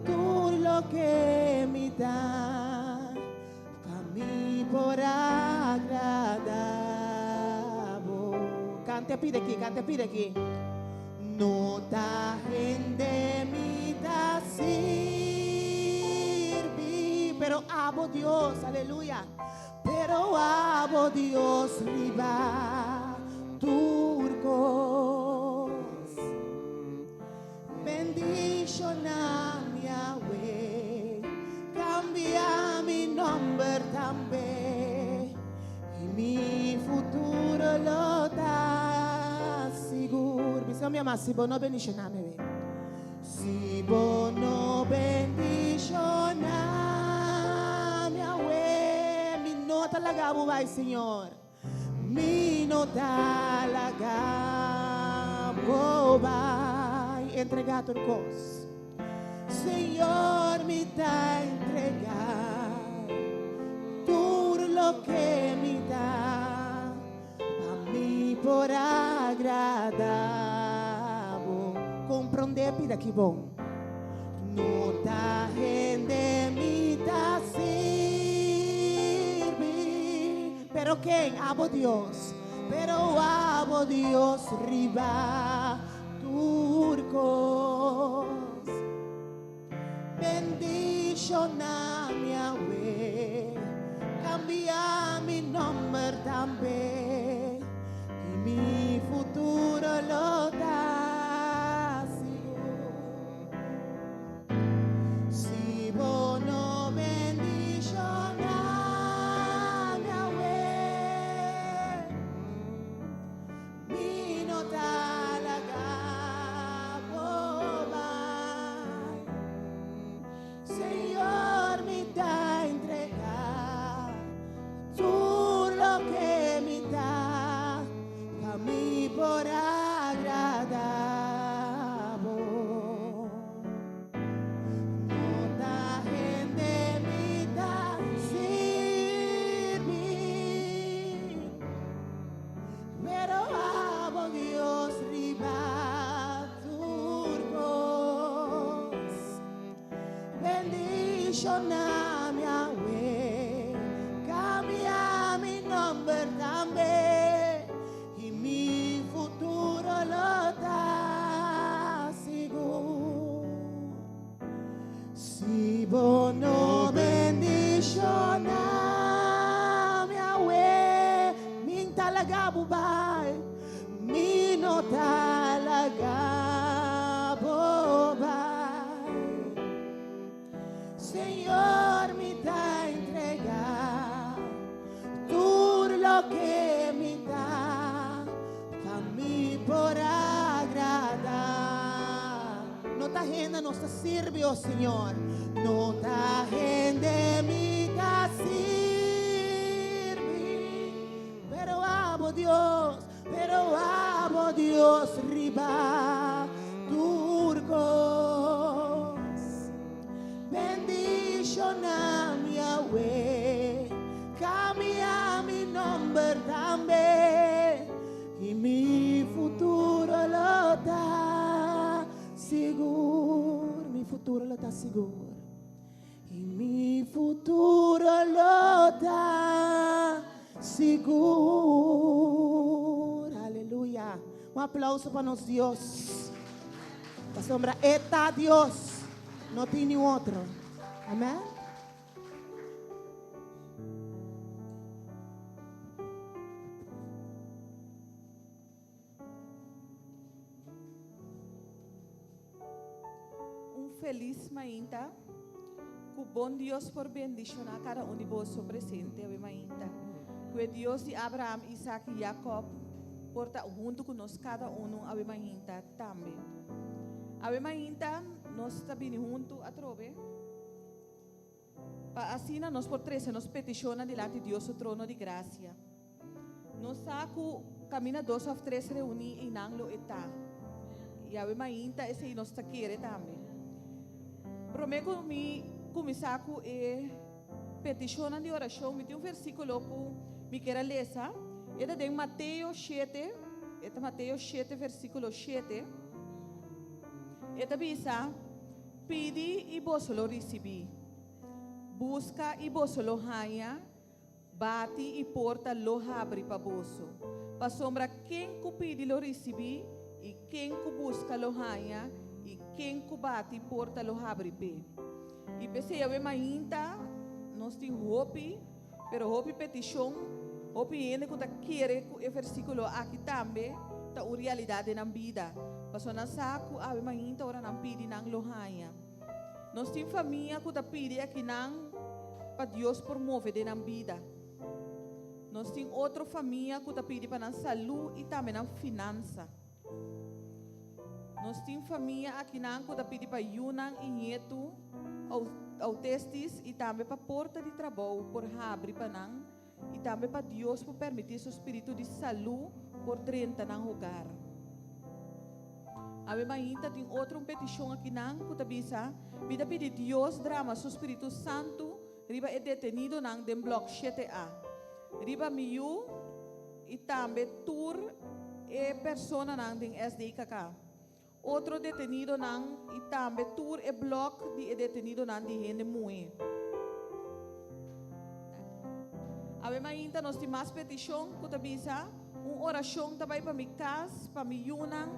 tur loke mi ta, pa mi por agrada bo. Canta pide aki, canta pide aki. No ta hende mi ta sirbi, pero abo Dios, aleluya. Pero abo Dios riba tur cos. Bendiciona mi awe, cambia mi nomber tambe, y mi futuro lo ta sigur. Bisa mi ama, si bo no bendiciona mi, si bo no bendiciona mi awe, mi no ta laga bo bai, Señor. Mi no ta laga bo bai. Entrega tur cos. Señor, mi ta entrega tur loke mi ta, pa mi por agrada bo. Comprende pida aki bon. No ta hende mi ta sirbi, pero ken? Abo Dios, pero abo Dios riba tur cos. Bendiciona mi awe, cambia mi nomber tambe, y mi futuro lo ta sigur. Si bo no bendiciona mi awe, mi no ta laga bo bai. Señor, mi ta entrega tur loke mi ta, pa mi por agrada bo. No ta hende mi ta sirbi, pero abo Dios riba tur cos. Bendiciona mi awe, cambia mi nomber tambe, y mi futuro lo ta sigur. Si bo no bendiciona mi awe, mi ta laga bo bai, mi no ta laga bo bai. Señor, mi ta entrega tur loke mi ta, pa mi por agrada. No ta hende nos ta sirbi, oh Señor. No ta hende mi ta sirbi, pero abo Dios, pero abo Dios riba tur cos. Bendiciona mi awe, cambia mi nomber tambe, y mi futuro lo ta sigur. Mi futuro lo ta sigur. Y mi futuro lo ta sigur. Un aplauso pa nos Dios. Pasobra E ta Dios, no tin niun otro. Amen.
Un felis mainta. Ku bon Dios por bendishoná kada un di boso presente awe mainta. Ku e Dios di Abraham, Isaac i Jacob por ta huntu ku nos kada unu awe mainta tambe. Awe mainta nos ta bini huntu atrobe pa asina nos por trese nos petishonnan dilanti Dios su trono di grasia. Nos sa ku kaminda dos òf tres reuní einan lo e ta. I awe mainta esei nos ta kere tambe. Promé ku mi kuminsá ku e petishonnan di orashon, mi tin un versíkulo ku mi kier a lesa. E ta den Mateo shete, e ta Mateo shete versíkulo shete. E ta bisa, Pidi i boso lo risibí, buska i boso lo haña, Bati i porta lo habri pa boso. Pasobra ken ku pidi lo risibí, i ken ku buska lo haña, i ken ku bati porta lo habri p'e. I p'esei awe mainta nos tin hopi, pero hopi petishon, hopi hende ku ta kere ku e versíkulo aki tambe ta un realidat den nan bida, pasobra nan sa ku awe mainta ora nan pidi nan lo haña. Nos tin famia ku ta pidi akinan pa Dios por move den nan bida. Nos tin otro famia ku ta pidi pa nan salú i tambe nan finansa. Nos tin famia akinan ku ta pidi pa yunan i ñetu autestis i tambe pa porta di trabou por habri pa nan i tambe pa Dios por permití su spiritu di salú por drenta nan hogar. Awe mainta tin otro un petishon akinan ku ta bisa, Mi ta pidi Dios drama su spiritu santu riba e detenidonan den blòk shete A, riba mi yu i tambe tur e personanan den SDKK, otro detenidonan i tambe tur e blòk di e detenidonan di hende muhé. Awe mainta nos tin mas petishon ku ta bisa, Un orashon ta bai pa mi kas, pa mi yunan,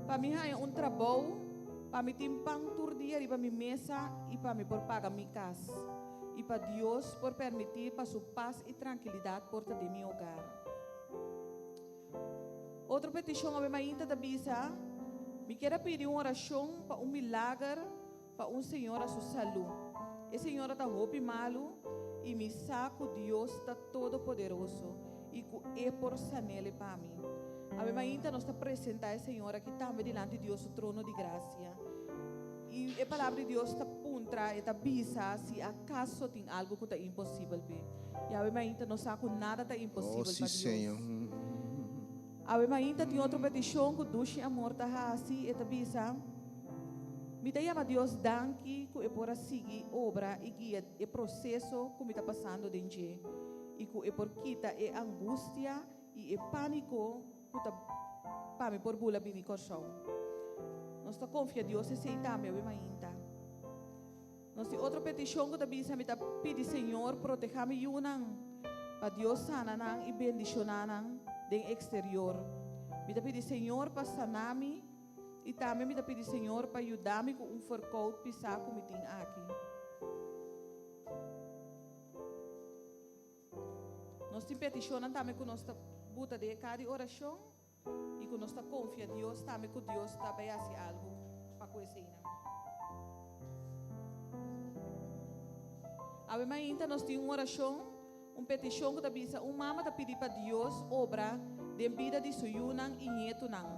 pa mi haña un trabou, pa mi tin pan tur dia riba mi mesa i pa mi por paga mi kas, i pa Dios por permití pa su pas i trankilidat por ta den mi hogar. Otro petishon awe mainta ta bisa, Mi kier a pidi un orashon pa un milager pa un señora su salú. E señora ta hopi malu i mi sa ku Dios ta todopoderoso i ku E por san'el pa mi. Awe mainta nos ta presentá e señora aki tambe dilanti Dios su trono di grasia. I e Palabra di Dios ta puntra, e ta bisa si akaso tin algu ku ta imposibel p'e. I awe mainta nos sa ku nada ta
Oh,
imposibel
sí,
pa Dios.
Señor.
Awe mainta tin otro petishon ku Dushi Amor ta hasi, e ta bisa, Mi ta yama Dios danki ku e por a sigui obra i guia e proseso ku mi ta pasando den dje i ku e por kita e angustia i e pániko ku ta pa mi por bula bini Kòrsou. Nos ta konfia Dios esei tambe awe mainta. Nos tin otro petishon ku ta bisa, Mi ta pidi Señor protehá mi yunan, pa Dios sana nan i bendishoná nan den eksterior. Mi ta pidi Señor pa sana mi i tambe mi ta pidi Señor pa yuda mi ku un verkoud pisá ku mi tin aki. Nos tin petishonnan tambe ku nos ta buta den e kar di orashon i ku nos ta konfia Dios tambe ku Dios ta bai hasi algu pa ku eseinan. Awe mainta nos tin un orashon, un petishon ku ta bisa un mama ta pidi pa Dios obra den bida di su yunan i ñetunan,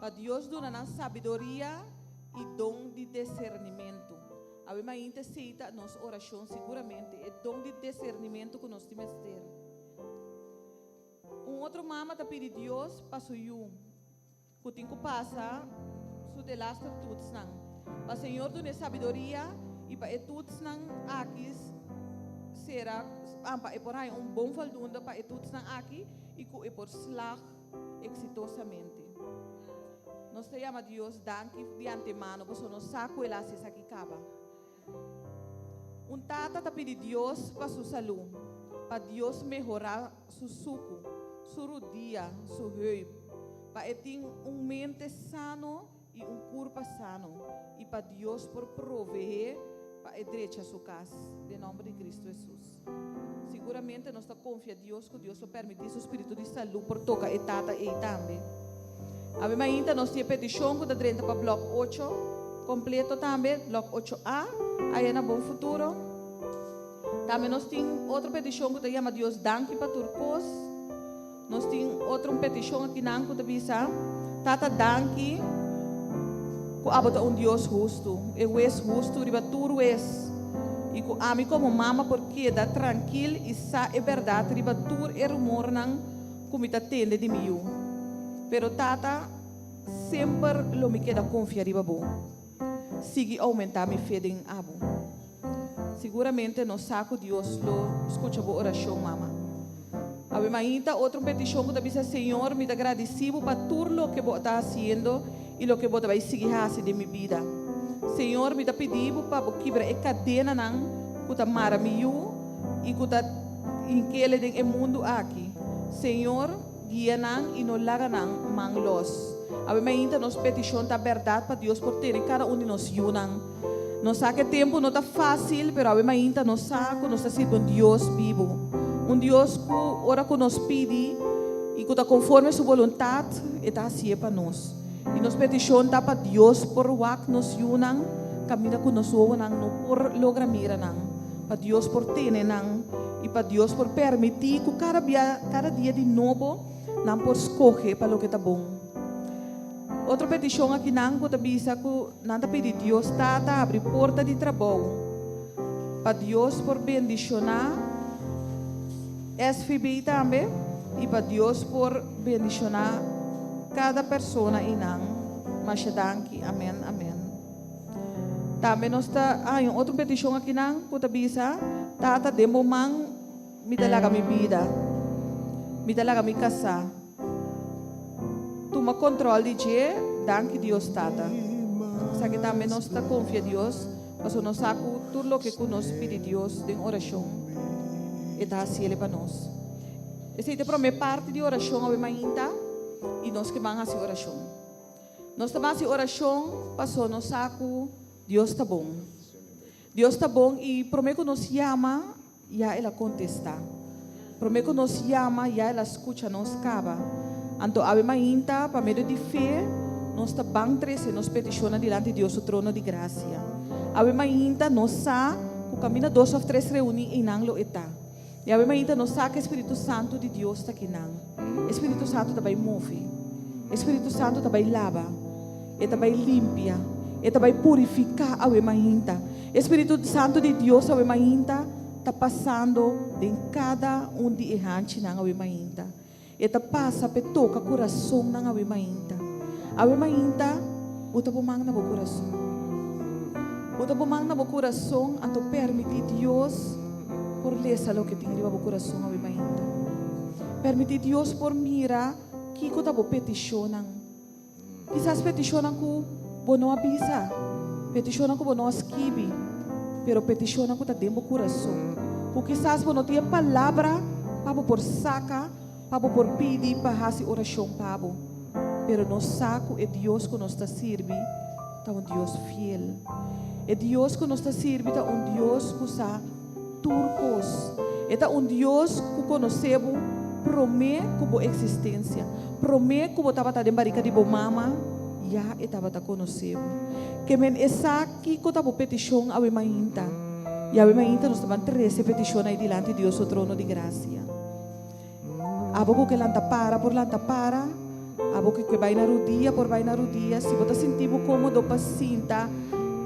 pa Dios duna nan sabiduria i don di desernimentu. Awe mainta esei ta nos orashon siguramente, e don di desernimentu ku nos tin mester. Un otro mama ta pidi Dios pa su yu ku tin ku pasa su delaster toetsnan, pa Señor dun'e sabiduria i pa e toetsnan aki sera, pa e por haña un bon voldoende pa e toetsnan aki i ku e por slag eksitosamente. Nos ta yama Dios danki di antemano pasobra nos sa ku el a hasi esaki kaba. Un tata ta pidi Dios pa su salú, pa Dios mehorá su suku, su rudia, su heup. Pa e tin un mente sano i un kurpa sano i pa Dios por proveé pa e drecha su kas. Den nòmber di Kristu Hesus. Siguramente nos ta konfia Dios ku Dios lo permití su spiritu di salú por toka e tata ei tambe. Awe mainta nos tin e petishon ku ta drenta pa blòk ocho kompleto tambe, blòk ocho A, aya na Bon Futuro. Tambe nos tin otro petishon ku ta yama Dios danki pa tur kos. Nos tin otro un petishon akinan ku ta bisa, Tata danki ku abo ta un Dios hustu, e hues hustu riba tur hues, i ku ami komo mama por keda trankil i sa e bèrdat riba tur e rumornan ku mi ta tende di mi yu. Pero Tata, semper lo mi keda konfia riba bo. Sigui oumentá mi fe den abo. Siguramente nos sa ku Dios lo skucha bo orashon, mama. Awe mainta otro un petishon ku ta bisa, Señor, mi ta gradisí bo pa tur loke bo ta hasiendo i loke bo ta bai sigui hasi den mi bida. Señor, mi ta pidi bo pa bo kibra e kadenanan ku ta mara mi yu i ku ta hink'ele den e mundu aki. Señor, guia nan i no laga nan man lòs. Awe mainta nos petishon ta bèrdat pa Dios por tene kada un di nos yunan. Nos sa ku e tempu no ta fásil, pero awe mainta nos sa ku nos ta sirbi un Dios bibu, un Dios ku ora ku nos pidi i ku ta konforme su boluntat, e ta hasié pa nos. I nos petishon ta pa Dios por wak nos yunan kaminda ku nos wowonan no por logra mira nan, pa Dios por tene nan i pa Dios por permití ku kada bia, kada dia di nobo nan por skohe pa loke ta bon. Otro petishon akinan ku ta bisa ku nan ta pidi Dios Tata habri porta di trabou pa Dios por bendishoná SVB tambe i pa Dios por bendishoná kada persona einan. Masha danki. Amen amen. Tambe nos ta haña un otro petishon akinan ku ta bisa, Tata den bo man mi ta laga mi bida, mi ta laga mi kasá. Tuma control di dje, danki Dios Tata. Esaki tambe nos ta confia Dios, paso nos sa cu tur loke cu nos pidi Dios den oracion, e ta haciele pa nos. Esey ta e prome parti di oracion awe mainta y nos ke ban haci oracion. Nos ta ban haci oracion paso nos sa cu Dios ta bon. Dios ta bon y prome cu nos yama, Ya el a kontestá. Promé ku nos yama, ya el a skucha nos kaba. Anto awe mainta, pa medio di fe, nos ta ban trese nos petishonnan dilanti Dios su trono di grasia. Awe mainta nos sa ku kaminda dos òf tres reuní einan lo e ta. I awe mainta nos sa ku e Spiritu Santu di Dios ta kinan. E Spiritu Santu ta bai move. E Spiritu Santu ta bai laba. E ta bai limpia. E ta bai purifiká awe mainta. E Spiritu Santu di Dios awe mainta ta pasando den kada un di e hanchinan awe mainta. E ta pasa p'e toka kurasonnan awe mainta. Awe mainta bo ta bo man na bo kurason. Bo ta bo man na bo kurason anto permití Dios por lesa loke tin riba bo kurason awe mainta. Permití Dios por mira kiko ta bo petishonnan. Kisas petishonnan ku bo no a bisa, petishonnan ku bo no a skibi, pero petishonnan ku ta den bo kurason, ku kisas bo no tin e palabra pa bo por saka, pa bo por pidi pa hasi orashon pa bo. Pero nos sa ku e Dios ku nos ta sirbi ta un Dios fiel. E Dios ku nos ta sirbi ta un Dios ku sa tur kos. E ta un Dios ku konosé bo promé ku bo eksistensia. Promé ku bo tabata den barika di bo mama, ya e tabata konosé bo. Ke men e sa kiko ta bo petishon awe mainta. I awe mainta nos ta ban trese petishon ei dilanti Dios su trono di grasia. Abo ku ke lanta para por lanta para, abo ku ke bai na rudia por bai na rudia. Si bo ta sinti bo kómodo pa sinta,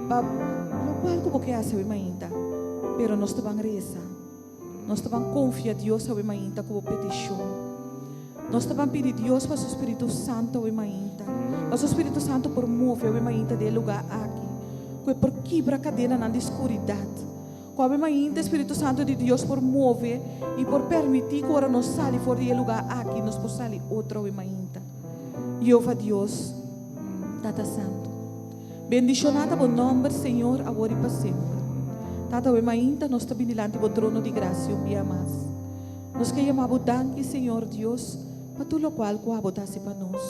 pa lokual ku bo ke hasi awe mainta. Pero nos ta ban resa. Nos ta ban konfia Dios awe mainta ku bo petishon. Nos ta ban pidi Dios pa su Spiritu Santu awe mainta. Pa su Spiritu Santu por move awe mainta den e lugá aki. Ku e por kibra kadenanan di skuridat. Ku awe mainta e Spiritu Santu di Dios por move i por permití ku ora nos sali for di e lugá aki, nos por sali otro awe mainta. Jehová Dios, Tata Santu, bendishoná ta bo nòmber, Señor, awor i pa semper. Tata, awe mainta nos ta bini dilanti bo trono di grasia un bia mas. Nos ke yama bo danki, Señor Dios, pa tur lokual ku abo ta hasi pa nos.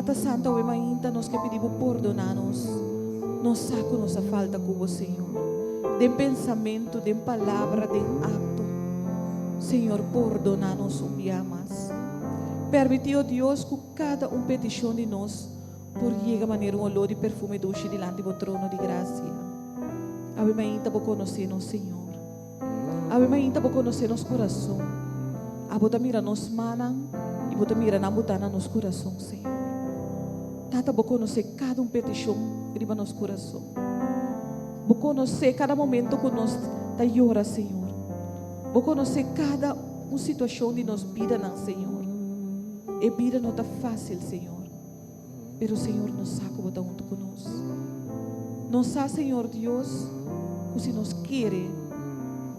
Tata Santu awe mainta nos ke pidi Bo pordona nos. Nos sa ku nos a falta ku Bo, Señor. Den pensamentu, den palabra, den akto. Señor, pordona nos un bia mas. Permití, o Dios, ku kada un petishon di nos por yega manera un oló di perfume dushi dilanti Bo trono di grasia. Awe mainta Bo konosé nos, Señor. Awe mainta Bo konosé nos kurason. Abo ta mira nos mannan i Bo ta mira nan botá na nos kurason, Señor. Tata, Bo konosé kada un petishon riba nos kurason. Bo konosé kada momento ku nos ta yora, Señor. Bo konosé kada un situashon di nos bidanan, Señor. E bida no ta fásil, Señor. Pero Señor nos sa ku bo ta huntu ku nos. Nos sa Señor Dios ku si nos kere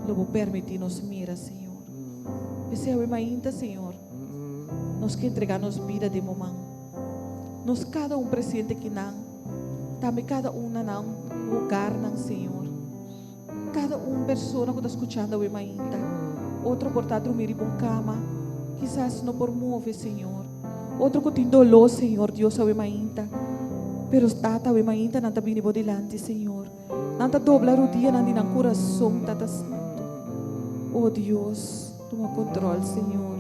lo bo permití nos mira Señor. P'esei awe mainta Señor nos ke entregá nos bida den bo man. Nos kada un presente kinan, tambe kada un na nan hogarnan Señor. Kada un persona ku ta skuchando awe mainta, otro por ta drumí riba un kama, kisas no por move, Señor. Otro ku tin doló, Señor Dios, awe mainta. Pero Tata, awe mainta nan ta bini bo dilanti, Señor. Nan ta dobla rudianan di nan kurason, Tata Santu. O Dios, tuma kontrol, Señor.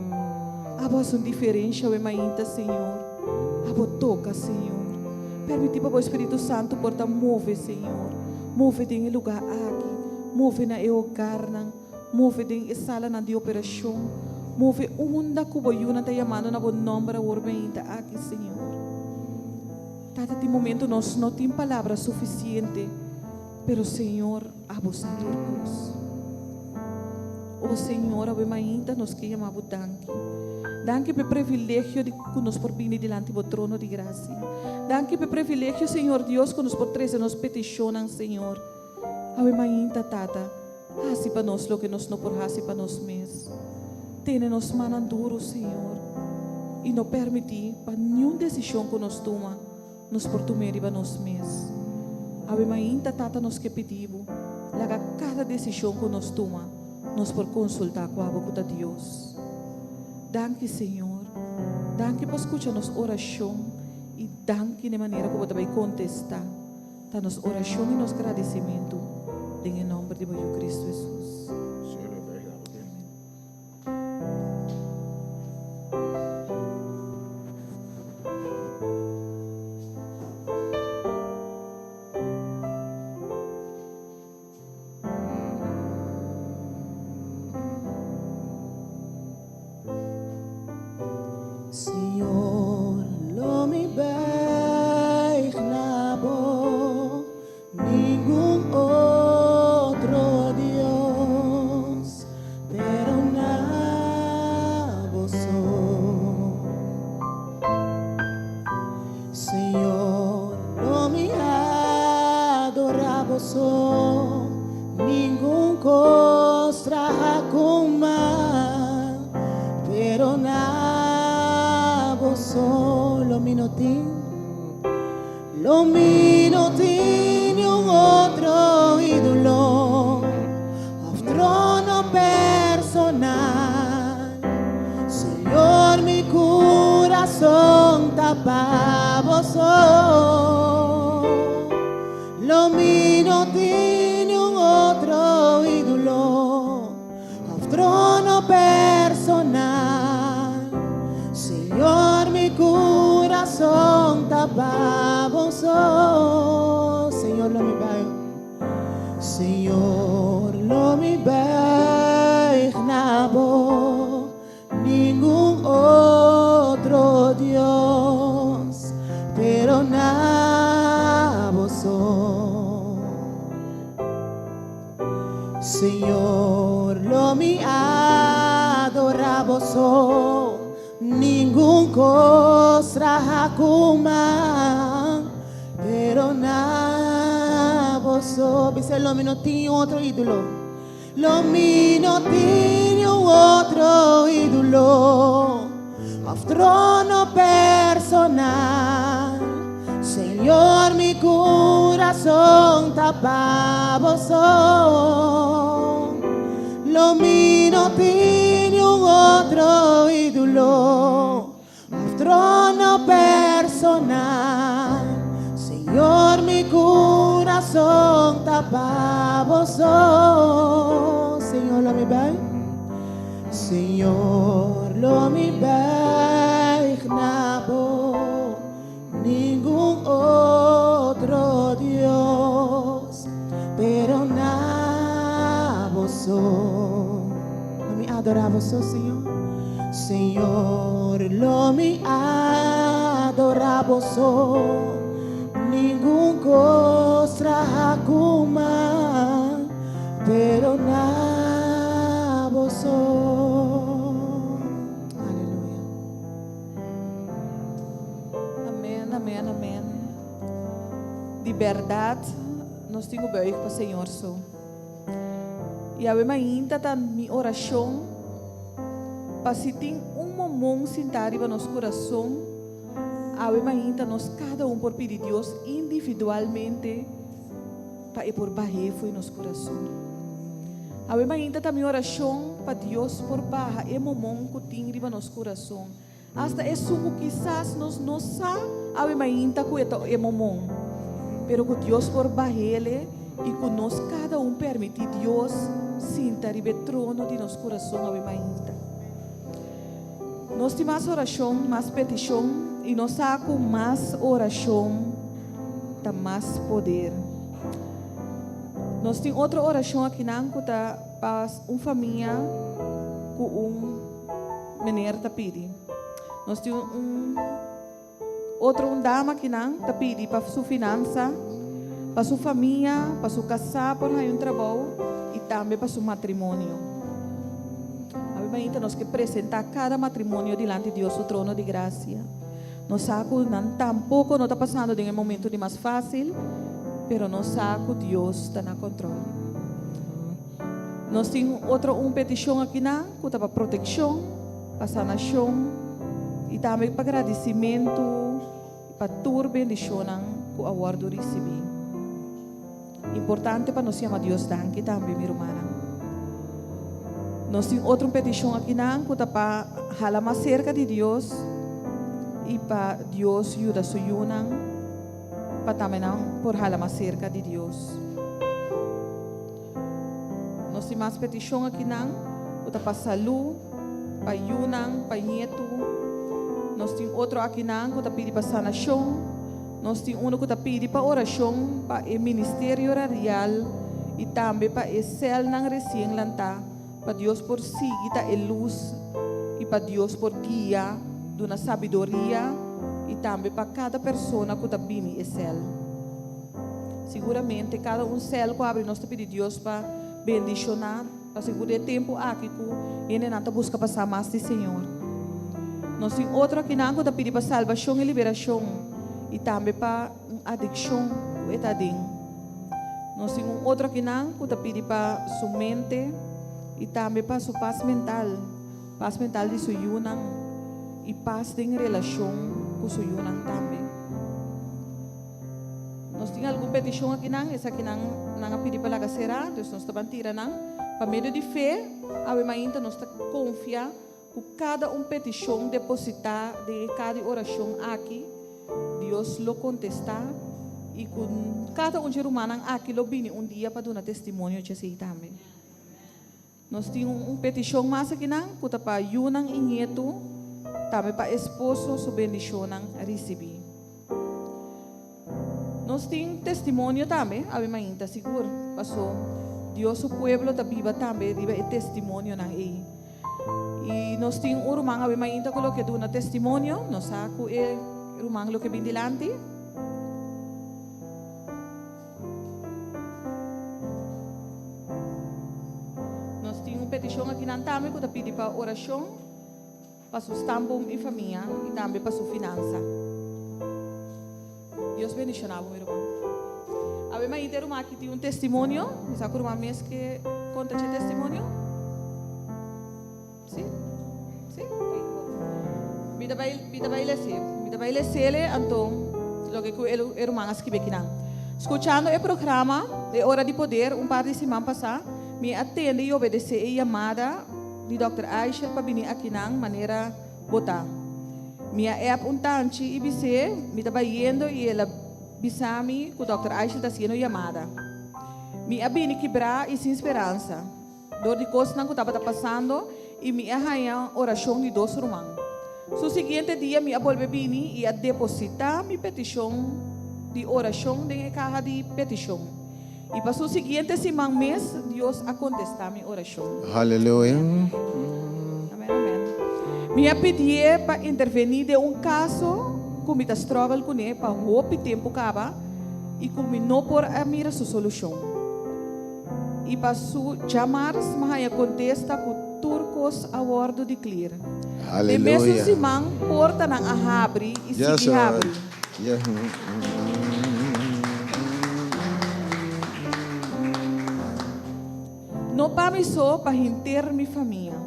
Abo hasi un diferensha awe mainta, Señor. Abo toka, Señor. Permití pa bo Spiritu Santu por ta move, Señor. Move den e lugá aki, move na e hogarnan, move den e salanan di operashon, move unda ku bo yunan ta yamando na bo nòmber awor mainta aki, Señor. Tata, tin momento nos no tin palabra sufisiente, pero Señor, abo sa tur kos. O Señor, awe mainta nos ke yama bo danki. Danki pa e privilegio di ku nos por bini dilanti bo trono di grasia. Danki pa e privilegio, Señor Dios, ku nos por trese nos petishonnan, Señor. Awe mainta, Tata, hasi pa nos loke nos no por hasi pa nos mes. Tene nos mannan duru, Señor, i no permití pa niun desishon ku nos tuma nos por tum'é riba nos mes. Awe mainta, Tata, nos ke pidi bo, laga kada desishon ku nos tuma, nos por konsultá ku abo ku ta Dios. Danki, Señor. Danki pa skucha nos orashon i danki na e manera ku bo ta bai kontestá. Ta nos orashon i nos gradisimentu den e nòmber di bo Yu Kristu Hesus.
Señor, lo mi buig na bo, ningun otro Dios, pero na bo so. Señor, lo mi adora bo so, ningun cos traha cu mal, pero na bo so lo mi no tin, lo mi no tin niun otro ídolo of trono personal. Señor, mi curason ta pa bo so. Lo mi no tin niun otro ídolo of trono personal. Señor, mi curason ta pa bo so. Señor, lo mi buig. Señor, lo mi buig na bo, ningun otro Dios, pero na bo so. Señor, lo mi adora bo so, ningun cos traha cu man, pero na bo so. Bisa lo mi no tin otro ídolo. Lo mi no tin niun otro ídolo of trono personal. Señor, mi curason ta pa bo so. Lo mi no tin niun otro ídolo of trono personal. bosona. Señor, mi kurason ta pa bo so. Señor, lo mi buig. Señor, lo mi buig na bo. Ningun otro Dios, pero na bo so. Lo mi adorá bo so, Señor. Señor, lo mi adorá bo so. Ningun kos traha ku man, pero na bo so. Aleluya.
Amèn, amèn, amèn. Di bèrdat nos tin ku buig pa Señor so. I awe mainta ta mi orashon pa si tin un momon sintá riba nos kurason, awe mainta nos kada un por pidi Dios individualmente pa e por bah'é fo'i nos kurason. Awe mainta ta mi orashon pa Dios por baha e momon ku tin riba nos kurason. Asta esun ku kisas nos no sa awe mainta ku e ta e momon, pero ku Dios por bah'ele i ku nos kada un permití Dios sinta riba e trono di nos kurason awe mainta. Nos tin mas orashon, mas petishon, i nos sa ku mas orashon ta mas poder. Nos tin otro orashon akinan ku ta pa un famia ku un. Meneer ta pidi. Nos tin un otro un dama kinan ta pidi pa su finansa, pa su famia, pa su kasá por haña un trabou i tambe pa su matrimonio. Awe mainta nos ke presentá kada matrimonio dilanti Dios su trono di grasia. Nos sa ku nan tampoko no ta pasando den e momento di mas fásil, pero nos sa ku Dios ta na kòntròl. Nos tin otro un petishon akinan ku ta pa protekshon, pa sanashon i tambe pa gradisimentu pa tur bendishonnan ku a wòrdu risibí. Importante pa nos yama Dios danki tambe, mi rumannan. Nos tin otro un petishon akinan ku ta pa hala mas serka di Dios i pa Dios yuda su yunan pa tambe nan por hala mas serka di Dios. Nos tin mas petishon akinan ku ta pa salú, pa yunan, pa ñetu. Nos tin otro akinan ku ta pidi pa sanashon. Nos tin unu ku ta pidi pa orashon pa e ministerio radial i tambe pa e sèlnan resien lantá, pa Dios por sigui ta e lus i pa Dios por guia, duna sabidoria i tambe pa kada persona ku ta bini e sèl. Siguramente kada un sèl ku abri nos ta pidi Dios pa bendishoná, pa sigur den e tempu aki ku hendenan ta buska pa sa mas di Señor. Nos tin otro akinan ku ta pidi pa salbashon i liberashon i tambe pa un adikshon ku e ta aden. Nos tin un otro akinan ku ta pidi pa su mente i tambe pa su pas mental, pas mental di su yunan i pas den relashon ku su yunan tambe. Nos tin algun petishon akinan, esakinan nan a pidi pa laga será, dus nos ta ban tira nan. Pa medio di fe, awe mainta nos ta konfia ku kada un petishon depositá den e ka di orashon aki, Dios lo kontestá i ku kada un dje rumannan aki lo bini un dia pa duna testimonio dje esei tambe. Nos tin un petishon mas akinan ku ta pa yunan i ñetu, tambe pa esposo su bendishonnan risibí. Nos tin testimonio tambe, awe mainta sigur, paso Dios su pueblo ta biba tambe riba e testimonionan ei. I nos tin un ruman awe mainta ku lo ke duna testimonio, nos sa ku e ruman lo ke bin dilanti. Nos tin un petishon akinan tambe ku ta pidi pa orashon pa su stamboom i famia i tambe pa su finansa. Dios bendishoná bo mi ruman. Awe mainta e ruman aki tin un testimonio. Mi sa ku ruman mes ke konta dje testimonio. Si? Si? Ok, bon. Mi ta bai, mi ta bai les'é. Mi ta bai les'é anto loke ku e ruman a skibi akinan. Skuchando e programa E Ora di Poder un par di siman pasá, mi a tende i obedesé e yamada di Dòkter Eichel pa bini akinan manera bo ta. Mi a app un tanchi i bis'é mi ta bayendo i el a bisa mi ku dòkter Aishel ta hasiendo yamada. Mi a bini kibrá i sin speransa dor di kosnan ku tabata pasando i mi a haña orashon di dos ruman. Su siguiente dia mi a bolbe bini i a depositá mi petishon di orashon den e kaha di petishon. I pa su siguiente siman mes Dios a kontestá mi orashon.
Haleluya.
Amen, amen. Mi a pidié pa intervení den un kaso ku mi ta struggle kuné pa hopi tempu kaba i ku mi no por a mira su solushon. I pa su djamars mi haña kontesta ku tur kos a wòrdu di clear. Den mesun
Haleluya.
siman portanan a habri i
Yes,
sigui
Lord.
habri.
Yeah.
No pa mi so, pa henter mi famia.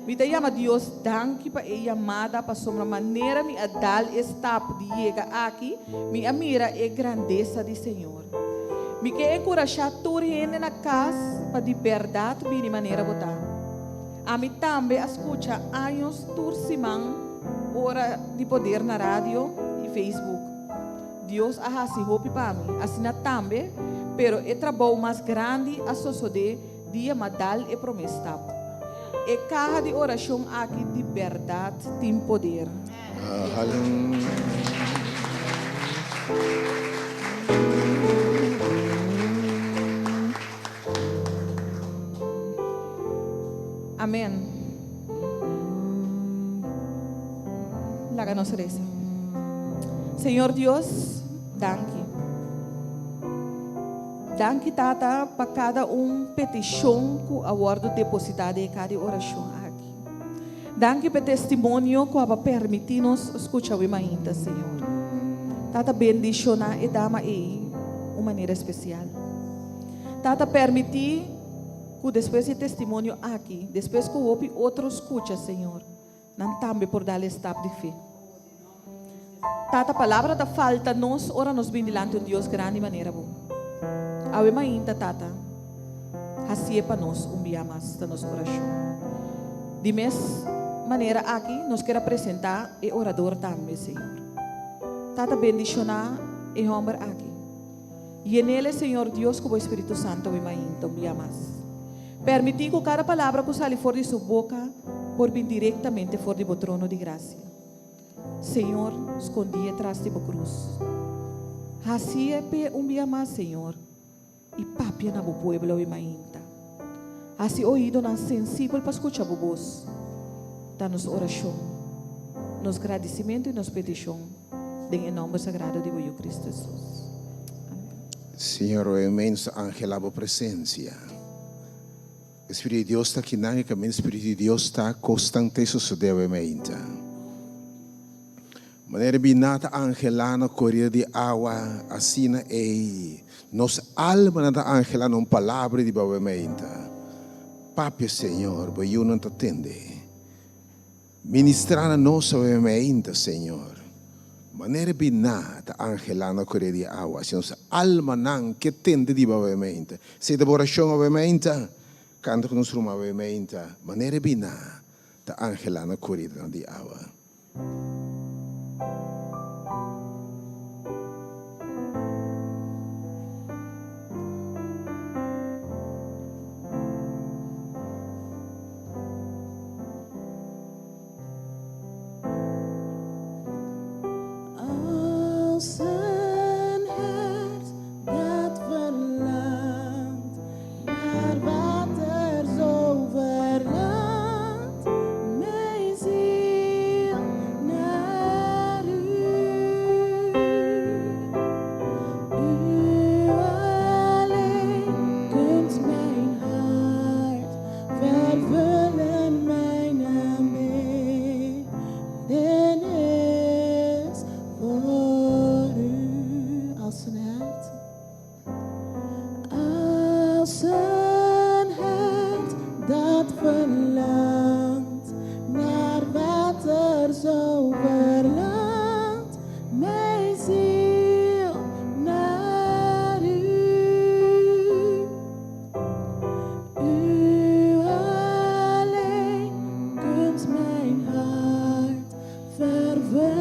Mi ta yama Dios danki pa e yamada pasobra manera mi a dal e stap di yega aki, mi a mira e grandesa di Señor. Mi ke enkurashá tur hende na kas pa di bèrdat bini manera bo ta. Ami tambe a skucha años tur siman Ora di Poder na radio i Facebook. Dios a hasi hopi pa mi, asina tambe, pero e trabou mas grandi a sosodé dia m'a dal e promé stap. E kaha di orashon aki di bèrdat tin poder. Amen. Laga nos resa. Señor Dios, danki. Danki Tata pa kada un petishon ku a wòrdu depositá den e ka di orashon aki. Danki pa e testimonio ku aba permití nos skucha awe mainta, Señor. Tata bendishoná e dama ei un manera spesial. Tata permití ku despues di e testimonio aki, despues ku hopi otro skucha, Señor, nan tambe por dal e stap di fe. Tata, palabra ta falta nos ora nos bin dilanti un Dios grandi manera bo. Awe mainta, Tata, hasié pa nos un bia mas, ta nos orashon. Di mes manera aki nos kier a presentá e orador tambe, Señor. Tata, bendishoná e hòmber aki. Yenele, Señor Dios, ku bo Espíritu Santo awe mainta un bia mas. Permití ku kada palabra ku sali for di su boka por bin direktamente for di bo trono di grasia. Señor, skondí e tras di bo krus. Hasié p'e un bia mas, Señor, i papia na bo pueblo awe mainta. Hasi oídonan sensibel pa skucha bo bos. Ta nos orashon, nos gradisimentu i nos petishon den e nòmber sagrado di bo Yu Kristu Hesus. Amen.
Señor, awe mens ta anhelá bo presensia. E Spiritu di Dios ta kinan e kaminda Spiritu di Dios ta kosnan te sosodé awe meinta. Manera biná ta anhelá na korida di awa, asina ei nos almanan ta anhelá na un palabra di bo awe meinta. Papia, Señor, bo yunan ta tende. Ministrá na nos awe meinta, Señor. Manera biná ta anhelá na korida di awa, asina nos almanan ke tende di bo awe meinta. Esei ta bo orashon awe meinta? Kanta ku nos ruman awe meinta, manera biná ta anhelá na koridanan di awa.
Als een hert dat verlangt naar water, zo verlangt mijn ziel naar u. U alleen kunt mijn hart vervullen, mijn aanbidding is voor u. Als een hert, als een hert dat verlangt naar water, zo verlangt mijn ziel naar u. U alleen kunt mijn hart vervullen.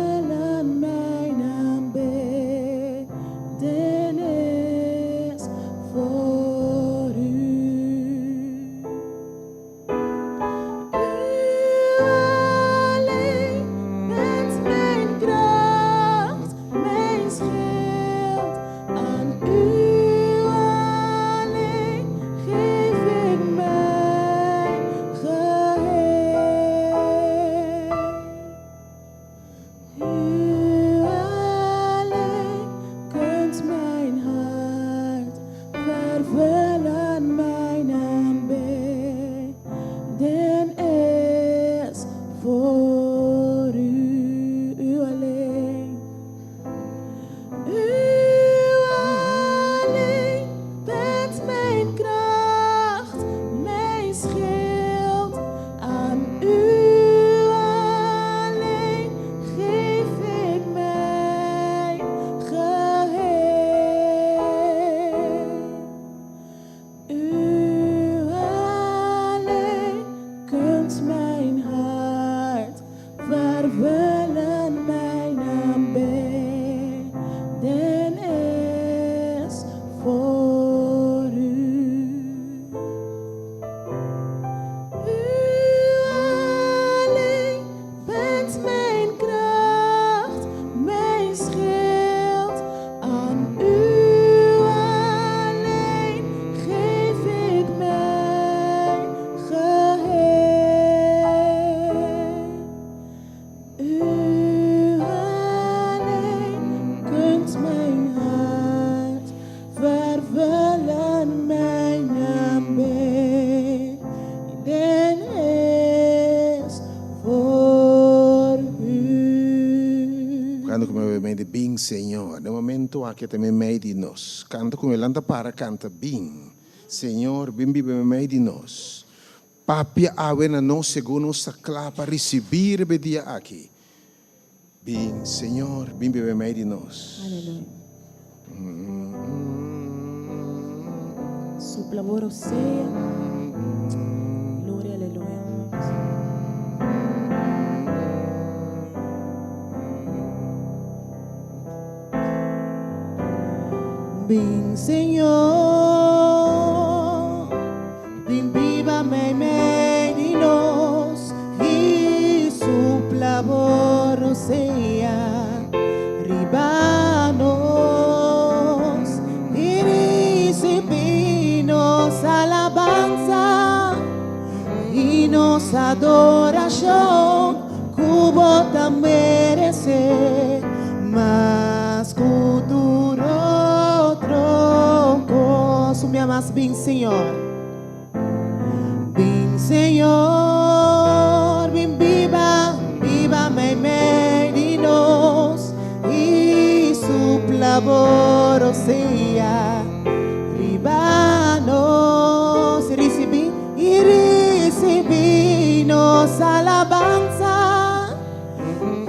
Voor u, u alleen. U alleen bent mijn kracht, mijn schild. Aan u alleen geef ik mijn geheel. U alleen kunt mijn hart vervullen, mijn aanbidden is voor u. U alleen bent mijn kracht, mijn schild. Aan u alleen geef ik mijn geheel. U alleen kunt mijn hart vervullen, mijn aanbidden is voor u.
Kanta ku mi di Bin Señor. Na momento aki ta meimei di nos. Kanta ku mi lanta para kanta Bin Señor bin biba meimei di nos. Papia awe na nos segun nos ta kla pa risibí riba e dia aki. Bin Señor bin biba meimei di nos.
Aleluya. Supla bo rosea. Gloria, aleluya. Bin Señor, bin biba meimei di nos i supla bo rosea riba nos i risibí nos alabansa i nos adorashon ku bo ta meresé mas ku tur otro kos. Un bia mas, bin Señor. Bin Señor, bin biba, biba meimei di nos i supla bo rosea riba nos. Risibí i risibí nos alabansa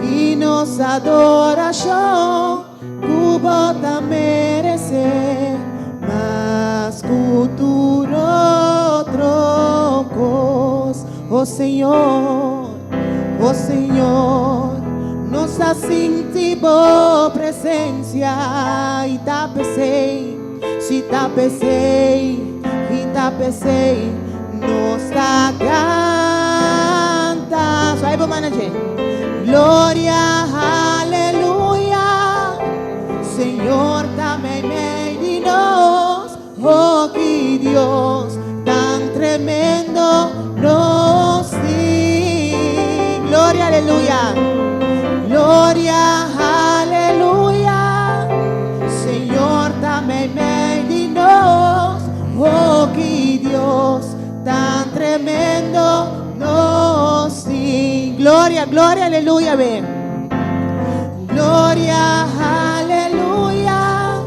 i nos adorashon ku bo ta meresé mas ku tur otro kos. O Señor, o Señor, nos a sinti bo presensia i ta p'esei, si ta p'esei, i ta p'esei, nos ta kanta. Suai bo manager. Gloria, aleluya, Señor ta meimei di nos, oh ki Dios tan tremendo nos tin. Gloria, aleluya, gloria, aleluya, Señor ta meimei di nos, oh ki Dios tan tremendo nos tin. Gloria, gloria, aleluya, ven. Gloria, aleluya,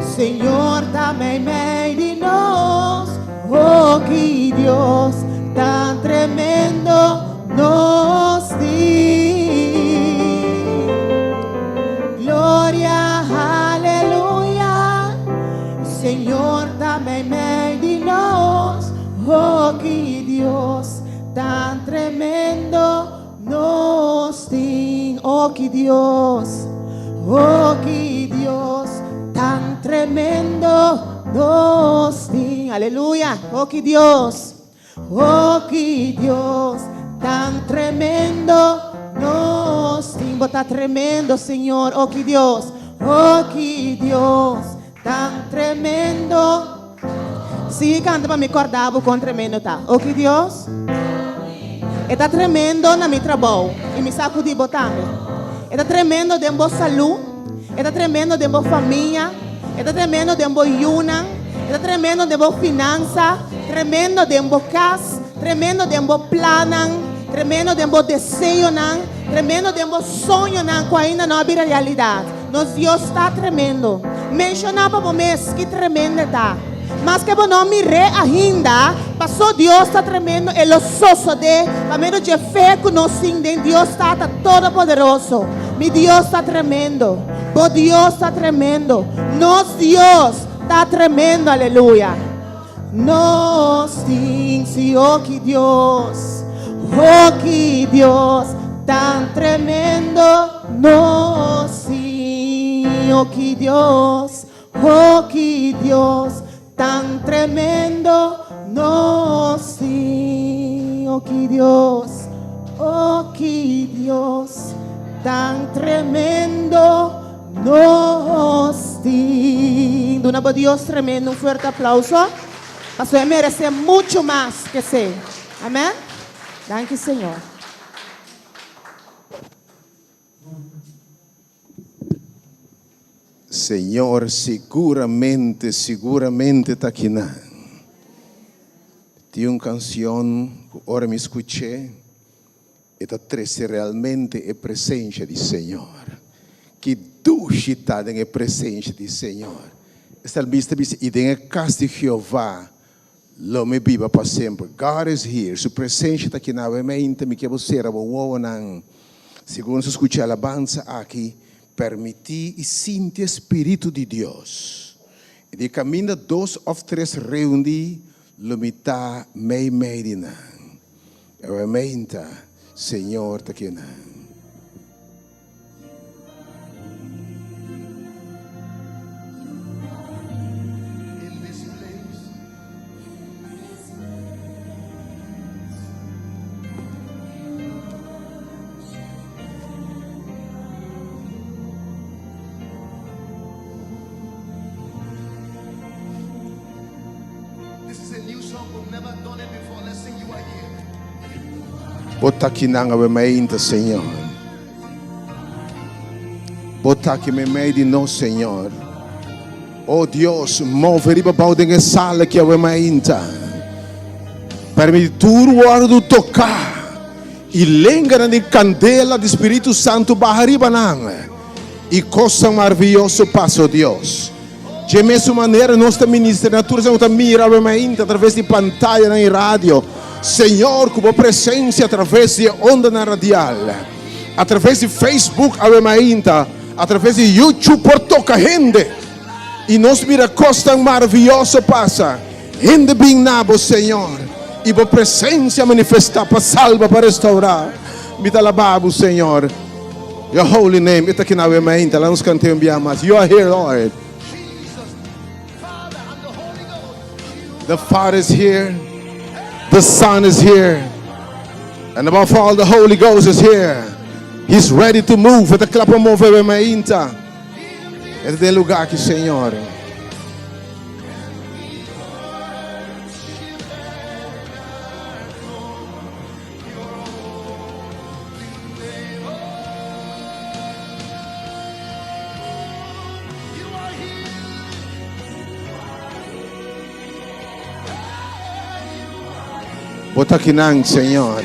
Señor ta meimei di nos, oh ki Dios tan tremendo nos tin. Gloria, aleluya, Señor ta meimei di nos, oh ki Dios tan tremendo nos tin. Oh ki Dios, oh ki Dios tan tremendo nos tin. Aleluya, oh ki Dios, oh ki Dios tan tremendo nos tin. Bo ta tremendo, Señor, oh ki Dios, oh ki Dios tan tremendo. Sigui kanta pa mi kòrda bo kon tremendo ta. O ki Dios? E ta tremendo na mi trabou i mi sa ku di bo tambe. E ta tremendo den bo salú, e ta tremendo den bo famia, e ta tremendo den bo yunan, e ta tremendo den bo finansa, tremendo den bo kas, tremendo den bo plannan. Tremendo den bo deseonan, tremendo den bo soñonan ku ainda no a bira realidat. Nos Dios ta tremendo. Menshoná pa bo mes ki tremendo e ta. Maske bo no mir'é ainda, pasó Dios ta tremendo e lo sosodé pa medio dje fe ku nos tin den Dios Tata Todopoderoso. Mi Dios ta tremendo. Bo Dios ta tremendo. Nos Dios ta tremendo. Aleluya. Nos tin si oh ki Dios, oh ki Dios tan tremendo nos tin, oh ki Dios, oh ki Dios tan tremendo nos tin, oh ki Dios, oh ki Dios tan tremendo Nos tin. Duna bo Dios tremendo un fuerte aplauso. Pasobra e merece mucho mas ke esey. Amen. Danki Señor.
Señor siguramente, siguramente ta kinan. Tin un cancion cu ora mi scuch'e, E ta trece realmente e presencia di Señor. Ki dushi ta den e presencia di Señor. E salmista bisa, I den e cas di Jehová lo mi biba pa semper. God is here. Su presencia ta aki na mente. Mi ke bo cera bo wowonan. Segun nos a scucha e alabanza aki, permiti i sinti e Spiritu di Dios. I di caminda dos of tres reundi, lo mi ta meimei di nan. Awe meinta, Señor ta kinan. Bo ta kinan awe meinta, Señor. Bo ta aki meimei di nos, Señor. O Dios, move riba bou den e sala aki awe meinta. Permiti tur wordu toká i lenganan di kandela di Spiritu Santu baha riba nan i kosnan maravioso pasa, o Dios. Dje mesun manera nos ta ministra na tur esnan ku ta mira awe mainta atraves di pantayanan i radio. Señor, ku bo presensia atraves di e ondanan radial, atraves di Facebook awe mainta, atraves di YouTube por toka hende i nos mira kosnan maravioso pasa. Hende bin na bo, Señor, i bo presensia manifestá pa salba, pa restaurá. Mi ta alabá bo, Señor. Your holy name. E ta kina awe mainta. Laat nos kant'é un bia mas. You are here, Lord. The Father is here. The Son is here. And above all, the Holy Ghost is here. He's ready to move. E ta kla pa move awe mainta. E ta den lugá aki, Señor. Bo ta akinan, Señor.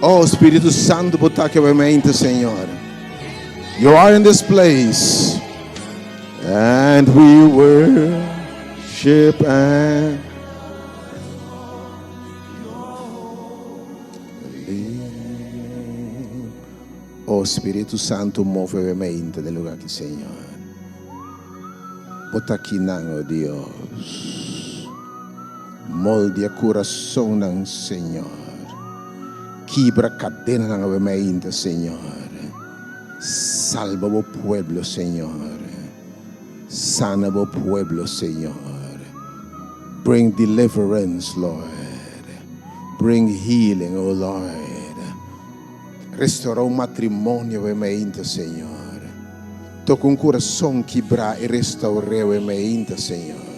Oh, Spiritu Santu, bo ta aki awe Señor. You are in this place. And we worship and Oh Spiritu Santu move awe mainta den lugar aki Señor. Bo ta akinan oh Dios. Moldia curasonnan Señor. Kibra cadenanan awe mainta Señor. Salba bo pueblo Señor. Sana bo pueblo Señor. Bring deliverance Lord. Bring healing oh Lord. Restaura un matrimonio awe mainta Señor. Toca un curason kibra y restaur'e awe mainta Señor.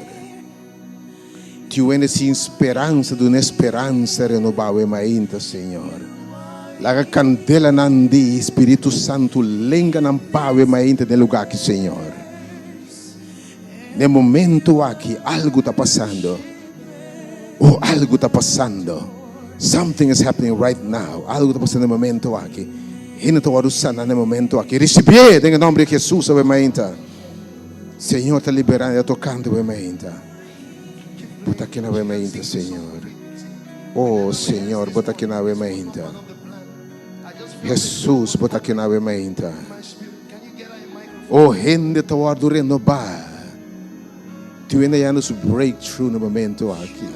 Tiu hende sin speransa duna e speransa renoba awe mainta Señor. Laga candelanan di Spiritu Santu lenga nan pa awe mainta den lugar aki Señor. Den momento aki algo ta pasando. Oh, algo ta pasando. Something is happening right now. Algu ta pasando e momento aki. Hende ta wòrdu sana na e momento aki. Risibié den e nòmber di Hesus awe mainta. Señor ta liberando i ta tokando awe mainta. Bo ta kina awe mainta, Señor. Oh, Señor, bo ta kina awe mainta. Hesus, bo ta kina awe mainta. Oh, hende ta wòrdu renobá. Tin hende yanda su breakthrough na momento aki.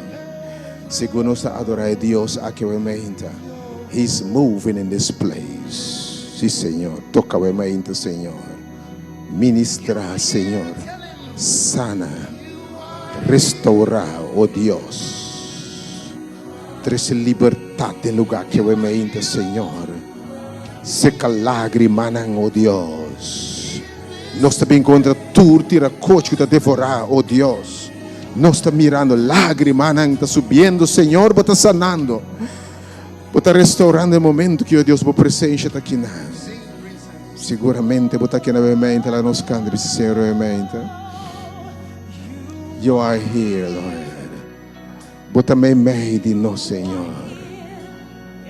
Segun nos ta adorá e Dios aki awe mainta. He's moving in this place. Sí, Señor. Toca awe mainta, Señor. Ministra, Señor. Sana. Restaurá, oh Dios. Trece libertad den lugar aki awe mainta, Señor. Seca lágrimanan, oh Dios. Nos ta bin kontra tur tirakochi ku ta devorá, o Dios. Nos ta mirando lágrimanan ta subiendo, Señor, bo ta sanando. Bo ta restaurando e momento ki, o Dios, bo presensia ta akinan. Siguramente bo ta aki na mente, laga nos kanta bisa Señor mente. You are here, Lord. Bo ta meimei di nos, Señor.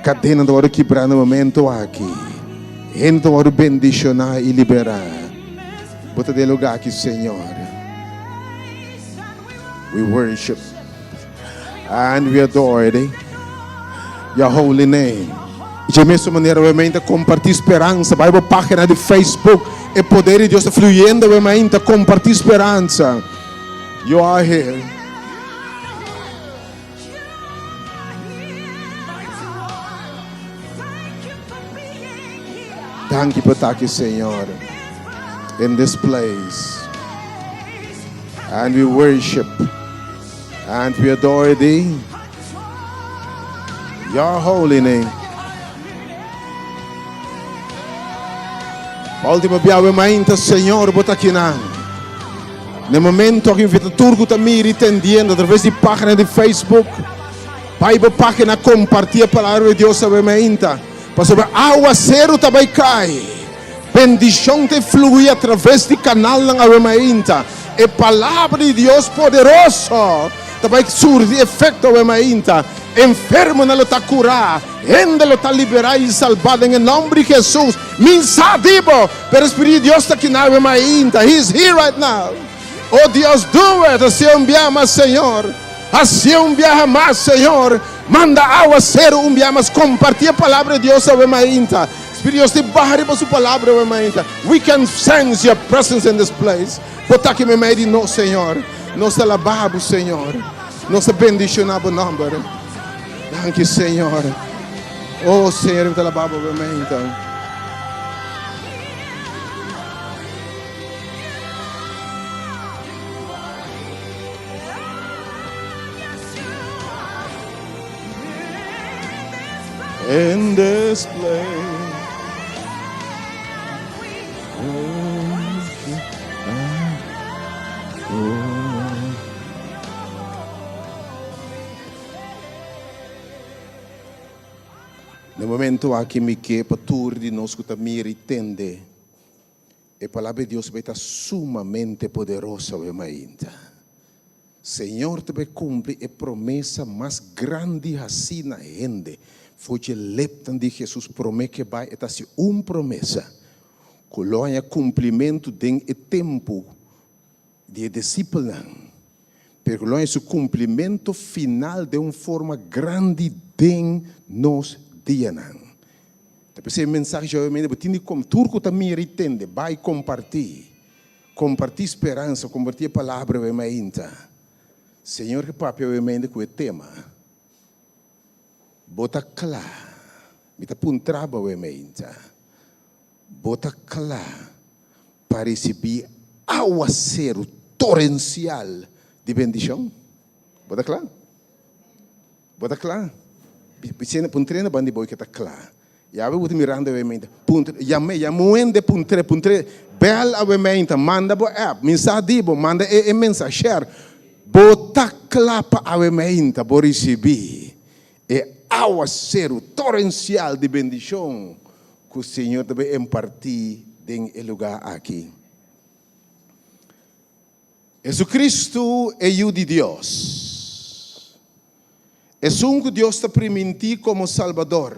Kadenan ta wòrdu kibrá na momento aki. Hende ta wòrdu bendishoná i liberá. Bo ta den e lugá aki, Señor. We worship and we adore thee, your holy name. I dje mesun manera we mainta kompartí speransa. Bai bo página di Facebook, e poder di Dios ta fluyendo we mainta kompartí speransa. You are here. Danki pa ta aki, Señor, in this place. And we worship and we adore thee, your holy name. Pa último biawe mainta, Señor, bo ta akinan. Na e momento aki invita tur ku ta mira i tendiendo atraves di página di Facebook, bai bo página kompartí e palabra di Dios awe mainta, pasobra awaseru ta bai kai. Bendishon ta flui atraves di kanalnan awe mainta. E palabra di Dios poderoso ta bai surti efekto awe mainta. Enfermonan lo ta kurá, hende lo ta liberá i salbá den e nòmber di Hesus. Mi sa di bo, pero e Spiritu di Dios ta kina awe mainta. He is here right now. Oh Dios, do it! Hasié un biaha mas, Señor. Hasié un biaha mas, Señor. Manda awaseru un biaha mas. Kompartí e palabra di Dios awe mainta. Spiritu di Dios ta baha riba su palabra awe mainta. We can sense your presence in this place. Bo ta aki meimei di nos, Señor. Nos ta alabá bo, Señor. Nos ta bendishoná bo nòmber. Danki, Señor. Oh, Señor, mi ta alabá bo awe mainta. In this place. Na e momento aki mi ke pa tur di nos ku ta mira i tende e Palabra di Dios bai ta sumamente poderoso awe mainta. Señor ta bai kumpli e promesa mas grandi hasí na hende. For dje lepnan di Hesus promé ke bai e ta hasi un promesa ku lo haña kumplimentu den e tempu di e disipelnan, pero ku lo haña su kumplimentu final den un forma grandi den nos dianan. Ta p'esei e mensahe djawe bo tin di tur ku ta mira i tende, bai kompartí. Kompartí speransa, kompartí e palabra awe mainta. Señor ke papia awe mainta ku e tema, Bo ta kla? Mi ta puntra bo awe mainta, Bo ta kla pa risibí awaseru torensial di bendishon? Bo ta kla? Bo ta kla? Bisende puntr'e na banda di bo ke ta kla. Yawe bo ta mirando awe meinta. Puntra, yam'é, yama un hende puntr'é, puntr'é, bèl awe meinta, manda bo app, mi sa di bo, manda e e mensahe, share. Bo ta kla pa awe meinta bo risibí e awaseru torensial di bendishon ku Señor ta bai impartí den e lugá aki? Jesucristo e Yu di Dios. Esun ku Dios ta primintí komo Salbador.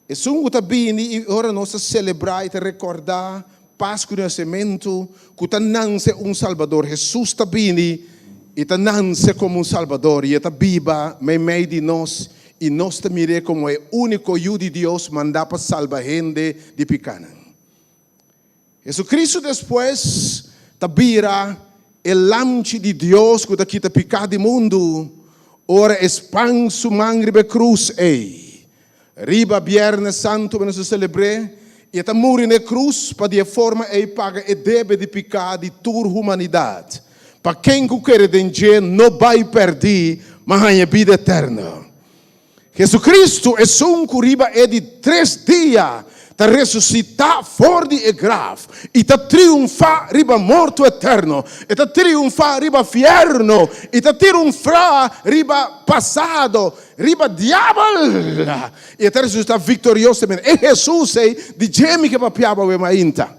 Esun ku ta bini i ora nos ta selebrá i ta rekordá Pasku di Nasementu, ku ta nanse un Salbador. Hesus ta bini i ta nanse komo un Salbador i e ta biba meimei di nos i nos ta mir'é komo e úniko Yu di Dios mandá pa salba hende di pikánan. Jesucristo despues ta bira e Lamchi di Dios ku ta kita piká di mundu ora e span su man riba e krus ei. Riba Bièrnè Santu nos ta selebr'é i e ta muri na e krus pa di e forma ei paga e debe di piká di tur humanidat, pa ken ku kere den dje no bai pèrdí ma haña bida eterno. Jesucristo, esun cu riba e di tres dia ta resucita for di e graf y ta triunfa riba morto eterno, e ta triunfa riba fierno y ta tirunfra riba pasado, riba diabel, y e ta resucita victoriosamente. E Jesus ey di dje mi ke papiaba awe mainta.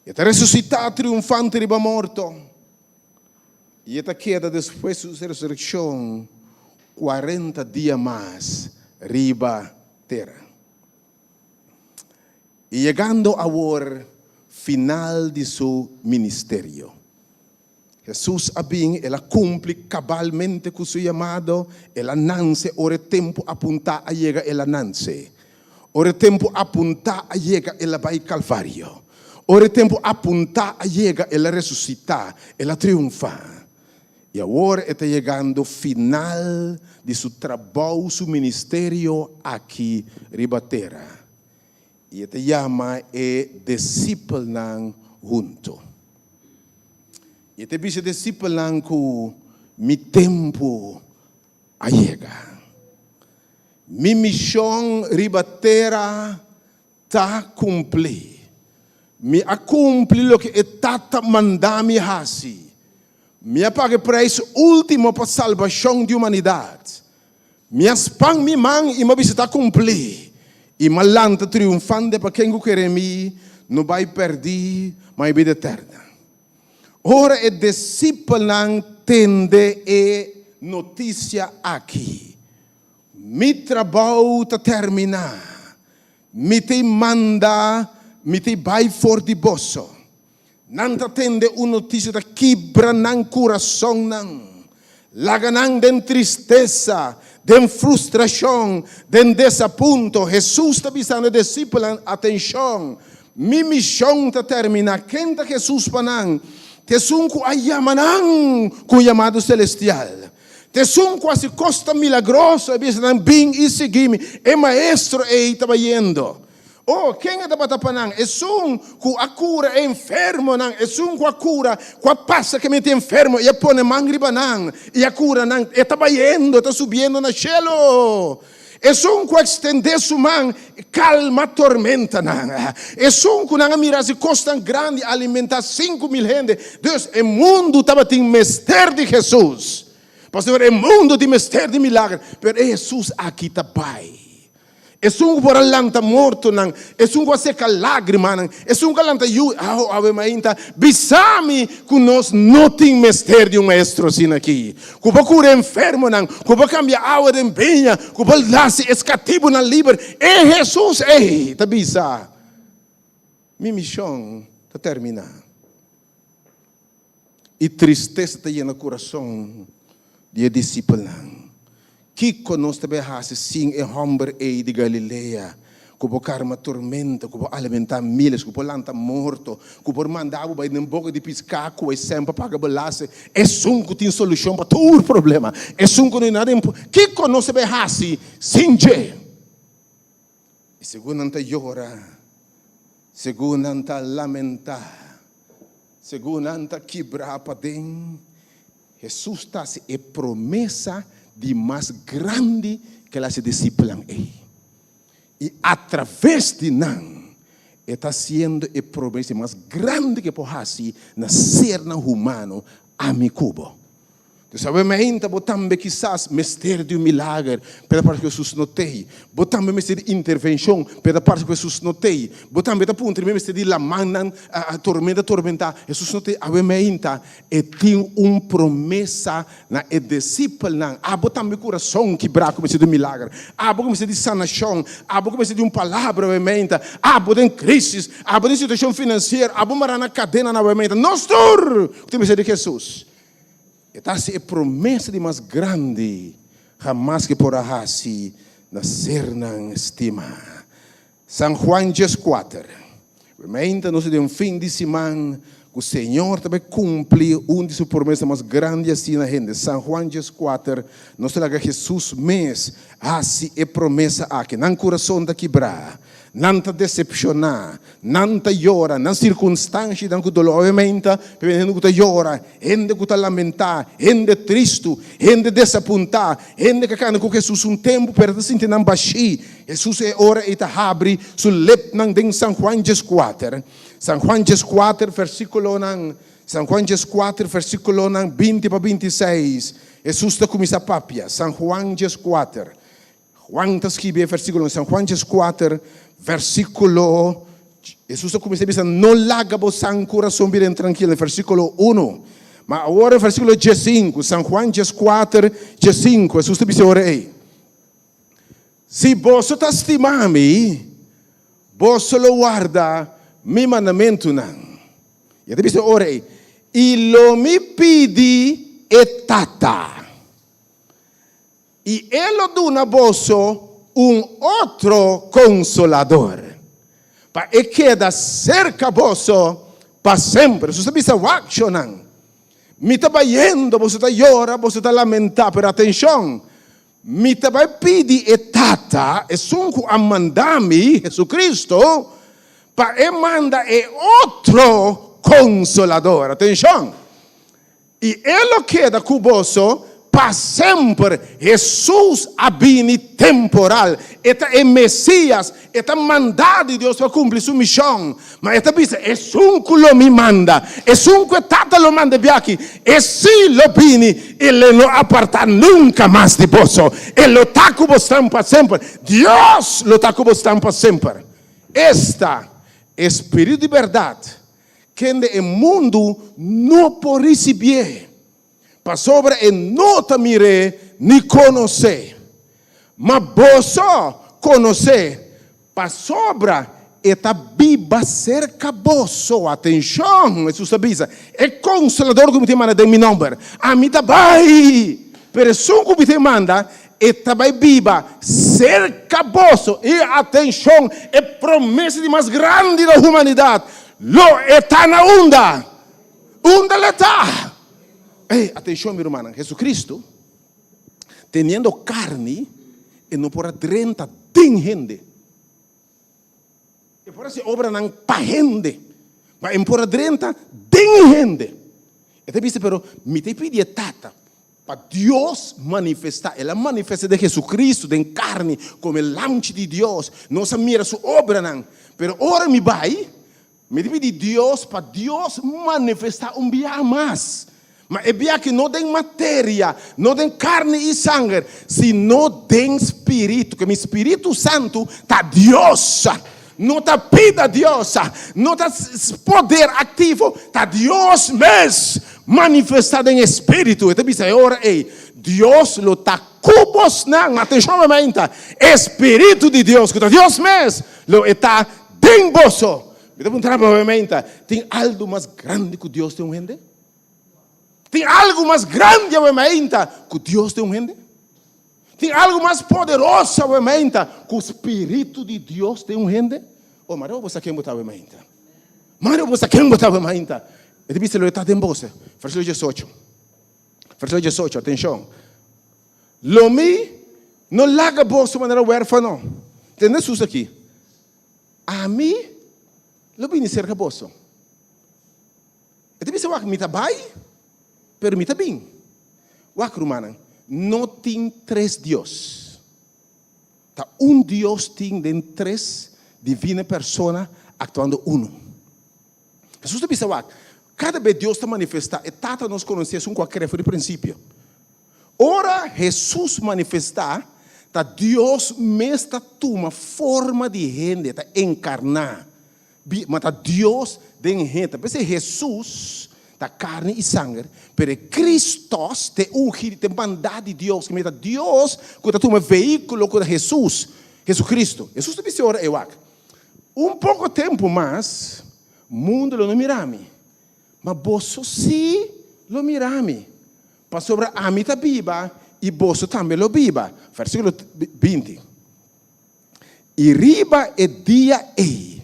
E ta resusitá triunfante riba morto, i e ta keda despues di su resurekshon kuarenta dia mas riba tera. I yegando awor final di su ministerio, Hesus a bin, el a kumpli kabalmente ku su yamado, el a nanse ora e tempu apuntá a yega, el a nanse. Ora e tempu apuntá a yega, el a bai Kalvario. Ora e tempu apuntá a yega, el a resusitá, el a triunfá. I awor e ta yegando final di su trabou, su ministerio aki riba tera. I e ta yama e disipelnan huntu. I e ta bisa e disipelnan ku, Mi tempu a yega. Mi mishon riba tera ta kumplí. Mi a kumpli loke e Tata manda mi hasi. Mi a paga e preis último pa salbashon di humanidat. Mi a span mi man i mi a bisa ta kumplí, i mi a lanta triunfante pa ken ku kere mi no bai pèrdí, ma e bida eterna. Ora e disipelnan tende e notisia aki, Mi trabou ta terminá, mi ta manda, mi ta bai for di boso. Nan ta tende un notisia ta kibra nan kurasonnan, laga nan den tristesa, den frustrashon, den desapunto. Hesus ta bisando e disipelnan, Atenshon, mi mishon ta terminá. Ken ta Hesus pa nan? Ta esun ku a yama nan ku un yamado selestial. Ta esun ku hasi kos tan milagroso, e bisa nan, Bin i sigui mi. E maestro ei ta bayendo. Oh, ken e tabata pa nan? Esun ku a kura e enfermonan, esun ku a kura, ku a pasa kemente enfermo i a pone man riba nan i a kura nan, e ta bayendo, e ta subiendo na shelu. Esun ku a ekstendé su man, kalma tormentanan. Esun ku nan a mira hasi kosnan grandi, alimentá 5000 hende. Dus, e mundu tabatin mester di Hesus. Pasobra e mundu tin mester di milager, pero e Hesus aki ta bai. Esun ku por a lanta mortonan, esun ku a seka lágrimanan, esun ku a lanta yu, aw, awe mainta, bisa mi ku nos no tin mester di un maestro asina aki, ku por kura enfermonan, ku por kambia awa den biña, ku por hasi es katibunan liber. E Hesus ei ta bisa, Mi mishon ta terminá. I tristesa ta yena kurason di e disipelnan. Kiko nos ta bai hasi sin e hòmber ei di Galilea ku por karma tormenta, ku por alimentá míles, ku por lanta morto, ku por manda bo bai den boka di piská ku e sèn pa paga belasting? Esun ku tin solushon pa tur problema, esun ku no hay nada impo. Kiko nos ta bai hasi sin dje? I segun nan ta yora, segun nan ta lamentá, Segun nan ta kibrá paden, Hesus ta hasi e promesa di mas grandi ku el a hasi disipelnan ei. I atraves di nan, e ta hasiendo e promesa di mas grandi ku e por hasi na sernan humano, Ami ku bo. Dus awe mainta bo tambe kisas mester di un milager, pero parse ku Hesus no t'ei. Bo tambe mester di intervenshon, pero parse ku Hesus no t'ei. Bo tambe ta puntra, mi mester di lamannan, tormenta tormentá, Hesus no t'ei. Awe mainta e tin un promesa na e disipelnan. Abo tambe kurason kibrá ku mester di un milager. Abo ku mester di sanashon. Abo ku mester di un palabra awe mainta. Abo den krisis. Abo den situashon finansiero. Abo mará na kadenanan awe mainta. Nos tur ku tin mester di Hesus. E ta hasi e promesa di mas grandi hamas ke por a hasi na sernan stimá. San Juan 14. Mainta nos ta den un fin di siman ku Señor ta bai kumpli un di su promesa mas grandi asina hende. San Juan 14, nos ta laga Hesus mes hasi e promesa aki. Nan kurason ta kibrá. Nan ta decepciona, nan ta yora, nan circunstancianan cu dolor. Obviamente, p'e hende cu ta yora, hende cu ta lamenta, hende tristu, hende desapunta, hende cu a cana cu Jesus un tempu pero ta sinti nan bashi. Jesus e ora ei ta habri su lepnan den San Juan 14. San Juan 14 versiculonan, San Juan 14 versiculonan 20 pa 26, Jesus ta cuminsa papia. San Juan 14. Juan ta skibi e versíkulo San Juan 14, versíkulo Hesus a kuminsá bisa, No laga bo san kurason bira intrankil, versíkulo 1. Ma awor e versíkulo 15, San Juan 14, 15, Hesus ta bisa ora ei, Si boso ta stima mi, boso lo warda mi mandamentunan. I e ta bisa ora ei, I lo mi pidi e Tata. I e lo duna boso un otro Konsolador, pa e keda serka boso pa semper. Hesus a bisa, Wak, shonnan, mi ta bayendo, boso ta yora, boso ta lamentá, pero atenshon, mi ta bai pidi e Tata, esun ku a manda mi, Hesukristu, pa e manda e otro Konsolador. Atenshon! I e lo keda ku boso pa semper. Hesus a bini temporal. E ta e Mesias. E ta mandá di Dios pa kumpli su mishon. Ma e ta bisa, Esun ku lo mi manda, esun ku e Tata lo manda biachi, e sí lo bini i lo no apartá nunka mas di boso. E lo ta ku bosnan pa semper. Dios lo ta ku bosnan pa semper. Esta e spiritu di bèrdat Kende e mundu no por risibié, pasobra e no ta mir'é ni konos'é. Ma boso konos'é, pasobra e ta biba serka boso. Atenshon! Hesus ta bisa, E Konsolador ku mi ta manda den mi nòmber, ami ta bai, pero esun ku mi ta manda, e ta bai biba serka boso. I atenshon, e promesa di mas grandi na humanidat, Lo e ta na unda? Unda lo e ta? Ey, atenshon mi rumannan, Jesucristo, teniendo karni, e no por a drenta den hende. E por hasi obranan pa hende, ma e no por a drenta den hende. E ta bisa, pero mi ta pidi e Tata pa Dios manifestá. El a manifestá den Jesucristo, den karni, komo e Lamchi di Dios. Nos a mira su obranan. Pero ora mi bai, mi ta pidi Dios pa Dios manifestá un biaha mas. Ma e biaha aki no den materia, no den karni i sanger, sino den spiritu. Ke mi Spiritu Santu ta Dios. No ta pida Dios, no ta poder aktivo, ta Dios mes manifestá den espíritu. E ta bisa e ora ei, Dios lo ta ku bosnan. Atenshon momento, e Spiritu di Dios, ku ta Dios mes, lo e ta den boso. Mi ta puntra bo momento, tin algu mas grandi ku Dios den un hende? Tin algu mas grandi awe mainta ku Dios den un hende? Tin algu mas poderoso awe mainta ku Spiritu di Dios den un hende? Oh, mare bo sa ken bo ta awe mainta. Mare bo sa ken bo ta awe mainta. E ta bisa lo e ta den boso. Versíkulo 18. Versíkulo 18, atenshon. Lo mi no laga boso manera wèrfano. Tende Hesus aki. Ami lo bini serka boso. E ta bisa wak, mi ta bai, pero mi ta bin. Wak, rumannan, no tin tres Dios. Ta un Dios tin den tres divine persona aktuando unu. Hesus ta bisa wak, kada bes Dios ta manifestá, e Tata nos konosé esun ku a krea for di prinsipio. Ora Hesus manifestá, ta Dios mes ta tuma forma di hende, ta enkarná. Ma ta Dios den hende. P'esei Hesus ta karni i sanger, pero e Kristos ta e ungí, ta e mandá di Dios. Kimen ta Dios ku ta tuma e vehíkulo ku ta Hesus, Hesukristu. Hesus ta bisa ora ei wak, Un poko tempu mas, mundu lo no mira mi, ma boso sí lo mira mi, pasobra ami ta biba i boso tambe lo biba. Versíkulo 20. I riba e dia ei,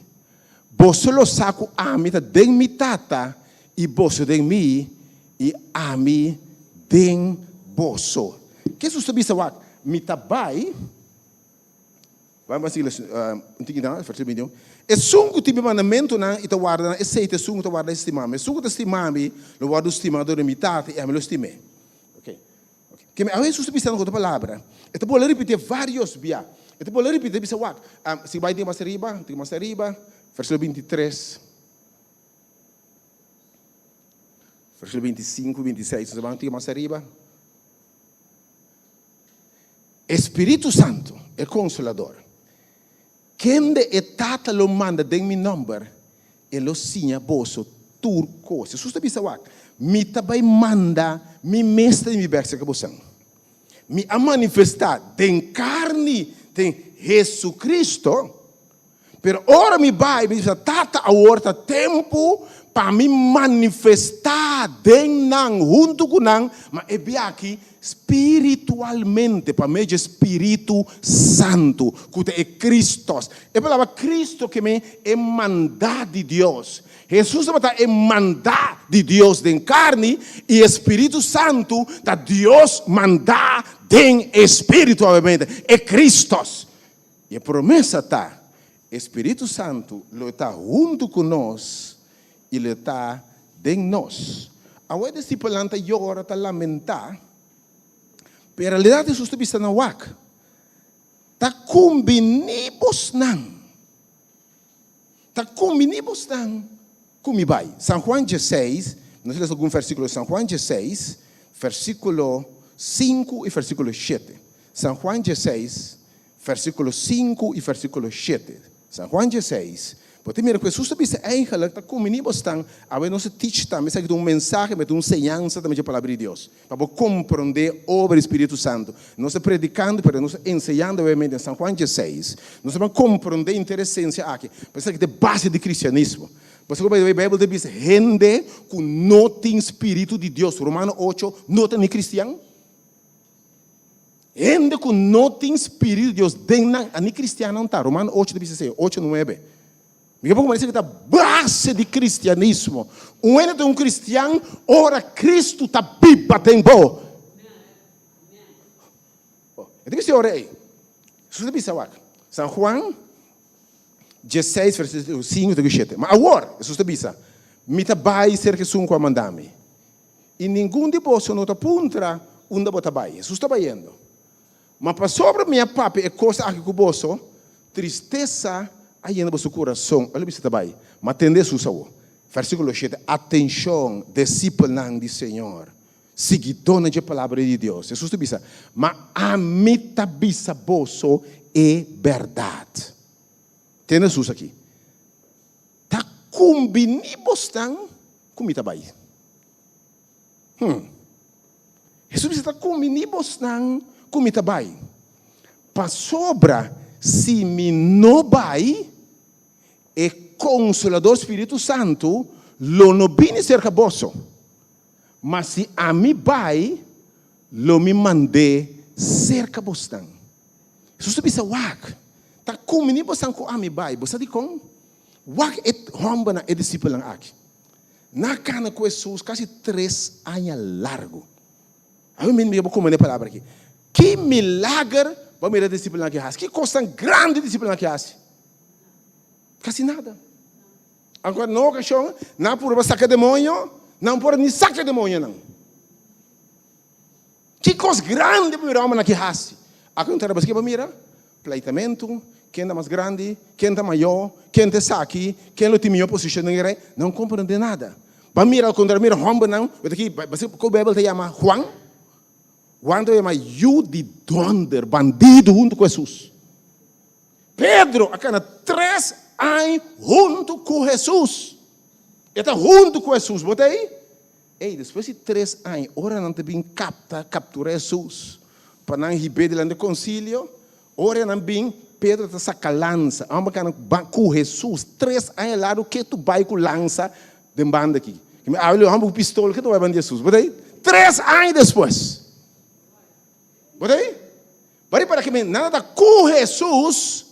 boso lo sa ku ami ta den mi Tata, i boso den mi, i ami den boso. Ke Hesus ta bisa wak? Mi ta bai. Bai mas sigui un tiki na versíkulo 21. Esun ku tin mi mandamentunan i ta warda nan, esei ta esun ku ta warda i stima mi. Esun ku ta stima mi lo wòrdu stimá dor di mi Tata, i ami lo stim'é. Oke. Keme awe Hesus ta bisa nan ku otro palabra? E ta bolbe ripitié vários bia. E ta bolbe ripitié bisa wak. Si bai tin mas ariba, tin mas ariba, versíkulo 23. Versíkulo 25, 26. Nos ta bai mas ariba. E Spiritu Santu, e Konsolador, kende e Tata lo manda den mi nòmber, e lo siña boso tur kos. Hesus ta bisa wak, Mi ta bai manda mi mes ta di mi bèk serka bosan. Mi a manifestá den karni den Hesukristu, pero ora mi bai, mi bisa, Tata, awor ta tempu pa mi manifestá den nan, huntu ku nan, ma e biaha spiritualmente, pa medio di e Spiritu Santu, ku ta e Kristos. E palabra Kristo ke men e mandá di Dios. Hesus tabata e mandá di Dios den karni, i e Spiritu Santu ta Dios mandá den e spiritu, obviamente, e Kristos. I e promesa ta, e Spiritu Santu lo ta huntu ku nos i lo ta den nos. Awe e disipelnan ta yora, ta lamentá, pero en realidat Hesus ta bisa nan, Wak, ta kumbiní bosnan, ta kumbiní bosnan ku mi bai. San Juan dieseis, nos lesa algun versíkulo, San Juan dieseis, versíkulo sinku i versíkulo shete. San Juan dieseis, Versíkulo sinku i versíkulo shete. San Juan dieseis, Bo ta mira ku Hesus ta bisa eigenlik ta kumbiní bo stan awe nos ta teach tambe esaki ta un mensahe pero ta un señansa tambe dje palabra di Dios pa bo komprondé obra di Spiritu Santu. Nos ta predikando pero nos ta enseñando obviamente den San Juan dieseis nos ta ban komprondé henter esensia aki pasobra esaki ta e base di kristianismo. Pasobra ku Beibel ta bisa hende ku no tin Spiritu di Dios, Romano ocho, no ta ni kristian. Hende ku no tin Spiritu di Dios den nan, a ni kristiannan ta. Romano ocho ta bisa esei, ocho nuebe. Mi ke por kumesa esei ta base di kristianismo. Un hende ta un kristian ora Kristu ta biba den bo. E ta bisa e ora ei. Jesus ta bisa wak. San Juan diesseis versíkulo sinku te ku shete. Ma awor, Jesus ta bisa, mi ta bai serka esun ku a manda mi. I ningun di boso no ta puntra, Unda bo ta bai? Hesus ta bayendo. Ma pasobra mi a papia e kos aki ku boso, tristesa a yena boso kurason. Ora bisa ta bai. Ma tende Hesus awor. Versíkulo shete, Atenshon, disipelnan di Señor, siguidónan dje Palabra di Dios. Hesus ta bisa, Ma ami ta bisa boso e bèrdat. Tende Hesus aki. Ta kumbiní bosnan ku mi ta bai. Hm. Hesus bisa ta kumbiní bosnan ku mi ta bai. Pasobra si mi no bai, e Konsolador Spiritu Santu lo no bini serka boso. Ma si ami bai, lo mi mand'é serka bosnan. Hesus ta bisa, Wak, ta kumbiní bosnan ku ami bai. Bo sa dikon? Wak e hòmbernan, e disipelnan aki. Nan a kana ku Hesus kasi tres aña largu. Ami mi bo komprendé e palabra aki. Ki milager bo a mira e disipelnan aki hasi? Ki kosnan grandi e disipelnan aki hasi? Kasi nada. Aunke na un okashon nan a purba saka demoño, nan no por ni saka e demoñonan. Ki kos grandi bo mira hòmbernan aki hasi? Aki un ta raba, bo mira? Pleitamentu, ken ta mas grandi, ken ta mayó, ken ta esaki, ken lo tin mihó posishon den e rei. Nan no komprendé nada. Bo mira al kontrario, mira hòmbernan, bo ta ki, ku Beibel ta yama Juan. Juan ta yama yu di dònder, bandidu huntu ku Hesus. Pedro a kana tres aña huntu ku Hesus. E ta huntu ku Hesus. Bo ta ei? Ei, despues di tres aña, ora nan ta bin kapta, kaptura Hesus, pa nan hib'é dilanti di konsilio, ora nan bin, Pedro ta saka lansa. Amba kana ku Hesus tres aña largu ketu bai ku lansa den banda aki. Mi awe lo hamba ku pistol ketu bai banda di Hesus. Bo ta ei? Tres aña despues. Bo ta ei? Bo ripara ke men nan ta ku Hesus,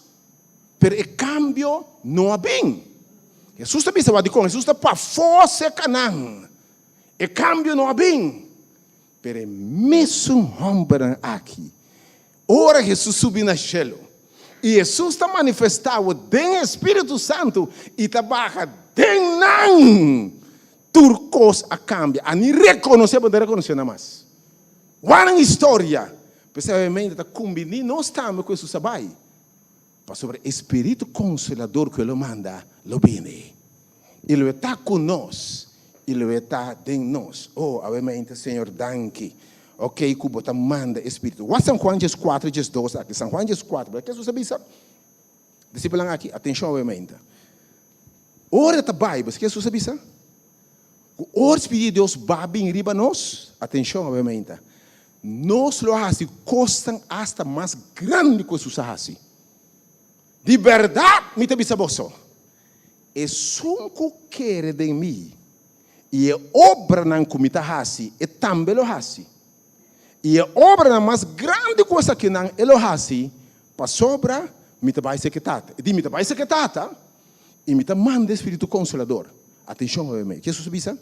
pero e kambio no a bin. Hesus ta bisa wak dikon Hesus ta pafó serka nan. E kambio no a bin. Pero e mesun hòmbernan aki, ora Hesus subi na shelu, i Hesus ta manifestá awo den e Spiritu Santu i ta baha den nan, tur kos a kambia. A ni rekonosé, bo no ta rekonosé nan mas. Wak nan historia. P'esei obviamente ta kumbiní nos tambe ku Hesus a bai, pasobra e Spiritu Konsolador ku E lo manda lo bini, i lo e ta ku nos, i lo e ta den nos. Oh, obviamente, Señor, danki, ok, ku Bo ta manda e Spiritu. Wak San Juan dieskuater, diesdos aki. San Juan dieskuater, bo ta ke Hesus a bisa disipelnan aki? Atenshon, obviamente. Ora e ta bai, bo sa ke Hesus a bisa? Ku ora Spiritu di Dios ba bin riba nos, atenshon obviamente, nos lo hasi kosnan asta mas grandi ku Hesus a hasi. Di bèrdat mi ta bisa boso, esun ku kere den mi i e obranan ku mi ta hasi, e tambe lo hasi. I e obranan mas grandi ku esakinan e lo hasi, pasobra mi ta bai serka e Tata. E di, Mi ta bai serka e Tata. I mi ta manda e Spiritu Konsolador. Atenshon, hopi mei. Ke Hesus a bisa?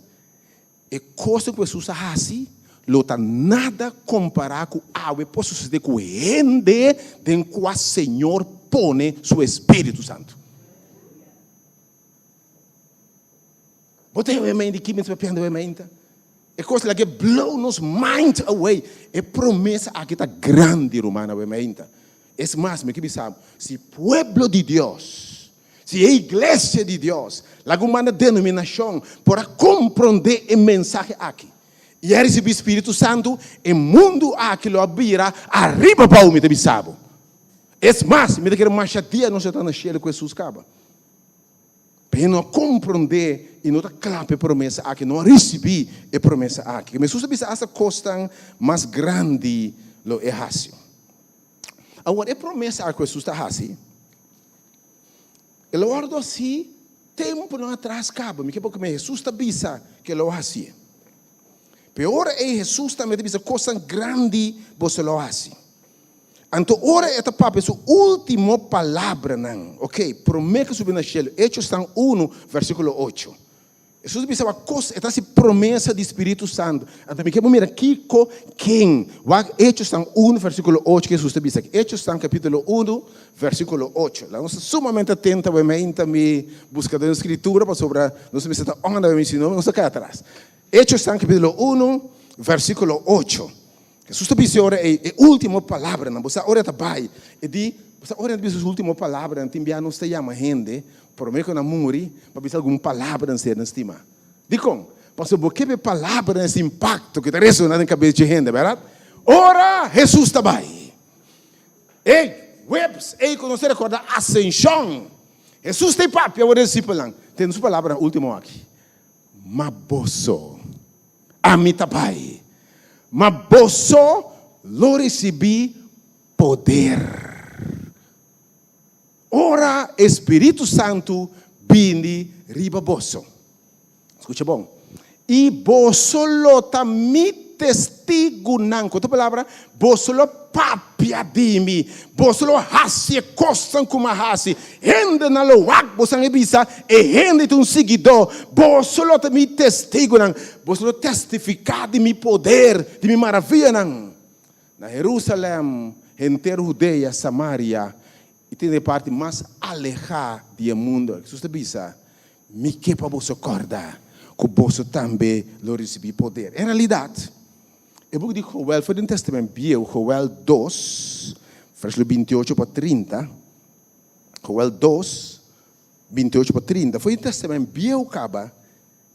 E kosnan ku Hesus a hasi lo ta nada kompará ku awe por susedé ku hende den kua Señor pone su Espíritu Santu. Bo ta hopi mei di ki mi ta papiando hopi mei? E kos la ke blow nos mind away. E promesa aki ta grandi, rumannan, hopi mei. Es mas, mi ke bisa bo, si pueblo di Dios, si e iglesia di Dios, laga un banda denominashon por a komprondé e mensahe aki i a risibí Spiritu Santu, e mundu aki lo a bira ariba abou, mi ta bisa bo. Es mas, mi ta kere masha dia nos a ta na shelu ku Hesus kaba. Pero no a komprondé i no ta kla pa e promesa aki, no a risibí e promesa aki. Hesus a bisa asta kosnan mas grandi lo e hasi. Awor, e promesa ku Hesus ta hasi, el a wòrdu hasí tempunan atras kaba. Mi ke por kume Hesus ta bisa ku el lo hasié. Pero e ora ei Hesus tambe ta bisa kosnan grandi boso lo hasi. Anto ora e ta papia su último palabranan, ok, promé ku subi na shelu, Hechosnan unu, versíkulo ocho. Hesus bisa wak kos, e ta hasi promesa di Spiritu Santu. Anto mi ke bo mira kiko, ken. Wak Hechosnan unu versíkulo ocho ke Hesus ta bisa aki. Hechosnan kapítulo unu versíkulo ocho. Laga nos ta sumamente atento awe meinta mi buska den Skritura pasobra nos mester ta onda awe si no nos ta kai atras. Hechosnan kapítulo unu versíkulo ocho. Hesus ta bisa e ora ei e último palabranan. Bo sa ora e ta bai, e di, bo sa ora e ta bisa su último palabranan, tin bia nos ta yama hende promé ku nan muri pa bisa algun palabranan ser nan stimá. Dikon? Pasobra bo ke pa e palabranan es impakto ku ta resoná den kabes dje hende, bèrdat? Ora Hesus ta bai, e webs ei ku nos ta rekordá Asenshon, Hesus ta e papia awor e disipelnan, tende su palabranan último aki, Ma boso. Ami ta bai, ma boso lo risibí poder ora e spiritu santu bini riba boso. Skucha bon. I boso lo ta mi testigunan. Ku otro palabra, boso lo papia di mi. Boso lo hasi e kosnan ku mi a hasi. Hendenan lo wak bosan i bisa, E hende ta un siguidó. Boso lo ta mi testigunan. Boso lo testifiká di mi poder, di mi maravianan. Na Herúsalèm, henter Hudea, Samaria i te na e parti mas alehá di e mundu. Hesus ta bisa, Mi ke pa boso kòrda ku boso tambe lo risibí poder. En realidat, e buki di Joel for den Tèstamènt Bieu, Joel dos, vèrsikulo bintiocho pa trinta, Joel dos, bintiocho pa trinta, for den Tèstamènt Bieu kaba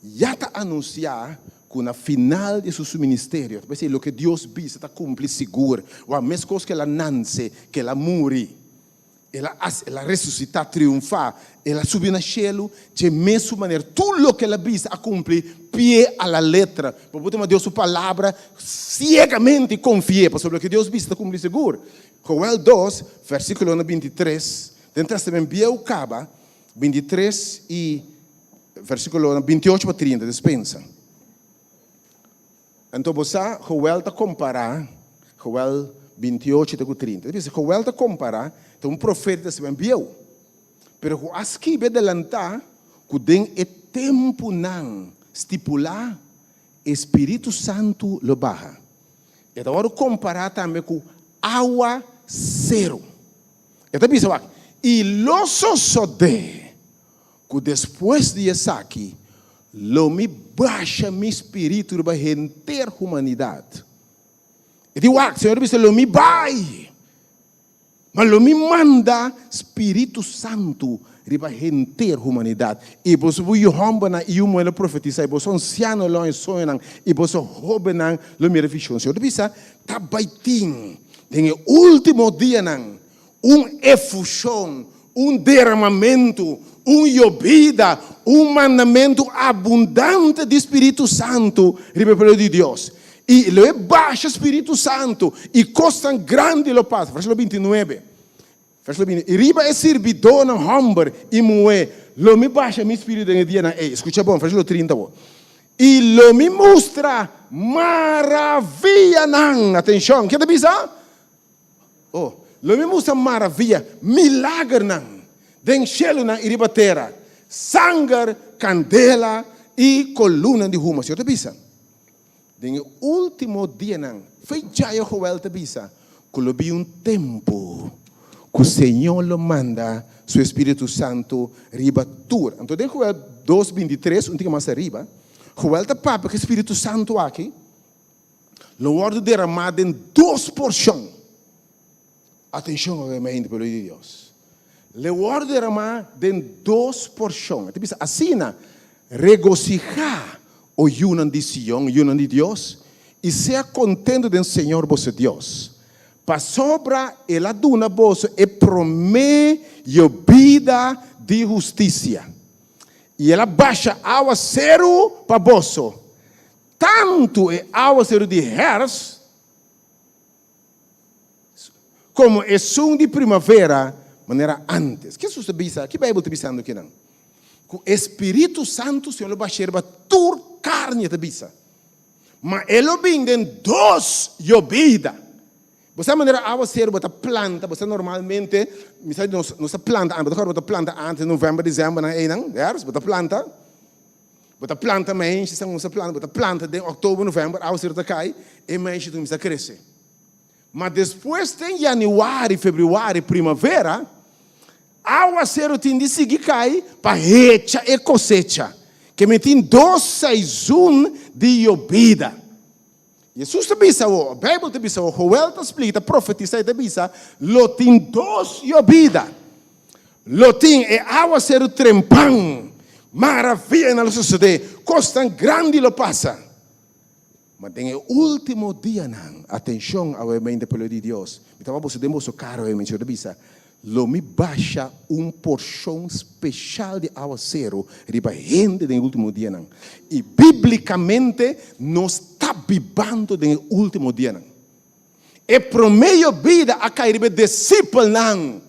ya ta anunsiá. ku na final di su ministerio, ta p'esei loke Dios bisa ta kumpli sigur. Wak, meskos ku el a nanse, ku el a muri, el a el a resusitá, triunfá, el a subi na shelu, dje mesun manera tur loke el a bisa a kumpli pie a la letra. Bo por tuma Dios su palabra siegamente i konfi'é, pasobra loke Dios bisa ta kumpli sigur. Joel dos, versíkulonan bintitres, den Tèstamènt Bieu kaba, bintitres i versíkulonan bintiocho pa trinta, despensa. Anto bo sa, Joel ta kompará, Joel bintiocho te ku trinta, ta bisa, Joel ta kompará, ta un profeta di Tèstamènt Bieu, pero ku a skibi adelantá ku den e tempunan stipulá e Spiritu Santu lo baha. E ta wòrdu kompará tambe ku awa seru. E ta bisa wak, I lo sosodé ku despues di esaki lo mi basha mi spiritu riba henter humanidat. E di wak, Señor ta bisa, lo mi bai. Ma lo mi manda Spiritu Santu riba henter humanidat, i boso bo yu hòmbernan i yu muhé lo profetisá, i boso ansiano lo haña soñonan, i boso hóbennan lo mira vishon. Señor ta bisa, Ta bai tin den e último dianan un efushon, un deramamentu, un yobida, un mandamentu abundante di Spiritu Santu riba e pueblo di Dios. I lo e basha Spiritu Santu, i kosnan grandi lo pasa. Versíkulo bintinuebe. Versíkulo binti, I riba e sirbidónan hòmber i muhé lo mi basha mi Spiritu den e dianan ei. Skucha bon, versíkulo trinta awor. I lo mi mustra maravianan. Atenshon, ke ta bisa? Oh, lo mi mustra maravia, milagernan den shelunan i riba tera, sanger, kandela i kolumnan di huma. Señor ta bisa. Den e último dianan, fe djayo Joel ta bisa ku lo bin un tempu ku Señor lo manda Su Espíritu Santu riba tur. Anto den Joel dos bintitres, un tiki mas ariba, Joel ta papia ku e Spiritu Santu aki lo wòrdu deramá den dos porshon. Atenshon awe mi hende pueblo di Dios. Lo wòrdu deramá den dos porshon. E ta bisa asina, Regosihá, o yunan di Sion, yunan di Dios, i sea kontentu den Señor boso Dios, pasobra El a duna boso e promé yobida di hustisia, i El a basha awaseru pa boso, tantu e awaseru di hèrs, Komo esun di primavera manera ántes. Ke Jesus ta bisa? Ke Beibel ta bisando kinan? Ku e Spiritu Santu Señor lo basha riba tur karni, e ta bisa. Ma e lo bin den dos yobida. Bo sa manera awaseru bo ta planta, bo sa normalmente, mi sa nos nos ta planta antes, bo ta kòrda bo ta planta antes, novèmber, desèmber nan einan, wèrs, bo ta planta. Bo ta planta meinshi, sa un sa planta, bo ta planta den oktober, novèmber, awaseru ta kai, e meinshi ta kuminsá krese. Ma despues den yanüari, febrüari, primavera, awaseru tin di sigui kai pa hecha e kosecha, ke mi tin dos seizun di yobida. Jesus ta bisa awor, Beibel ta bisa awor, Joel ta splika, ta profetisá i ta bisa, lo tin dos yobida. Lo tin e awaseru trempan, maravianan lo sosodé, kosnan grandi lo pasa. Ma den e último dianan, atenshon awe mente pueblo di Dios, mi ta wak boso den boso kara awe mente, Señor ta bisa, Lo mi basha un porshon speshal di awaseru riba hende den e último dianan. I bíblikamente nos ta bibando den e último dianan. E promé yobida a kai riba e disipelnan.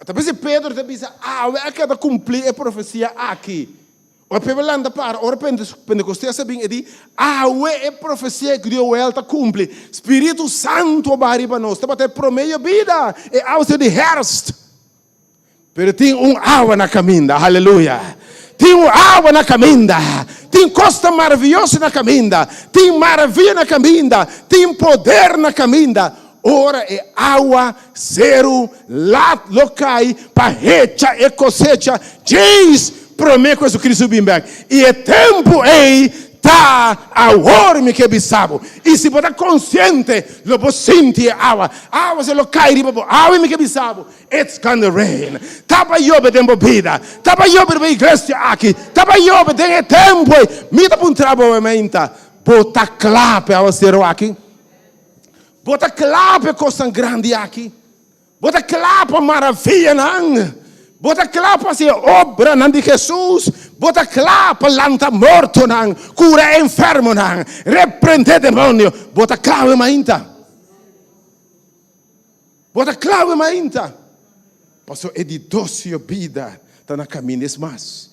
Ta p'esei Pedro ta bisa, Awe a keda kumplí e profesia aki. Ora pueblo lanta para, ora Pentecostés a bin, e di, Awe e profesia ku Joel ta kumpli. Spiritu Santu a baha riba nos. Tabata e promé yobida, e awa di herfst. Pero tin un awa na kaminda, aleluya! Tin un awa na kaminda. Tin kosnan maravioso na kaminda. Tin maravia na kaminda. Tin poder na kaminda. Ora e awa seru lat lo kai pa hecha e kosecha djeis promé ku Jesucristo bin bèk. I e tempu ei. Ta awor mi ke bisa bo. I si bo ta konsiente, lo bo sinti e awa. Awa se lo kai riba bo. Awe mi ke bisa bo, It's gonna rain. Ta pa yobe den bo bida. Ta pa yobe riba e iglesia aki. Ta pa yobe den e tempu ei. Mi ta puntra bo awe mainta, Bo ta kla pa e awasero aki? Bo ta kla pa e kosnan grandi aki? Bo ta kla pa maravianan? Bo ta kla pa hasi e obranan di Hesus? Bo ta kla pa lanta mortonan, kura enfermonan, reprendé demonio? Bo ta kla awe mainta? Bo ta kla awe mainta? Pasobra e di dos yobida ta na kaminda. Es mas,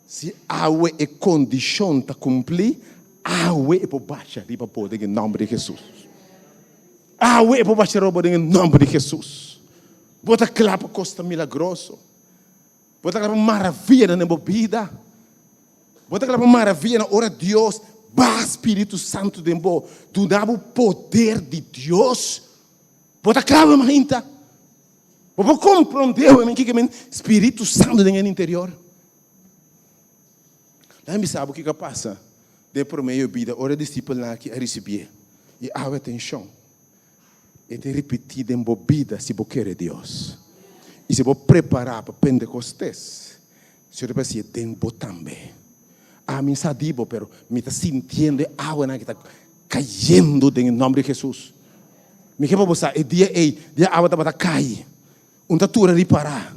si awe e kondishon ta kumplí, awe e por basha riba bo den e nòmber di Hesus. Awe e por basha riba bo den e nòmber di Hesus. Bo ta kla pa kos ta milagroso. Bo ta kla pa maravianan den bo bida. Bo ta kla pa maravianan ora Dios baha Spiritu Santu den bo, duna bo poder di Dios. Bo ta kla bo mainta. Bo por komprondé bo kiko men Spiritu Santu den e interior. Laga mi bisa bo kiko a pasa den e promé yobida ora e disipelnan aki a risibié. I awe atenshon, e ta ripití den bo bida si bo kere Dios. I si bo prepará pa Pentekostes, Señor ta hasié den bo tambe. Ami sa di bo, pero mi ta sintiendo e awanan ki ta kayendo den e nòmber di Hesus. Mi ke pa bo sa, e dia ei, dia awa tabata kai, un ta tura ripará.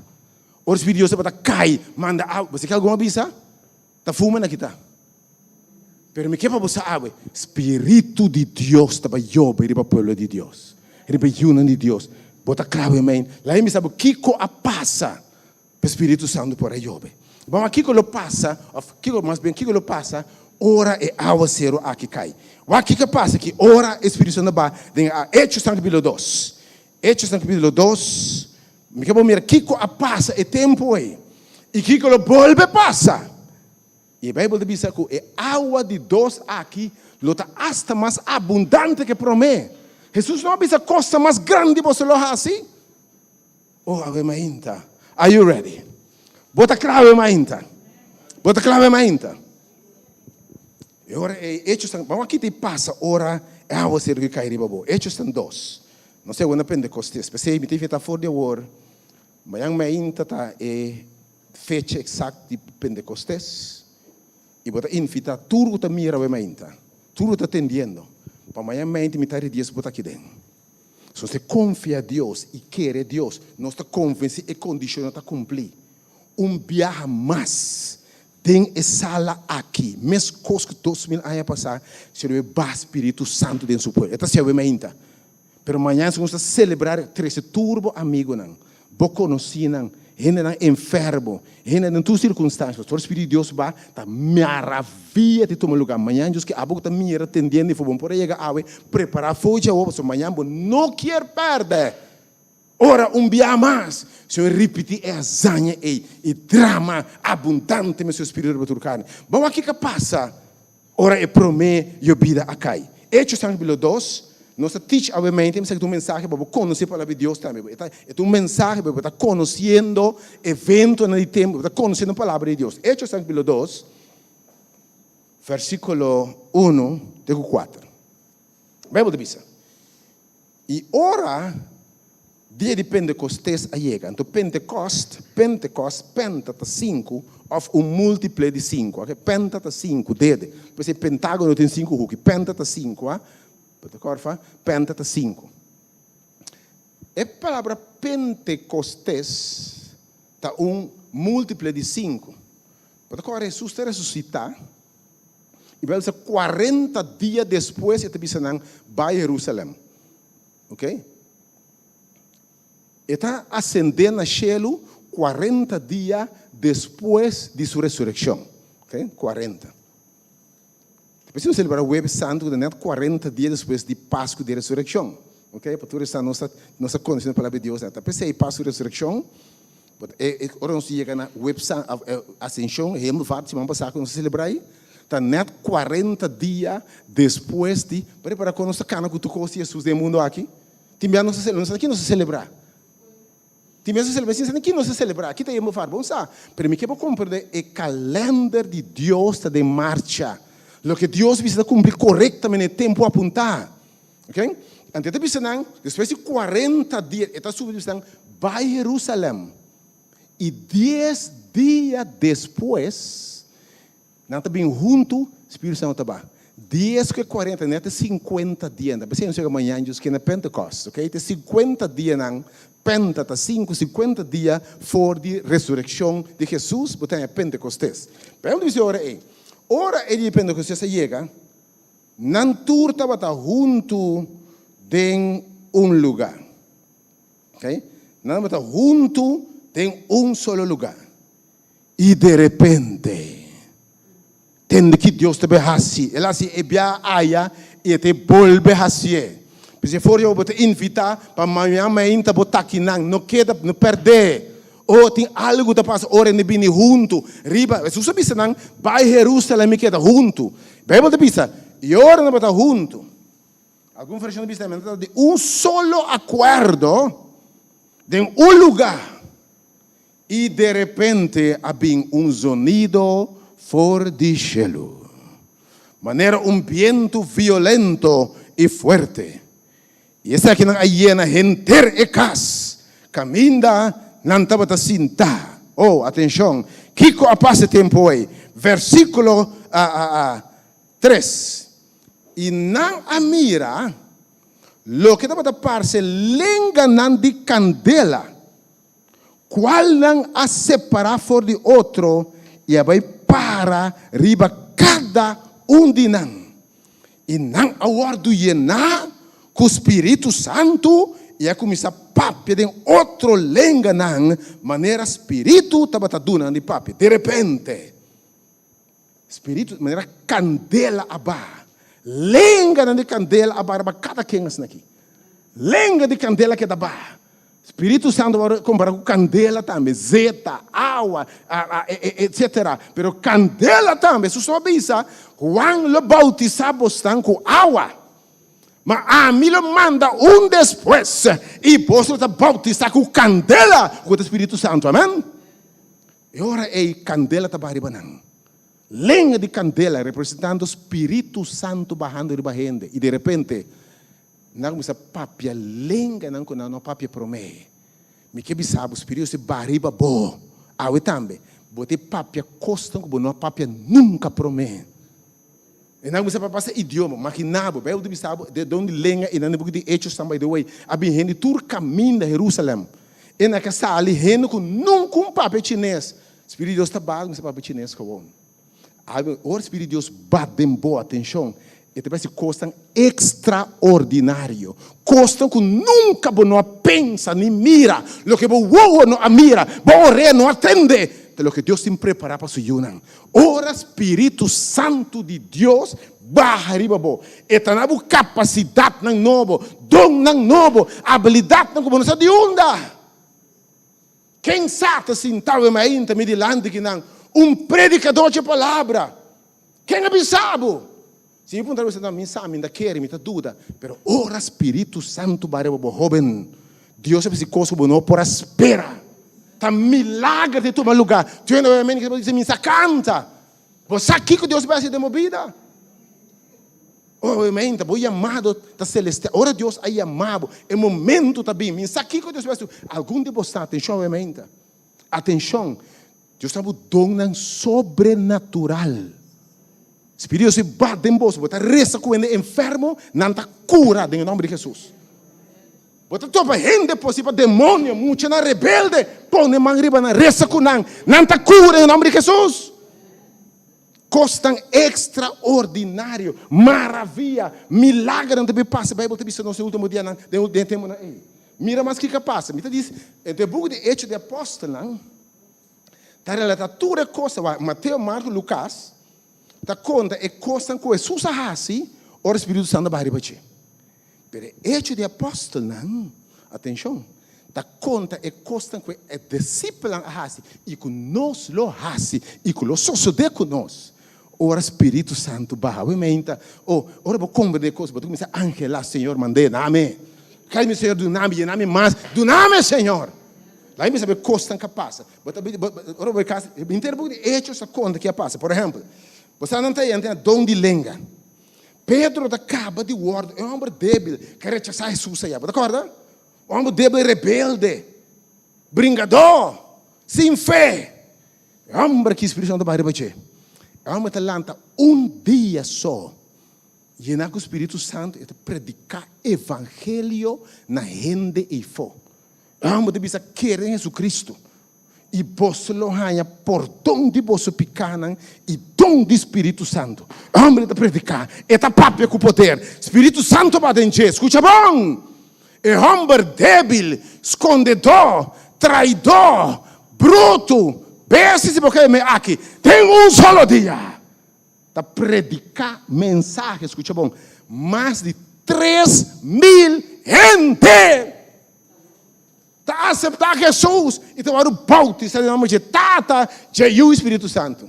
Ora Spiritu di Dios tabata kai, manda awa. Bo sa ke algun a bisa? Ta fuma na kita. Pero mi ke pa bo sa awe, Spiritu di Dios ta bai yobe riba pueblo di Dios, riba yunan di Dios. Bo ta kla awe mein? Laga mi sa bo kiko a pasa pa Spiritu Santu por a yobe. Bo wak kiko lo pasa, of kiko, mas bien kiko lo pasa ora e awaseru aki kai. Wak kiko a pasa ki ora e Spiritu Santu ba den e awa. Hechos capítulo dos. Hechos na capítulo dos, mi ke bo mira kiko a pasa e tempu ei i kiko lo bolbe pasa. I e Bijbel ta bisa ku e awa di dos aki lo ta asta mas abundante ke promé. Hesus no a bisa kosnan mas grandi boso lo hasi? Oh, awe mainta. Are you ready? Bo ta kla awe mainta? Bo ta kla awe mainta? E ora ei, Hechos tan, bam a kita i pasa ora e awaseru ki kai riba bo. Hechos tan dos. Nos ta yega na Pentecostes. P'esei mi ta invitá for di awor, mañan mainta ta e fecha eksakt di Pentecostes, i bo ta invitá tur ku ta mira awe mainta, tur ku ta atendiendo, pa mañan mainta mitá di dies bo ta aki den. Si nos ta konfia Dios i kere Dios, nos ta konvensí e kondishonnan ta kumplí. Un biaha mas Den e sala aki, meskos ku 2000 aña pasá, Señor e baha Spiritu Santu den su pueblo. E ta hasi awe mainta. Pero mañana si nos ta selebrá, trese tur bo amigunan, bo konosínan, hendenan enfermo, hende den tur sirkunstansia. Pastor, Spiritu di Dios ba, ta maravia di tuma lugá. Mañana Dios ke abo ku ta mira tendiendo i for bo por a yega awe, prepará for dje awor, pasobra mañana bo no kier pèrdè. Ora un bia mas, Señor ripití e hazaña ei i drama abundantemente su Spiritu riba tur karni. Bo wak kiko a pasa ora e promé yobida a kai. Hechos capítulo dos, nos ta teach awe mente, mi sa ku ta un mensahe pa bo konosé palabra di Dios tambe. E ta e ta un mensahe pa bo ta konosiendo eventonan di tempu, bo ta konosiendo palabra di Dios. Hechos capítulo dos, versíkulo uno te ku kuater. Bijbel ta bisa. I ora dia di Pentecostes a yega, anto Pentecost, Pentecost, penta ta sinku, òf un múltiple di sinku, oke, penta ta sinku, dede, p'esei pentágono tin sinku huki, penta ta sinku, a, bo ta kòrda? Penta ta sinku. E palabra Pentecostes ta un múltiple di sinku. Bo ta kòrda Hesus ta resusitá? I Bijbel bisa 40 dia despues e ta bisa nan bai Jerusalem. Ok? E ta ascende na shelu 40 dia despues di su resurreccion. Ok? 40. Despues nos celebra Jueves Santo ku ta net 40 dia despues di Pascu di Resurreccion. Ok? Pa tur esnan nos ta nos ta conociendo palabra di Dios. Ta pesey Pascu di Resurreccion But e e ora nos yega na web san Ascension, Hemelvaart siman pasá ku nos a selebrá ei, ta nèt kuarenta dia despues di, bo repará kon nos ta kana ku tur kos di Hesus den e mundu aki? Tin bia nos ta selebrá, nos sa ki nos ta selebrá. Tin bia nos ta selebrá sin sa ki nos ta selebrá, ki ta Hemelvaart, bo no sa. Pero mi ke bo komprendé e kalènder di Dios ta den marcha. Loke Dios bisa ta kumpli korektamente na e tempu apuntá. Ok? Anto e ta bisa nan, despues di kuarenta dia, e ta subi bisa nan, bai Herusalèm. I dies dia despues, nan ta bin huntu, Spiritu Santu ta ba. Dies ku e kuarenta, nèt e sinkuenta dia. Ta p'esei nos yega mañan djus kende Pentekòst, ok? Ta e sinkuenta dianan, penta ta sinku, sinkuenta dia for di resurekshon di Hesus, bo ta haña Pentekostes. Pero mi ta bisa ora ei, ora e dia di Pentekostes a yega, Nan tur tabata huntu den un lugá. Okay? Nan tabata huntu den un solo lugá. I derepente, tende ki Dios ta bai hasi. El hasi e bia aya i e ta bolbe hasié. P'esei for yo bo ta invitá pa mañana mainta bo ta akinan. No keda, no pèrdè. Oh, tin algu ta pasa ora hende bini huntu riba. Hesus a bisa nan, Bai Herusalem i keda huntu. Beibel ta bisa, I ora nan tabata huntu, algun vershon ta bisa nan tabata di un solo akuerdo den un lugá, i derepente a bin un zonido for di shelu, manera un bientu violento i fuerte. I esakinan a yena henter e kas kaminda nan tabata sintá. Oh, atenshon! Kiko a pasa e tempu ei? Versíkulo tres, I nan a mira loke tabata parse lenganan di kandela, kualnan a separá for di otro i a bai para riba kada un di nan. I nan a wòrdu yená ku Spiritu Santu i a kuminsá papia den otro lenganan manera Spiritu tabata duna nan di papia. Derepente, Spiritu manera kandela a baha. Lenganan di kandela a baha riba kada ken asin'aki. Lenga di kandela keda baha. Spiritu Santu wòrdu kompará ku kandela tambe, zeta, awa, etsetera. Pero kandela tambe, Hesus a bisa, Juan lo boutisá bosnan ku awa, ma ami lo manda un despues, i boso lo ta boutisá ku kandela, ku ta Spiritu Santu. Amen. E ora ei kandela ta baha riba nan. Lenga di kandela representando Spiritu Santu bahando riba hende, i derepente Nan kuminsá papia lenganan ku nan no papia promé. Mi ke bisa bo, Spiritu si baha riba bo awe tambe. Bo ta papia kosnan ku bo no a papia nunka promé. I nan kuminsá papia se idioma. Maginá bo, Beibel ta bisa bo, de don di lenga i nan den buki di Hechos tambe, by the way, a bin hende tur kaminda Herusalèm. E nan ke sali hende ku nunka un papia chines. Spiritu di Dios ta baha, kuminsá papia chines gewoon. Algo, ora Spiritu di Dios bat den bo atencion, e ta parece cosnan extraordinario, cosnan cu nunca bo no a pensa ni mira, loke bo wowo no a mira, bo orea no a tende, ta loke Dios tin prepara pa su yunan. Ora Spiritu Santu di Dios baha riba bo, e ta na bo capacidadnan nobo, donnan nobo, abilidadnan cu bo no sa di unda. Ken sa ta sintá we mainta mi dilanti kinan? Un predikadó dje palabra. Ken a bisa bo? Si mi puntra bo, mi sa, mi sa, mi ta kere, mi ta duda. Pero ora Spiritu Santu bai riba bo, hóben, Dios a hasi kos ku bo no por a spera. Ta milager ta tuma lugá. Tur hende bai amén, bo bisa, mi sa kanta. Bo sa kiko Dios bai hasi den bo bida? Obviamente, bo yamado ta celestial. Ora Dios a yama bo, e momento ta bin. Mi sa kiko Dios bai hasi. Algun di bo sa, atencion obviamente. Atencion. Dios ta bo donnan sobrenatural. Spiritu Dios ba den bo. Bo ta reza ku hende enfermo, nan ta kura den e nomber di Jesus. Bo ta topa hende posi pa demonio, muchanan rebelde, pone man riba nan, resa ku nan, nan ta kura den e nomber di Jesus. Kosnan ekstraordinario, maravia, milagernan ta bin pasa. Beibel ta bisa nos den ultimo dianan, den e tempunan ei. Mira mas kiko a pasa. Mi ta dis, den e buki di Hecho di Apòstelnan ta relatá tur e kosnan. Wak, Mateo, Marko, Lukas ta konta e kosnan ku Hesus a hasi ora Spiritu Santu a baha riba dje. Pero e Hecho di Apòstelnan, atenshon, ta konta e kosnan ku e disipelnan a hasi i ku nos lo hasi i ku lo sosodé ku nos ora Spiritu Santu baha. Awe meinta, o ora bo komprendé e kos, bo ta kuminsá anhelá, Señor, mand'é na mi. Kai mi, Señor, duna mi, yena mi mas, duna mi, Señor. Laga mi sabe kosnan ku a pasa. Bo ta, ora bo bai kas, henter buki di Hechos ta konta ke a pasa. Por ehèmpel. Bo sa nan ta yanta don di lenga. Pedro ta kaba di wòrdu e hòmber débil ku a rechasá Hesus ayá. Bo ta kòrda? Un hòmber débil rebelde, bringadó, sin fe. E hòmber ki Spiritu Santu bai riba dje. E hòmber ta lanta un dia so, yená ku Spiritu Santu, e ta prediká evangelio na hende eifó. E hòmber ta bisa, Kere den Hesukristu, i boso lo haña pordon di boso pikánan i don di Spiritu Santu. E hòmber ta prediká, e ta papia ku poder. Spiritu Santu bai den dje. Skucha bon! E hòmber débil, skondedó, traidó, brutu, bestia si bo ke mi aki, den un solo dia ta prediká mensahe, skucha bon, mas di 3000 hende ta aseptá Hesus i ta wòrdu boutisá den nòmber dje Tata, dje Yu i Spiritu Santu.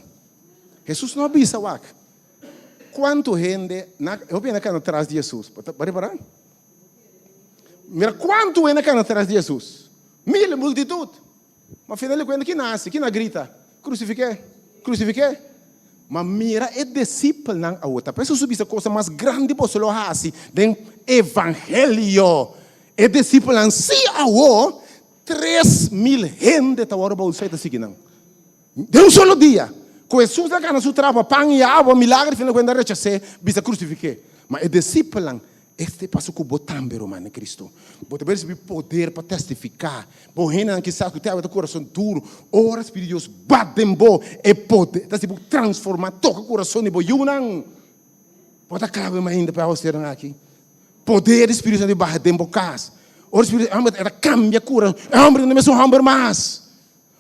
Hesus no a bisa wak kuantu hende na, hopi hende a kana tras di Hesus. Bo ta repará? Mira kuantu hende a kana tras di Hesus. Mil, multitut. Ma final di kuenta, kina hasi? Kina grita? Krusifik'é! Krusifik'é! Ma mira e disipelnan awor. Ta p'es Hesus bisa kosa mas grandi boso lo hasi den evangelio. E disipelnan si awor 3000 hende ta wòrdu boutisá i ta sigui nan. Den un solo dia, ku Hesus a gana su trabou, pan i awa, milager, final di kuenta a rechas'é, bisa krusifik'é. Ma e disipelnan Este paso ku bo tambe, ruman den Cristo. Bo ta risibi poder pa testifiká. Bo hendenan kisas ku te awe ta kurason duru, ora Spiritu di Dios bat den bo, e poder ta hasi bo transformá, toka kurason di bo yunan. Bo ta kla awe mainta pa e awaseronan aki? Poder di Spiritu Santu baha den bo kas. Ora Spiritu e ta kambia kurason. E hòmber no ta mesun hòmber mas.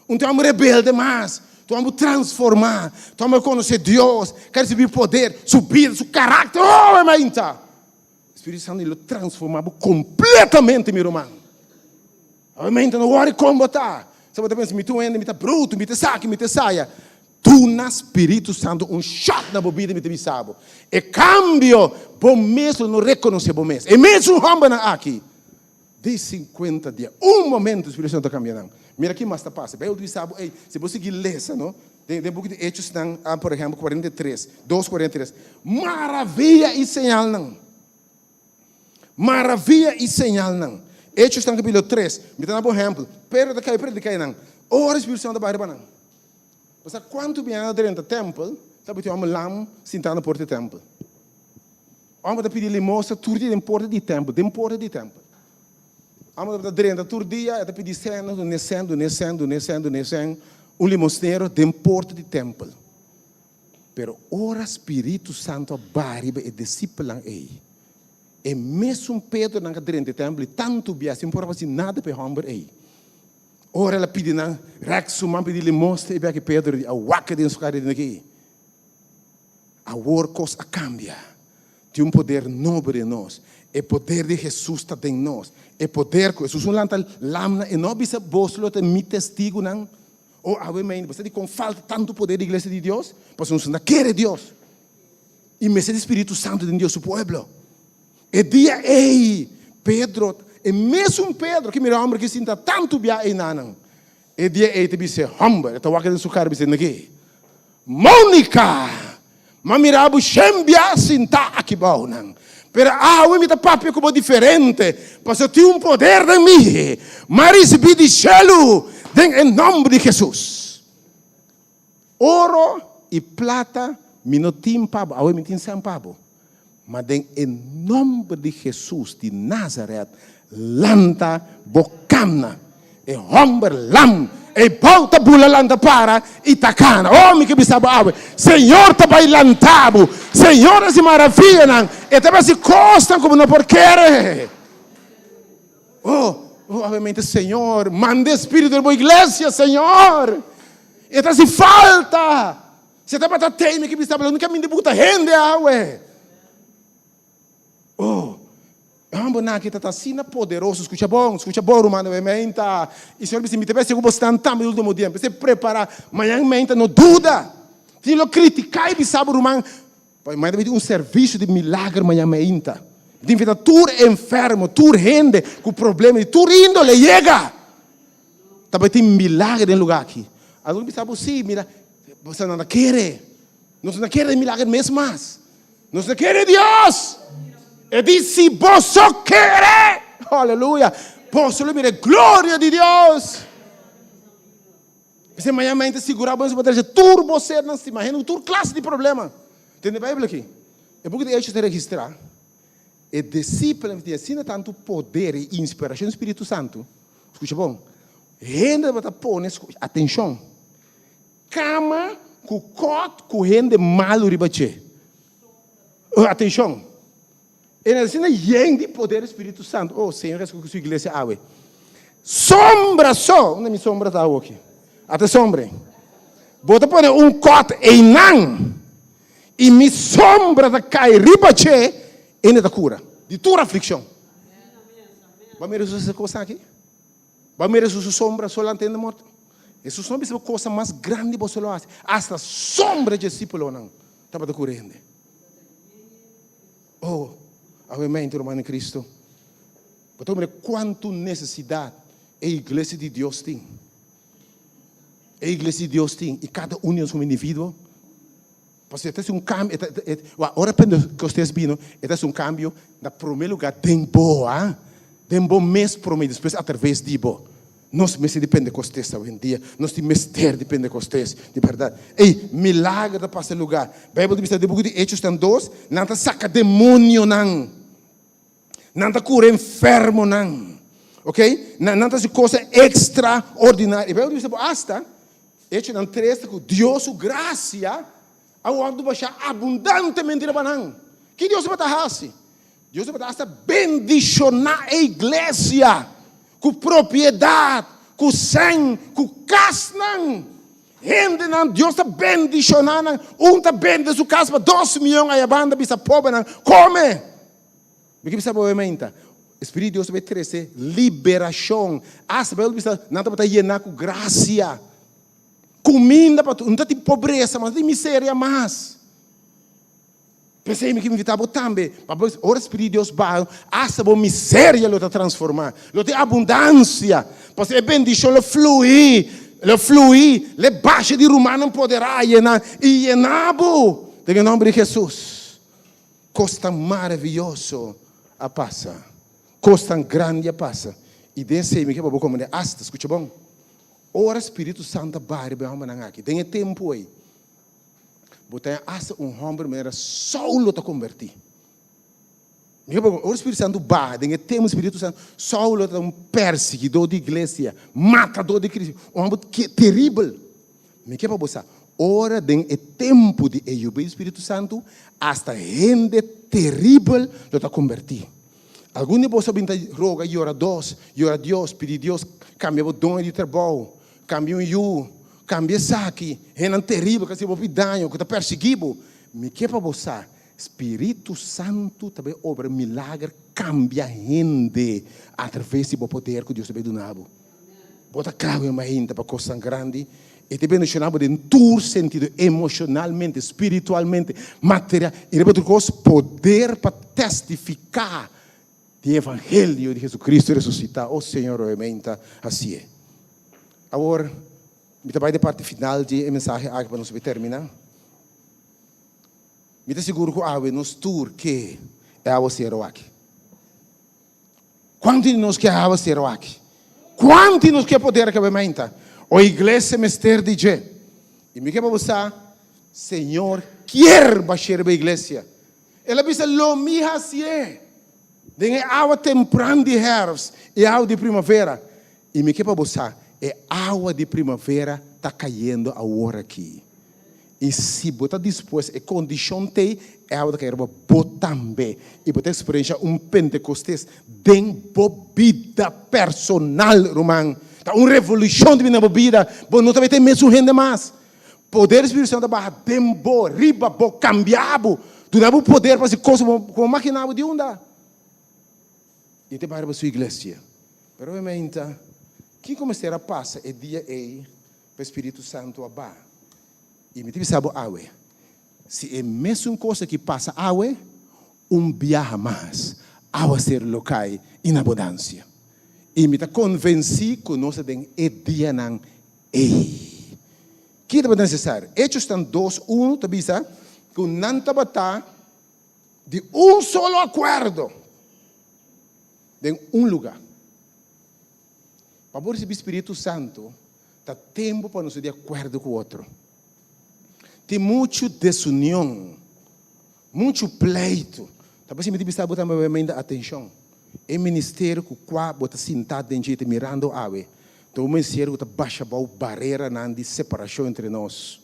Un ta hòmber rebelde mas. Ta hòmber transformá. Ta hòmber konosé Dios, ka risibí poder, su bida, su karakter. Oh, e mainta! Spiritu Santu lo transformá bo kompletamente, mi ruman. Awe mainta no wòri kon bo ta. Sa bo ta pensa, mi ta un hende, mi ta brutu, mi ta esaki, mi ta esaya. Duna Spiritu Santu un shòt na bo bida, mi ta bisa bo. E kambio, bo mes lo no rekonosé bo mes. E mesun hòmbernan aki. Di 50 dia. Un momento Spiritu Santo ta cambia nan. Mira ki mas ta pasa. Bijbel ta bisa bo, ey, si bo sigui lesa, no, den den buki di Hechosnan, por ehempel, 43, dos 43, maravia y señalnan. Maravia y señalnan. Hechosnan capítulo 3, mi ta na bo ehempel. Pedro ta cay predica eynan. Ora Spiritu Santo ta baha riba nan. Bo sa cuanto biaha drenta tempel, ta bo tin homber lam sinta na porta di tempel. Homber ta pidi limosna tur dia den porta di tempel, den porta di tempel. Homber ta drenta tur dia, e ta pidi sèn, dun'é sèn, dun'é sèn, dun'é sèn, dun'é sèn, un limosnero den porta di tempel. Pero ora Spiritu Santu a baha riba e disipelnan ei, e mesun Pedronan a drenta e tempel i tantu bia sin por a hasi nada pa e homber ei. Ora el a pidi nan, rèk su man pidi limosna, e bia ki Pedro di a wak den su kara i di aki. Awor kos a kambia. Tin un poder nobo den nos. E poder di Hesus ta den nos. E poder ku Hesus un lanta lamnan, e no a bisa boso lo ta mi testigunan. O awe mainta, bo sa dikon falta tantu poder di iglesia di Dios? Pasobra nos no ta kere Dios. I mester di Spiritu Santu den Dios su pueblo. E dia ei, Pedro, e mesun Pedro ki mira e hòmber ki sinta tantu bia einanan, E dia ei ta bis'é, Hòmber, e ta wak den su kara bis'é, Naki, Monica, m'a mira bo shen bia sintá aki bou nan. Pero awe mi ta papia ku bo diferente, pasobra tin un poder den mi. M'a risibí di shelu den e nòmber di Hesus. Oro i plata mi no tin pa bo, awe mi tin sèn pa bo. Ma den e nòmber di Hesus di Nazaret, lanta bo kamna. E hòmber lam, e bou ta bula lanta para i ta kana. Oh, mi ke bisa bo awe, Señor ta bai lanta bo. Señor hasi maravianan. E ta bai hasi kosnan ku bo no por kere. Oh, oh, awe Señor, manda e Spiritu den bo iglesia, Señor. E ta hasi falta. Si e tabata tei mi ke bisa bo, no ke mindi buta hende awe. Oh, e hombernan aki ta asina poderoso. Skucha bon, skucha bon, ruman, awe meinta. I Señor bisa, mi ta bisa ku bo stan tambe di ultimo dia. P'esei prepara, mañan meinta no duda. Tin lo kritika i bisa bo, ruman, mañan ta bin un servisio di milager mañan meinta. Mi ta invita tur enfermo, tur hende ku problema di tur índole yega. Ta bai tin milager den lugar aki. Algun bisa bo, sí, mira, boso nan ta kere. Nos no kere milager mes mas. Nos no kere Dios. E di si boso kere. Aleluya. Boso lo mira e gloria di Dios. P'esei mañana mañana ta sigurá bo pa trese tur bo sernan stima hende ku tur klase di problema. Tende e Beibel aki. E buki di Hechos ta registrá e disipelnan tin asina tantu poder i inspirashon di Spiritu Santu. Skucha bon. Hende tabata pone, atenshon, Kama ku kòt ku hende malu riba dje. Atenshon! E na asina yen di poder di Spiritu Santu. Oh, Señor Hesus ku su iglesia awe. Sombra so! Unda mi sombra ta awoki? Ata e sombra ei. Bo ta pone un kòt einan i mi sombra ta kai riba dje, e ta kura di tur aflikshon. Bo a mira Hesus hasi kos aki? Bo a mira Hesus su sombra solante hende morto? Hesus no a bisa bo cosa mas grandi boso lo haci. Hasta sombra dje discipulonan tabata cura hende. Oh, awe ruman den Cristo, bo ta mira cuanto necesidad e iglesia di Dios tin. E iglesia di Dios tin, y cada un di nos como individuo. Pasobra e ta haci un cambio, ora Pentecostes bino, e ta haci un cambio na prome lugar den bo, ah, den bo mes prome y despues atraves di bo. Nos mester di Pentecostes awendia, nos tin mester di Pentecostes, di berdad. Ey, milager ta pasa lugar. Bijbel ta bisa den buki di Hechos tan dos, nan ta saca demonionan, nan ta cura enfermonan, ok, nan ta haci cosa extraordinario. E Bijbel ta bisa bo hasta, Echonan tres ta ku Dios su grasia a wòrdu bashá abundantemente riba nan. Ki Dios tabata hasi? Dios tabata hasta bendishoná e iglesia ku propiedat, ku sèn, ku kasnan. Hendenan, Dios ta bendishoná nan. Un ta bende su kas pa dos mion aya banda bisa pobernan, Kome! Mi ke bisa bo meinta, Spiritu di Dios ta bai trese liberashon. Asta Beibel ta bisa nan tabata yená ku grasia. Kuminda pa tur. No ta tin pobresa mas, no ta tin miseria mas. P'esei mi ke invitá bo tambe, pa bo ora Spiritu di Dios baha, asta bo miseria lo ta transformá, lo tin abundansia. Pasobra e bendishon lo fluí, lo fluí, lo e basha di rumannan poderá yená i yená bo den e nòmber di Hesus. Kos tan maravioso a pasa. Kos tan grandi a pasa. I den esei mi ke pa bo komprendé asta, skucha bon, ora Spiritu Santu a baha riba e hòmbernan aki, den e tempu ei, bo ta haña asta un hòmber manera Saulo ta kombertí. Mi ke pa bo, ora Spiritu Santu baha, den e tempu Spiritu Santu, Saulo ta un persiguidó di iglesia, matadó di kristian, un hòmber teribel. Mi ke pa bo sa, ora den e tempu di e yubia di Spiritu Santu, asta hende teribel lo ta kombertí. Algun di boso a bin ta roga, yora dos, yora Dios, pidi Dios kambia bo doño di trabou, kambia un yu, kambia esaki, hendenan teribel ku a hasi bo hopi daño, ku ta persiguí bo. Mi ke pa bo sa, Spiritu Santu ta bai obra milager, kambia hende atraves di bo poder ku Dios ta bai duna bo. Bo ta kla ku mainta pa kosnan grandi. E ta bendishoná bo den tur sentido, emoshonalmente, spiritualmente, material i riba tur kos, poder pa testifiká di e evangelio di Jesucristo resusitá. O Señor, oe mainta hasié. Awor, mi ta bai den parti final di e mensahe aki pa nos por terminá. Mi ta sigur ku awe nos tur ke e awasero aki. Kuantu di nos ke awasero aki? Kuantu di nos ke poder ke mainta? O iglesia mester di dje. I mi ke pa bo sa, Señor kier bash'é riba iglesia. El a bisa, Lo mi hasié den e awa tempran di hèrfst i awa di primavera. I mi ke pa bo sa, e awa di primavera ta kayendo awor aki. I si bo ta dispuesto, e kondishon t'ei, e awa ta kai riba bo tambe. I bo ta eksperensha un Pentekostes den bo bida personal, ruman. Ta un revolushon ta bini na bo bida. Bo no ta bai ta e mesun hende mas. Poder di Spiritu Santu ta baha den bo, riba bo, kambia bo, duna bo poder pa hasi kos ku bo magina bo di unda. I ta bai riba su iglesia. Pero obviamente, kiko mester a pasa e dia ei pa e Spiritu Santu a baha? I mi ta bisa bo awe, si e mesun kos aki pasa awe, un biaha mas awaser lo kai in abundansia. I mi ta konvensí ku nos ta den e dianan ei. Ki tabata nesesario? Echosnan dos unu ta bisa ku nan tabata di un solo akuerdo den un lugá. Pa bo risibí Spiritu Santu, ta tempu pa nos ta di akuerdo ku otro. Tin muchu desunion, muchu pleitu. Ta por simiti bisa bo tambe bo menda atenshon. E ministerio ku kua bo ta sintá den dje i ta mirando awe, ta un ministerio ku ta basha bou bareranan di separashon entre nos.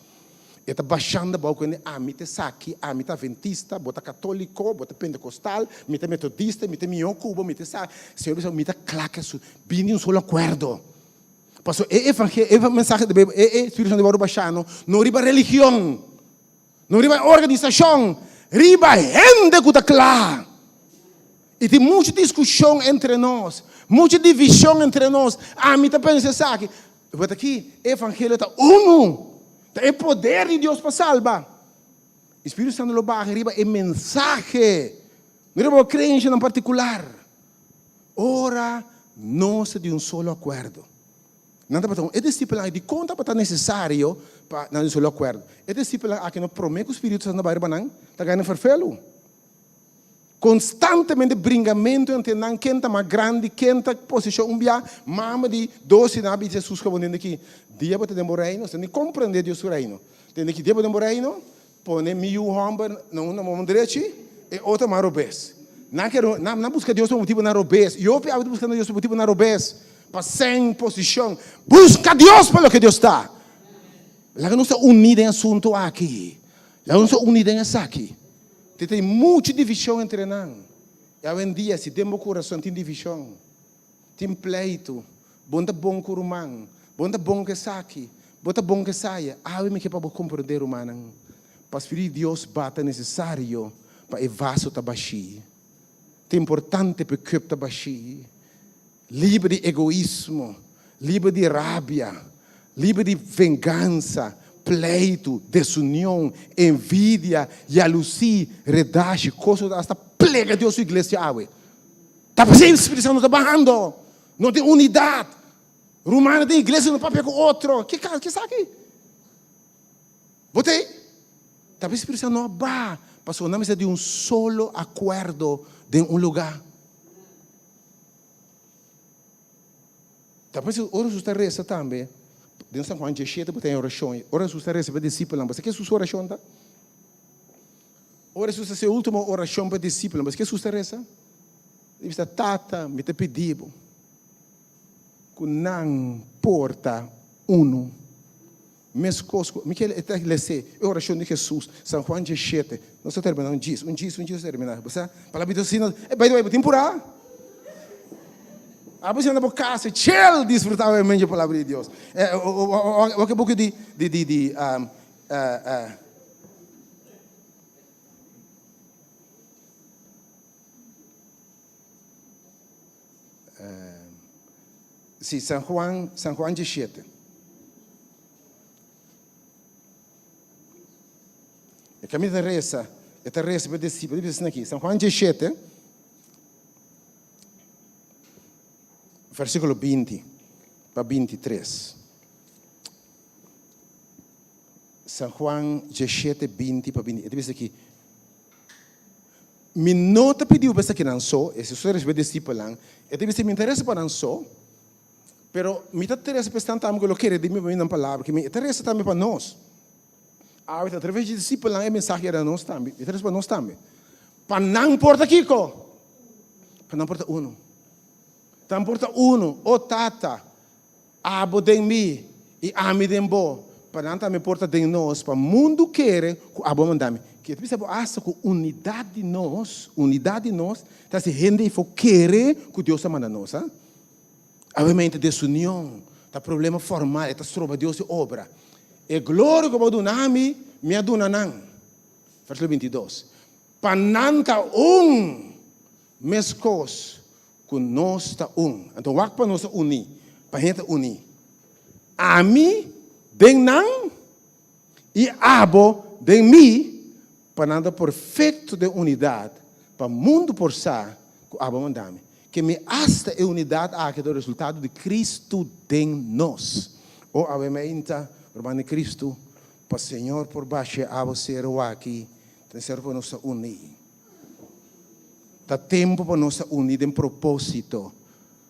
E ta bashando abou ku hende, ami ta esaki, ami ta aventista, bo ta katoliko, bo ta pentekostal, mi ta metodista, mi ta mihó ku bo, mi ta esaki. Señor bisa, mi ta kla ku esun. Bini un solo akuerdo. Pasobra e evangelio, e mensahe di Beibel, e Spiritu Santu di wòrdu bashá no, no riba religion, no riba organisashon, riba hende ku ta kla. I tin muchu diskushon entre nos, muchu divishon entre nos. Ami ta pensa esaki. Bo ta aki, e evangelio ta unu. Ta e poder di Dios pa salba. E Spiritu Santu lo baha riba e mensahe, no riba bo kreensianan partikular. Ora nos ta di un solo akuerdo. Nan tabata un. E disipelnan aki, dikon tabata nesesario pa nan di un solo akuerdo? E disipelnan aki no promé ku Spiritu Santu a bai riba nan, ta gana ferfelu. Konstantemente bringamentu entre nan ken ta mas grandi, ken ta posishon un bia, mama di dosi nan a bisa Jesus kaba tende ki dia bo ta den bo reino, esei ni komprende Dios su reino, tende ki dia bo den bo reino, pone mi yu hòmber na un na man drechi e otro man robes. Nan kere nan nan buska Dios pa motibu nan robes, i hopi awe ta buskando Dios pa motibu nan robes, pa sèn, posishon, buska Dios pa loke Dios ta. Laga nos ta uní den asuntu aki, laga nos ta uní den esaki. Te tin muchu divishon entre nan. I awendia, si den bo kurason tin divishon, tin pleitu, bo no ta bon ku ruman, bo no ta bon ku esaki, bo ta bon ku esaya, awe mi ke pa bo komprondé, rumannan, pa Spiritu di Dios bata nesesario pa e vaso ta bashí. Ta importante pa e kùp ta bashí, liber di egoismo, liber di rabia, liber di vengansa, pleitu, desunion, envidia, yalusí, redashi, kos ku ta asta plega Dios su iglesia awe. Ta p'esei Spiritu Santu ta bahando. No tin unidat. Rumannan den iglesia no papia ku otro. Ke ke esaki? Bo ta ei? Ta p'esei Spiritu Santu no a baha, pasobra nan mester di un solo akuerdo den un lugá. Ta por eso ora Jesus ta resa tambe, den San Juan 17 bo ta haña orashon, ora Jesus ta resa pa e disipelnan, bo sa ke su orashon ta? Ora Jesus ta hasi e ultimo orashon pa e disipelnan, bo sa ke Jesus ta resa? E bisa, Tata, mi ta pidi bo ku nan por ta unu. Meskos ku, mi ke ta lese e orashon di Hesus, San Juan 17, nos ta terminá un djis, un djis, un djis nos ta terminá. Bo sa, palabra di Dios asina, e by the way, bo tin purá? Abo si anda bo kas, chill, disfrutá obviamente e palabra di Dios. Wak e buki di, di, di, di, Sí, San Juan, San Juan 17. E kaminda ta resa, e ta resa pa e disipel, e bisa asina aki, San Juan 17, versíkulo 20 pa 23. San Juan 17, 20 pa 20, e ta bisa aki, Mi no ta pidiu pa esakinan so, Hesus ta recibi e disipelnan, e ta bisa, Mi ta resa pa nan so, pero mi ta resa pa esnan tambe ku lo kere di mi pa mi nan palabra, ke mi ta resa tambe pa nos. Awe ta atraves di disipelnan e mensahe yega na nos tambe, mi ta resa pa nos tambe. Pa nan por ta kiko? Pa nan por ta uno. Pa nan por ta uno, O Tata, Abo den mi i ami den bo, pa nan tambe por ta den nos, pa mundu kere ku abo a manda mi. Ke ta bisa bo asta ku unidat di nos, unidat di nos, ta hasi hende ifo kere ku Dios a manda nos. A Obviamente desunion ta problema formal, e ta stroba Dios di obra. E gloria ku bo a duna mi, mi a duna nan. Versíkulo 22. Pa nan ta un, meskos Ku nos ta un. Anto wak pa nos ta uní, pa hende ta uní. Ami den nan i abo den mi, pa nan ta perfekto den unidat, pa mundu por sa ku abo a manda mi. Ke mi asta e unidat aki ta resultado di Kristu den nos. O awe meinta. Ruman di Cristo, pa Señor por basha e awaceru aki, ta necesario pa nos ta uní. Ta tempo pa nos ta uní den propósito,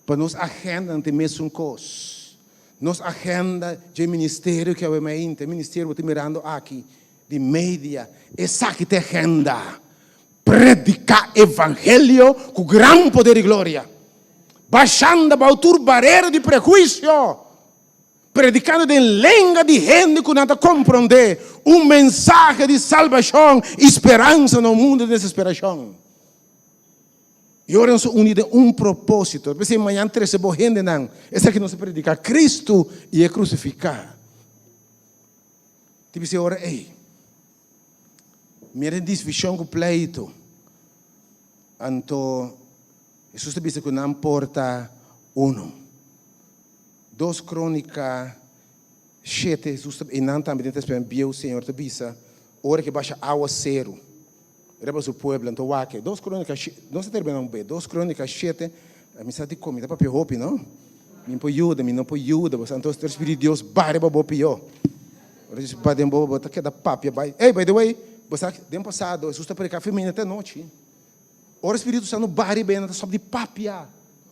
pa nos agendanan ta e mesun cos. Nos agenda dje ministerio ki awe mainta, e ministerio bo ta mirando aki di media, esaki ta e agenda. Predica evangelio cu gran poder y gloria, bashando bao tur barera di prehuicio. Predicando den lenga di hende cu nan ta comprende un mensahe di salbacion y speransa na un mundo di desesperacion. Y ora nos uni den un proposito, p'esey mañan trece bo hendenan, esaki nos ta predica Cristo y e crucifica. Ti p'esey ora ey, mira den disvision cu pleito, anto Jesus ta bisa cu nan por ta uno. Dos Kronika shete, Hesus ta einan tambe den Testament Bieu, Señor ta bisa, ora ke basha awaseru riba su pueblo, anto wak e. Dos Kronika, nos ta termina un be, Dos Kronika shete, mi sa di kon mi ta papia hopi, no? Mi por yuda, mi no por yuda, bo sa, anto e Spiritu di Dios baha riba bo pió. Ora Dios baha den bo, bo ta keda papia bai. Ey, by the way, bo sa den pasado Hesus ta prediká femenina te anochi. Ora Spiritu Santu baha riba e nan ta stòp di papia.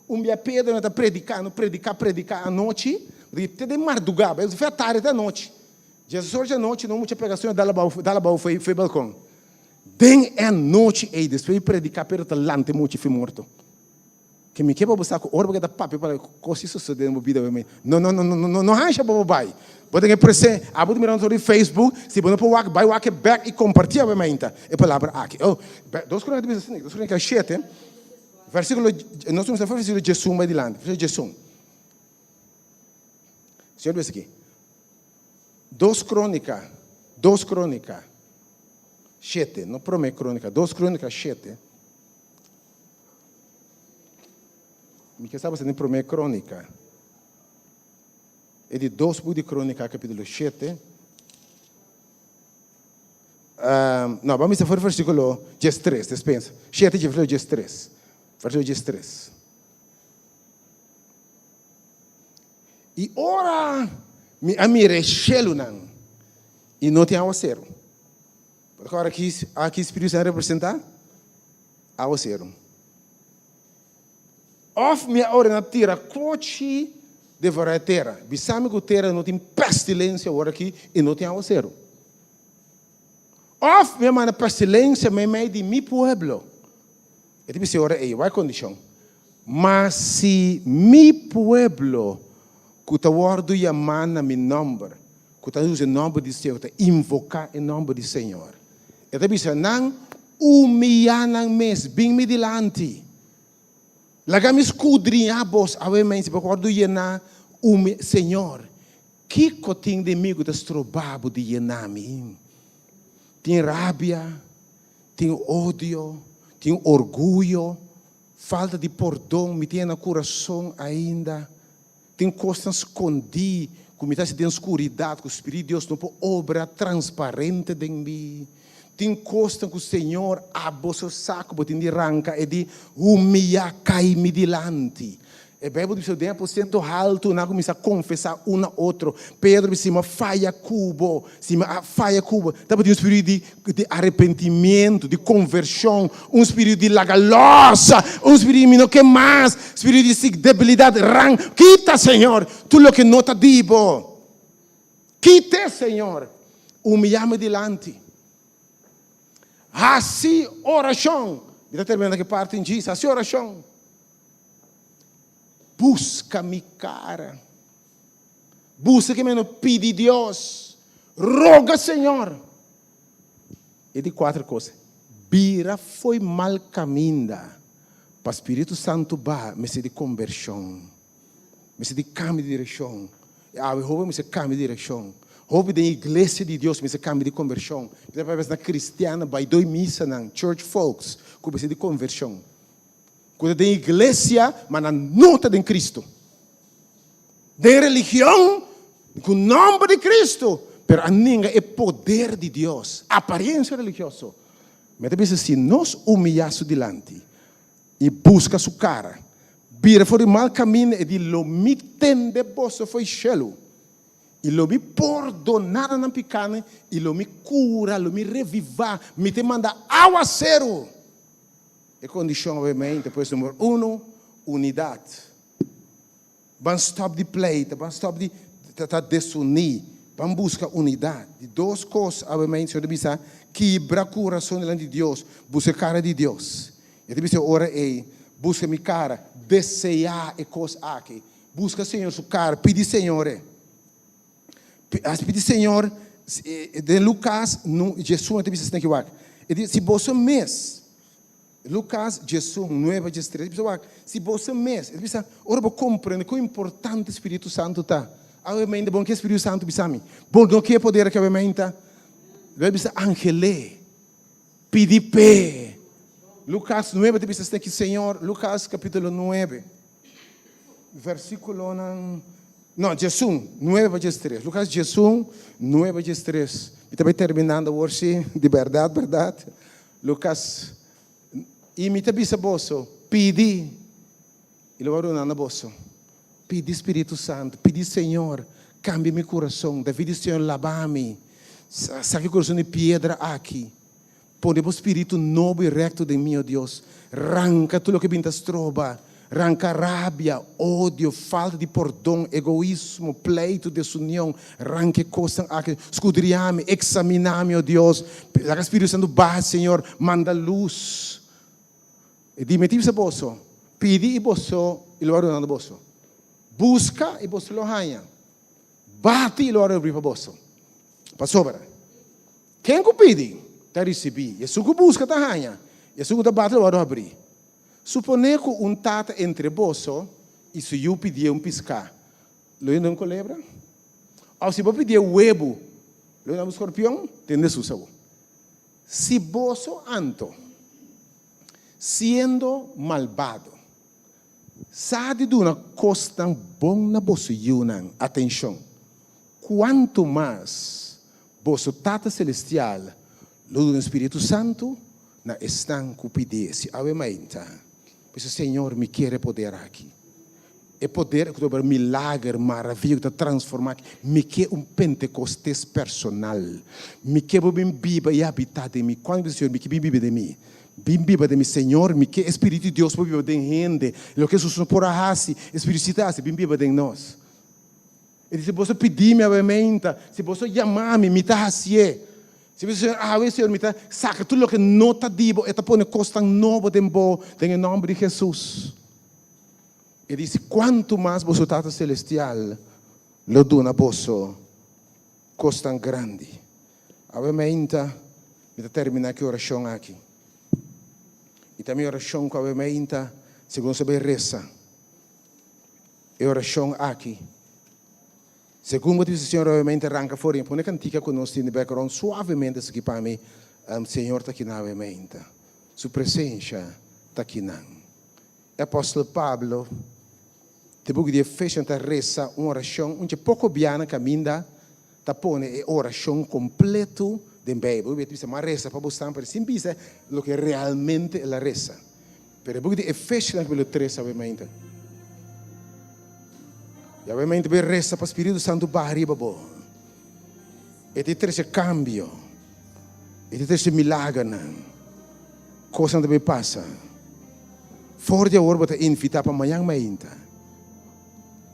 Un bia Pedro nan ta prediká, no prediká, prediká anochi, te den mardugá, bai fe atardi te anochi. Jesus ora dje anochi no mucha pega sueño dal abou, dal abou foi foi balkon. Den e anochi ei despues di prediká Pedro ta lanta e mucha fi morto. Ke mi ke pa bo sa ku ora bo ke ta papia pa kos ki sosodé den bo bida bo mi no no no no no hansha bo bo bai. Bo ten e presen abo ta mira nos ora di Facebook si bo no por wak bai wak e bek i kompartí awe mainta e palabra aki. Oh dos Korinto ta bisa asina dos Korinto shete versikulo nos ta kuminsá for versikulo diesun bai dilanti versikulo diesun. Señor bisa aki dos Kronika dos Kronika shete no promé Kronika dos Kronika shete. Mi ke sa bo den Promé Krónika. E di dos buk di Krónika, kapítulo shete. Um, no, ban misa for versíkulo diestres, despensa. Shete dje versíkulo diestres. Versíkulo diestres. I ora mi a mira e shelunan, i no tin awaseru. Ora ki, aki Spiritu Santu representá? Awaseru. Òf mi a ordená tira kochi devorá e tera. Bisa mi ku tera no tin pestilensia awor aki i no tin awaseru. Òf mi a manda pestilensia meimei di mi pueblo. E ta bisa e ora ei, wak e kondishon. Ma si mi pueblo ku ta wòrdu yamá na mi nòmber, ku ta usa e nòmber di Señor, ta invoká e nòmber di Señor, e ta bisa nan, Humiyá nan mes, bin mi dilanti. Laga mi skudriñá bos awe mens, bo wòrdu yená humi. Señor, kiko tin den mi ku ta stroba bo di yená mi? Tin rabia, tin odio, tin orguyo, falta di pordon mi tin na kurason ainda. Tin kosnan skondí ku mi ta hasi den skuridat ku Spirit di Dios no por obra transparente den mi. Tin kosnan ku Señor abo so sa ku bo tin di ranka e di humiyá kai mi dilanti. E Bijbel ta bisa den aposento haltu nan a kuminsá konfesá un na otro. Pedro bisa si mi a faya ku bo, si mi a faya ku bo. Tabatin un spiritu di di arepentimiento, di konvershon, un spiritu di laga lòs, un spiritu di mi no ke mas, spiritu di si debilidat ran. Kita, Señor, tur loke no ta di bo. Kit'é, Señor. Humiyá mi dilanti. Hasi orashon. Mi ta termina ki parti in djis. Hasi orashon. Buska mi kara. Buska ke meno pidi Dios. Roga Señor. E di kuater kos, bira fo'i mal kaminda pa Spiritu Santu ba mester di kombershon. Mester di kambio di direkshon. E awe hopi mester kambia di direkshon. Hopi den iglesia di Dios mester kambia di kombershon. Mi ta papia na kristiannan bai doi misanan, church folks, ku mester di konvershon. Ku ta den iglesia, ma nan no ta den Kristu. Den religion, ku nòmber di Kristu, pero a ninga e poder di Dios. Apariencia religioso. Mi ta bisa si nos humiyá su dilanti i buska su kara, bira for di mal kaminda e di lo mi tende boso fo'i shelu. I lo mi pordoná nan pikánan i lo mi kura, lo mi revivá, mi ta manda áwaseru. E kondishon obviamente pues number uno, unidat. Ban stòp di pleita, ban stòp di ta desuní, ban buska unidat. Di dos kos obviamente Señor ta bisa, kibra kurason dilanti di Dios, buska e kara di Dios. E ta bisa e ora ei, buska mi kara, deseá e kos aki. Buska Señor su kara, pidi Señor e. Hasi pidi Señor, den Lucas diesun e ta bisa asina aki wak. E di, si boso mes, Lucas diesun, nuebe diestres, e bisa wak, si boso mes, e ta bisa, ora bo komprende kon importante Spiritu Santu ta, awe mainta bo no ke Spiritu Santu bisa mi, bo no ke poder aki awe mainta, lo e bisa angel'é. Pidi p'e. Lucas nuebe ta bisa asina aki, Señor, Lucas capítulo nuebe. Versíkulonan, no, 11, 9 pa 13. Lukas 11, 9 pa 13. Mi ta bai terminando awor sí, di bèrdat, bèrdat. Lukas, I mi ta bisa boso, pidi, i lo bai duna na boso. Pidi Spiritu Santu, pidi Señor, kambia mi kurason. David di, Señor, laba mi, saka e kurason di piedra aki. Pone bo spiritu nobo i rekto den mi, o Dios. Ranka tur loke bin ta stroba. Ranka rabia, odio, falta di pordon, egoismo, pleitu, desunion. Ranka e kosnan aki. Skudriá mi, eksaminá mi, o Dios. Laga Spiritu Santu baha, Señor. Manda lus. E di, Mi ta bisa boso, pidi i boso i lo a duna na boso. Buska i boso lo haña. Bati i lo a abri pa boso. Pasobra, ken ku pidi, ta risibí, i esun ku buska, ta haña, i esun ku ta bati, lo wòrdu habrí. Suponé ku un tata entre boso i su yu pidié un piská, lo e duna un kolebra? Òf si bo pidié webu, lo e duna un skorpion? Tende Hesus awor, Si boso anto, siendo malbado, sa di duna kosnan bon na boso yunan, atenshon, Kuantu mas boso Tata Selestial lo duna Spiritu Santu na esnan ku pidié. Si awe mainta bisa, Señor, mi kier e poder aki, e poder ku ta obra milager, maravia, ku ta transforma aki, mi ke un Pentekostes personal, mi ke bo bin biba i habitá den mi. Kuantu bisa, Señor, mi ke bin biba den mi? Bin biba den mi, Señor, mi ke e Spiritu di Dios por biba den hende. Loke Hesus no por a hasi, e Spiritu si ta hasi, bin biba den nos. E di, Si boso pidi mi awe meinta, si boso yama mi, mi ta hasié. Si bo Señor, awe, Señor, mi ta saka tur loke no ta di bo, e ta pone kosnan nobo den bo, den e nòmber di Hesus. E di, Si kuantu mas boso Tata Selestial lo duna boso kosnan grandi. Awe meinta, mi ta terminá ku e orashon aki. I ta mi orashon ku awe meinta, segun bo bai resa, E orashon aki. Segun bo ta bisa Señor awemente ranka for i pone kantika ku nos tin di background suavemente esaki pa mi, Señor ta kinan awemente. Su presensha ta kinan. E apòstel Pablo den buki di Efesionan ta resa un orashon un dje poko bianan kaminda ta pone e orashon kompleto den Beibel. Bo ta bisa, M'a resa pa bo stan, pero sin bisa loke realmente el a resa. Pero e buki di Efesionan capítulo tres awe mainta. I awe mainta bo e resa pa Spiritu Santu baha riba bo. E ta trese cambio. E ta trese milagernan. Cosnan ta bay pasa. For di awor bo ta invita pa mañan mainta.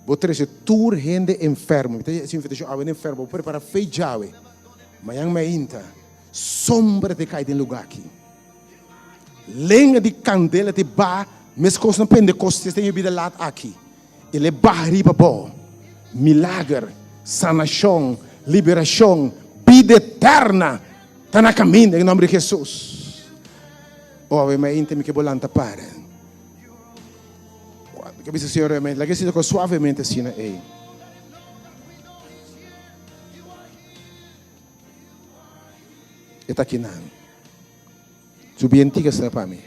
Bo trese tur hende enfermo. Mi ta haci invitacion awe na enfermo. Bo prepara fe djawe. Mañan mainta. Sombra ta cay den lugar aki. Lenga di kandela te baha meskos na Pentecostes den e bida lat aki. El e baha riba bo. Milager, sanashon, liberashon, bida eterna ta na kaminda den nomber di Jesus. O awe mainta mi ke bo lanta para. Mi ke bisa Señor awe mainta, laga e sinta ku suavemente asina ei. E ta kinan. Su bientica sta pa mi.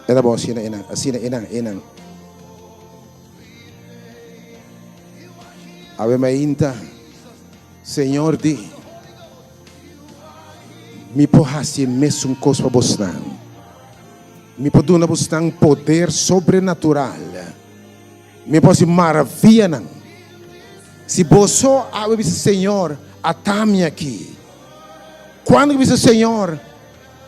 E ta bon asina enan, asina enan, enan. Awe mainta, Señor di. Mi por hasi e mesun kos pa bosnan. Mi por duna bosnan poder sobrenatural. Mi por hasi maravianan. Si boso awe bisa, Señor, ata mi aki. Cuando cu bisa, Señor,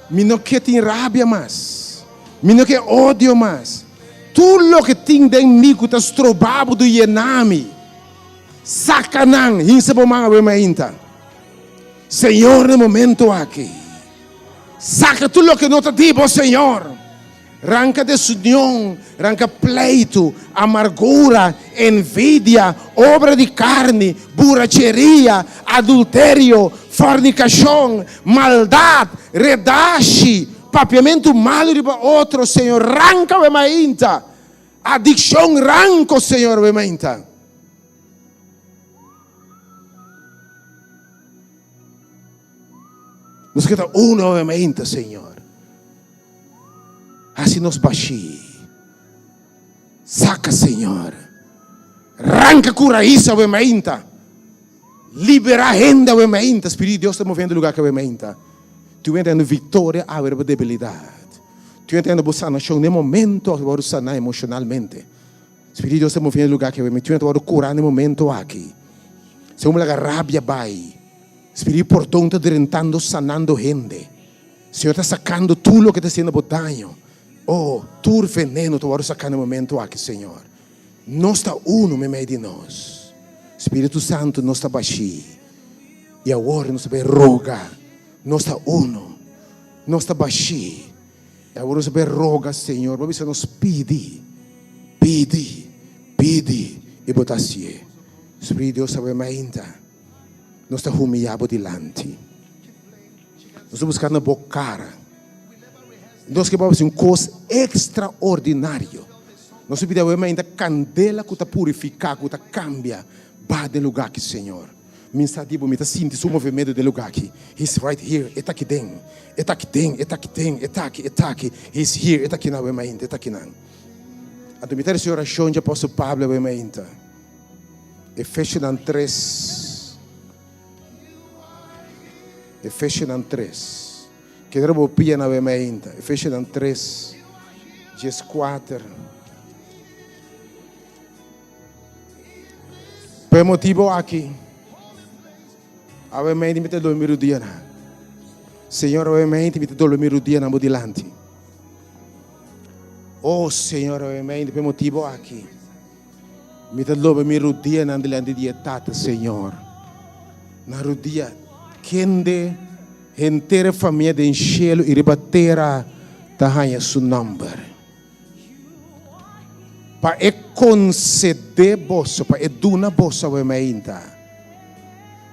mi no ke tin rabia mas. Mi no ke odio mas. Tur loke tin den mi cu ta stroba bo di yena mi, saca nan, hinsa bo man awe mainta. Señor, na e momento aki, saca tur loke no ta di bo, Señor. Ranka desunion, ranka pleitu, amargura, envidia, obra di karni, buracheria, adulterio, fornikashon, maldat, redashi, papiamentu malu riba otro, Señor, ranka we mainta. Adikshon, ranko, Señor, we mainta. Nos keda uno we mainta, Señor. Hasi nos bashí. Saka, Señor. Ranka ku rais awe mainta. Liberá hende awe mainta. Spiritu di Dios ta moviendo lugá aki awe mainta. Tur hende teniendo viktoria awe riba debilidat. Tur hende teniendo bo sanashon den momento aki bo wòrdu saná emoshonalmente. Spiritu di Dios ta moviendo lugá aki awe mainta. Tur hende ta wòrdu kurá den momento aki. Segun bo laga rabia bai, Spiritu di pordon ta drentando sanando hende. Señor ta sacando tur loke ta haciendo bo daño. Oh, tur veneno ta worde saca na e momento aki, Señor. Nos ta uno meimei di nos. Spiritu Santo, nos ta bashi. Y awor nos ta bay roga. Nos ta uno. Nos ta bashi. Y awor nos ta bay roga, Señor. Bo bisa nos pidi, pidi, pidi, y bo ta hacié. Spiritu di Dios ta bay mainta. Nos ta humiyá bo dilanti. Nos ta buska na bo kara. Nos ke bo hasi un kos ekstraordinario. Nos ta pidi awe mainta kandela ku ta purifiká, ku ta kambia, ba den lugá aki, Señor. Mi sa di bo, mi ta sinti su movementu den lugá aki. He's right here. E ta aki den. E ta aki den. E ta aki den. E ta aki. E ta aki. He's here. E ta akinan awe mainta. E ta akinan. Anto mi ta resibi orashon dje Apòstel Pablo awe mainta. Efesionan tres. Efesionan tres. Keda bo pia na wema ainda. Efesionan tres, 14. Pa e motibo aki, awe mente mi ta dobla mi rudianan. Señor, awe mente mi ta dobla mi rudianan bo dilanti. Oh, Señor, awe mente pa e motibo aki. Mi ta loba mi rudianan dilanti di e Tata, Señor. Na rudia kende henter e famia den shelu i riba tera ta haña su nòmber. Pa e konsedé boso, pa e duna boso awe mainta,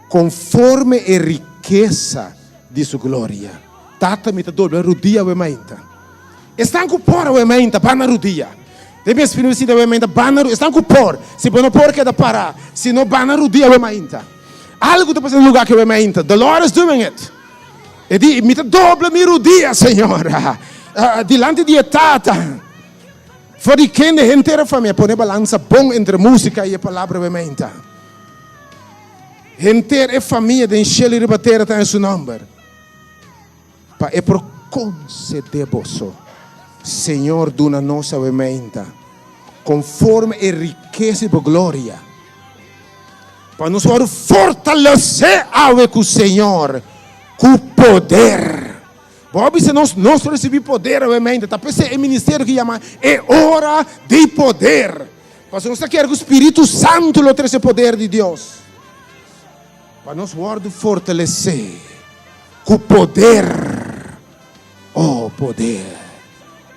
konforme e rikesa di su gloria. Tata, mi ta dobla rudia awe mainta. Esnan ku por awe mainta, ban na rudia. Den mi espiritu mi sinti awe mainta, ban na rudia. Esnan ku por, si bo no por keda para, si no ban na rudia awe mainta. Algu ta pasa den lugar aki awe mainta. The Lord is doing it. E di, mi ta dobla mi rudia, Señor, dilanti di e Tata, for di kende henter e famia. Pone balansa bon entre músika i e palabra awe mainta. Henter e famia den shelu i riba tera ta den su nòmber. Pa e por concede boso. Señor, duna nos awe meinta, conforme e rikesa di bo gloria, pa nos wòrdu fortalesé awe ku Señor, ku poder. Bo a bisa nos, nos lo risibí poder awe meinta. Ta p'esei e ministerio ki yama e ora di poder. Pasobra nos ta kere ku Spiritu Santu lo trese poder di Dios. Pa nos wòrdu fortalesé ku poder. Oh, poder!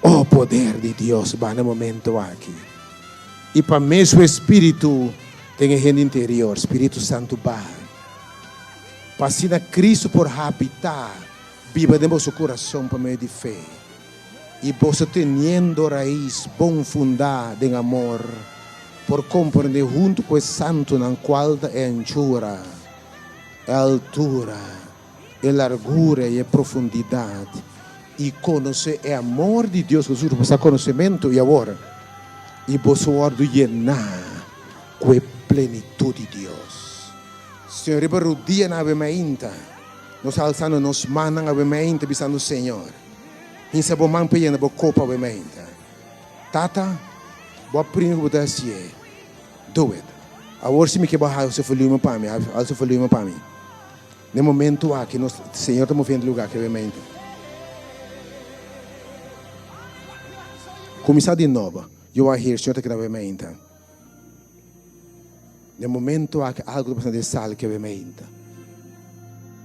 Oh, poder di Dios ba na e momento aki. I pa mesun e Spiritu den e hende interior, Spiritu Santu ba. Pa asina Cristo por habitá, biba den boso kurason pa medio di fe. I boso teniendo rais bon fundá den amor, por komprendé huntu ku e santunan kual ta e anchura, e altura, e largura i e profundidat, i konosé e amor di Dios ku surpasá konosementu, i awor, i boso wòrdu yená ku e plenitut di Dios. Señor, riba rudia nan awe mainta. Nos ta alsando nos mannan awe mainta bisando, Señor, hinsa bo man pa yena bo kopa awe mainta. Tata, bo a primi ku bo ta hasié. Do it. Awor si mi ke bo halsa volumen pa mi, halsa volumen pa mi. Na e momento aki nos Señor ta moviendo lugá aki awe mainta. Kuminsá di nobo. You are here, Señor ta keda awe mainta. Na e momento aki algo ta pasando den sal ki awe mainta.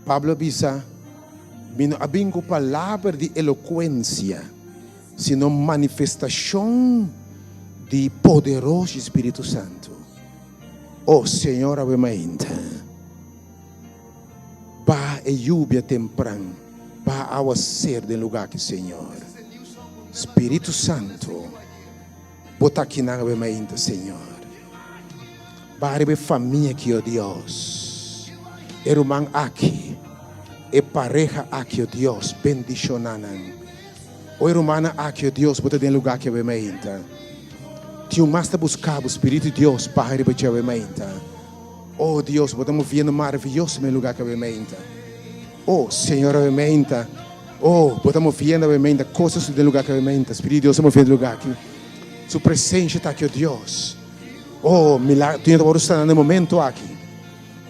Pablo a bisa, Mi no a bin ku palabra di elokuensia, sino manifestashon di poderoso di Spiritu Santu. Oh, Señor awe mainta, baha e yubia tempran, baha awaser den lugar aki, Señor. Spiritu Santu. Bo ta kinan awe mainta, Señor. Baha riba e famia aki, o Dios. E ruman aki, e pareha aki, o Dios, bendiciona nan. O e rumannan aki, o Dios, bo ta den lugar aki awe mainta. Tin un mas ta busca bo, Spiritu di Dios, baha riba dje awe mainta. O Dios, bo ta moviendo maravilloso den lugar aki awe mainta. O Señor awe mainta. Oh, bo ta moviendo awe meinta, cosas den lugar aki awe meinta. Spiritu di Dios ta moviendo den lugar aki. Su presencia ta aki, oh Dios. Oh, milagro, tin ta worde sana den momento aki.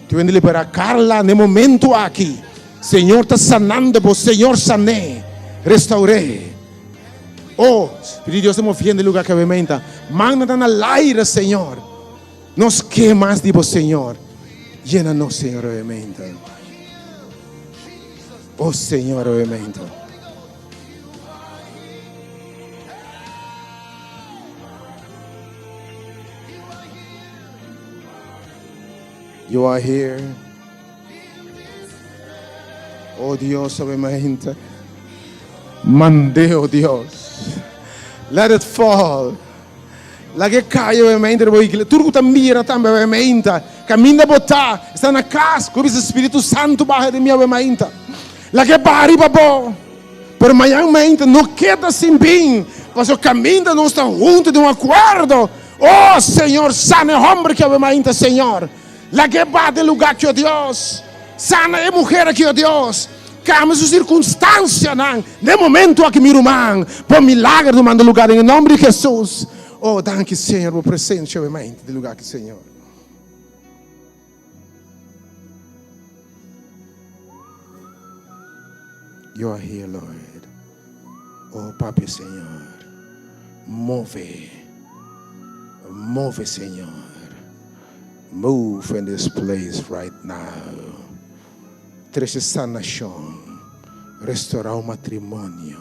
Tin wende libera Carla den momento aki. Señor ta sanando bo, Señor sané, restauré. Oh, Spiritu di Dios ta moviendo den lugar aki awe meinta. Mannan ta na laire, Señor. Nos ke mas di bo, Señor. Yena nos, Señor, awe meinta. Oh Señor, obviamente. You are here. Oh Dios, obviamente. Mande, oh Dios. Let it fall. Laga e kai obviamente riba bo iglesia. Tur ku ta mira tambe obviamente. Kaminda bo ta, esta na kas, ku bisa Spiritu Santu baha den mi obviamente. Laga e baha riba bo. Pero mañan mainta no keda sin bin, pasobra kaminda nos ta huntu den un akuerdo. Oh Señor, sana e homber ki obviamente, Señor. Laga e baha den lugá ki, oh Dios. Sana e muher aki, oh Dios. Cambia su circunstancianan den momento aki mi ruman. Bo milager tumando lugar den e nomber di Jesus. Oh, danki Señor bo presencia awe mente den lugar aki Señor. You are here, Lord. Oh, Papi Señor. Move. Move, Señor. Move in this place right now. Trese sanashon, restorá un matrimonio,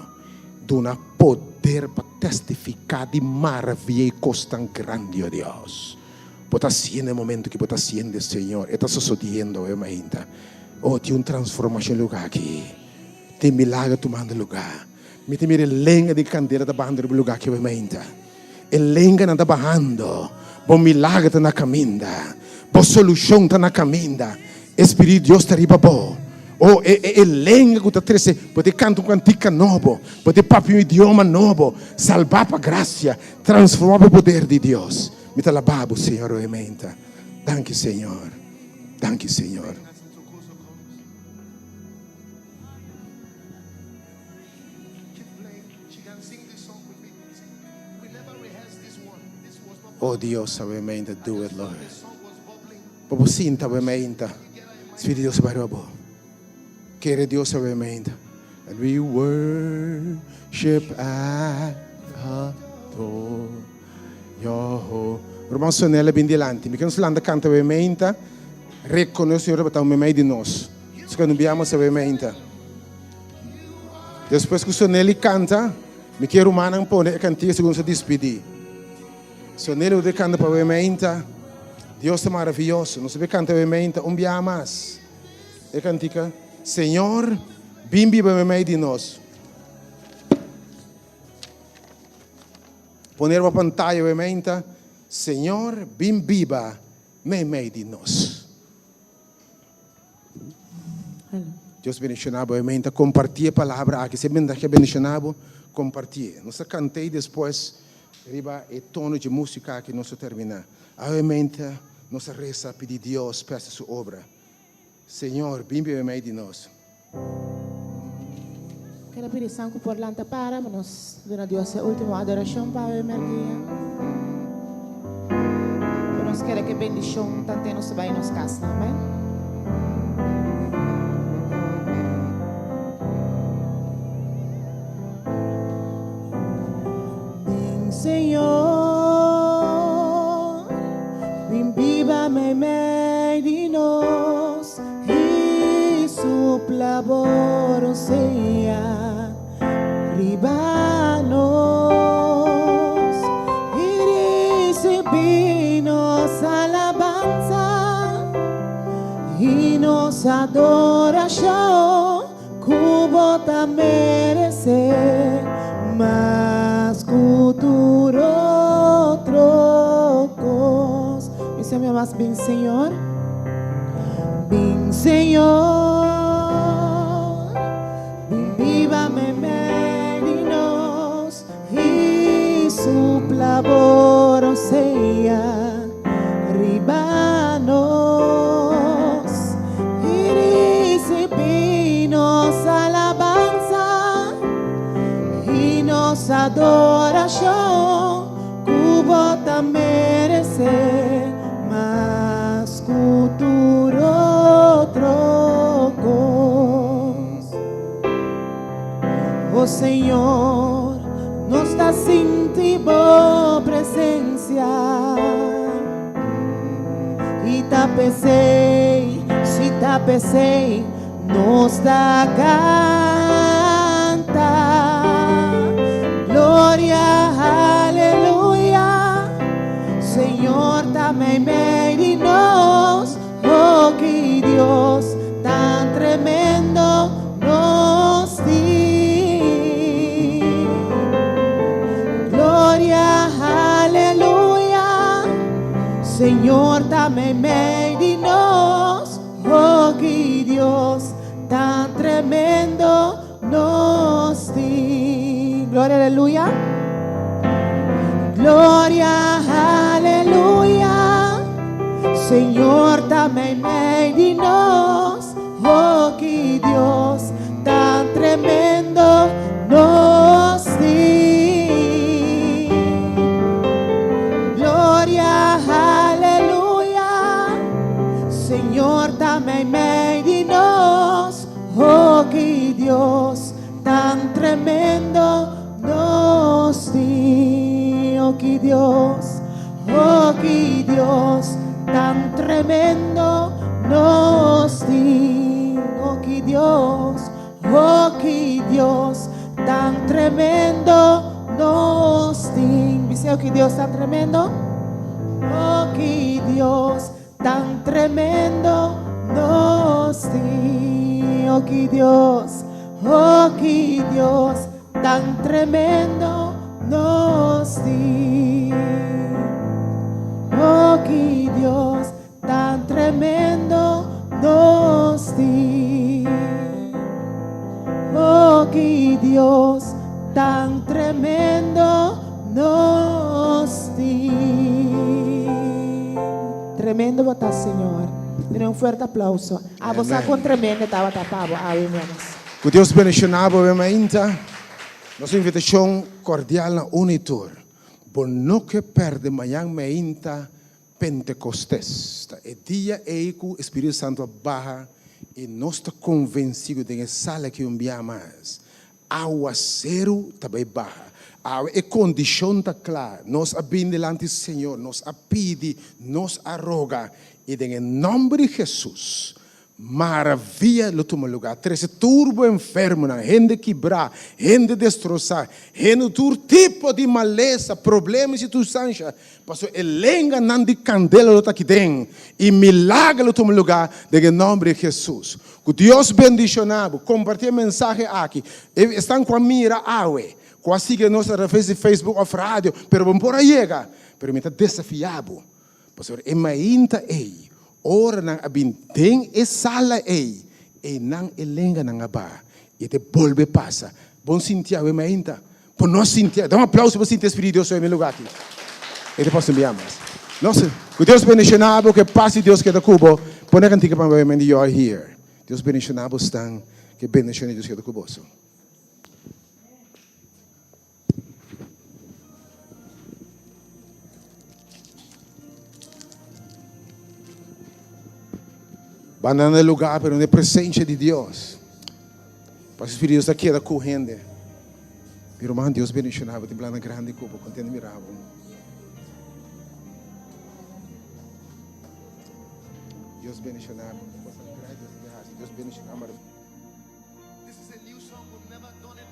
duna poder pa testifiká di maravia i kosnan grandi, o Dios. Bo ta hasiendo e momento ki bo ta hasiendo, Señor. E ta sosodiendo awe mainta. O, tin un transformashon lugá aki. Tin milager tumando lugá. Mi ta mira e lenga di kandela ta bahando riba e lugá aki awe mainta. E lenganan ta bahando. Bo milager ta na kaminda. Bo solushon ta na kaminda. E Spiritu di Dios ta riba bo. Oh, e, e, e lenga ku ta trese, bo ta kanta un kantika nobo, bo ta papia un idioma nobo, salbá pa grasia, transformá pa e poder di Dios. Mi ta alabá bo, Señor, awe meinta. Danki, Señor. Danki, Señor. Oh Dios, awe meinta, do it, Lord. Pa bo sinta awe meinta, Spiritu di Dios bai riba bo. Kere Dios awe meinta. And we worship and adore your Ruman Sonel a bin dilanti. Mi ke nos lanta kanta awe meinta. Rekonosé Señor tabata meimei di nos. So ke no biamos awe meinta. Despues ku Soneli kanta, mi ke rumannan pone e kantiga segun nos a dispidí. Soneli lo kanta pa awe meinta. Dios ta maravioso. Nos a kanta awe meinta un biaha mas. E kantika, Señor, bin biba meimei di nos. Pone riba pantaya awe meinta, Señor, bin biba meimei di nos. Dios bendiciona bo. Amen. Ta comparti e palabra aki. Si e mensahe a bendiciona bo, compartié. Nos ta canta y despues riba e tono dje musica aki nos ta termina. Awe nos ta reza pidi Dios pa haci su obra. Señor, bin biba meimei di nos.
Kere pidi esnan ku por lanta para pa nos duna Dios e ultimo adorashon pa awe merdia. Pa nos kere ku e bendishon tanten nos ta bai nos kasnan. Amen. Bin Señor, bin biba meimei di nos i supla bo rosea riba nos i risibi nos alabansa i nos adorashon. Ku bo ta meresé mas ku tur otro kos. Mi sa mi mas bin Señor, bin Señor, bin biba meimei di nos i supla bo rosea. Riba nos i risibí nos alabansa i nos adorashon ku bo ta meresé mas ku tur otro kos. O Señor, nos ta sinti bo presencia i ta p'esei, si ta p'esei, nos ta canta. Gloria, aleluya, Señor ta meimei di nos. Oh ki Dios tan tremendo nos tin. Gloria, aleluya, Señor ta meimei di nos. Oh ki Dios tan tremendo nos tin. Gloria, aleluya. Gloria, aleluya. Señor ta meimei di nos. Oh, ki Dios tan tremendo nos tin. Gloria, aleluya. Señor ta meimei di nos. Oh, ki Dios tan tremendo nos tin. Oh, ki Dios, oh, ki Dios tan tremendo nos tin. Oh, ki Dios, oh, ki Dios tan tremendo nos tin. Bisa, oh, ki Dios tan tremendo. Oh, ki Dios Tan tremendo nos tin, oh ki Dios, oh ki Dios, tan tremendo nos tin. Oh ki Dios, tan tremendo nos tin. Oh ki Dios, tan tremendo nos tin. Tremendo bo ta, Señor. Duna un fuerte aplauso. Abo sa con tremendo tabata pa bo awe menos.
Ku Dios bendiciona bo awe mainta. Nos invitacion cordial na un y tur. Bo no ke perde mañan mainta Pentecostes. Ta e dia ei ku e Spiritu Santu a baha i nos ta konvensí ku den e sala aki un bia mas awaseru ta bai baha. Awe e kondishon ta kla, nos a bini dilanti Señor, nos a pidi, nos a roga i den e nòmber di Hesus Maravia lo tuma lugá. Trese tur bo enfermonan, hende kibrá, hende destrosá, hende tur tipo di malesa, problema i sirkunstansha, pasobra e lenganan di kandela lo ta aki den, i milager lo tuma lugá den e nòmber di Hesus. Ku Dios bendishoná bo. Kompartí e mensahe aki. Esnan ku a mira awe, ku a sigui nos atraves di Facebook òf radio, pero bo no por a yega, pero mi ta desafiá bo. Pasobra e mainta ei, ora nan a bin den e sala ei, einan e lenganan a baha i te bolbe pasa. Bon sinti awe mainta? Bo no sinti? Da un aplauso bo sinti e Spiritu di Dios awe mi lugar aki. E ta pasa un bia mas. No se. Ku Dios bendiciona bo, ku e pas di Dios keda ku bo. Pone kantika pa mi awe, Mandy, you are here. Dios bendiciona bo stan, ku e bendicion di Dios keda ku boso. Banda na lugá, pero na presensia di Dios. Pa Spiritu Dios ta keda ku hende. Mi ruman, Dios bendishoná bo. Tin plannan grandi ku bo. Kontentu mira bo. Dios bendishoná bo. Kosnan grandi Dios ta hasi. Dios bendishoná bo.
This is a new song we've never done.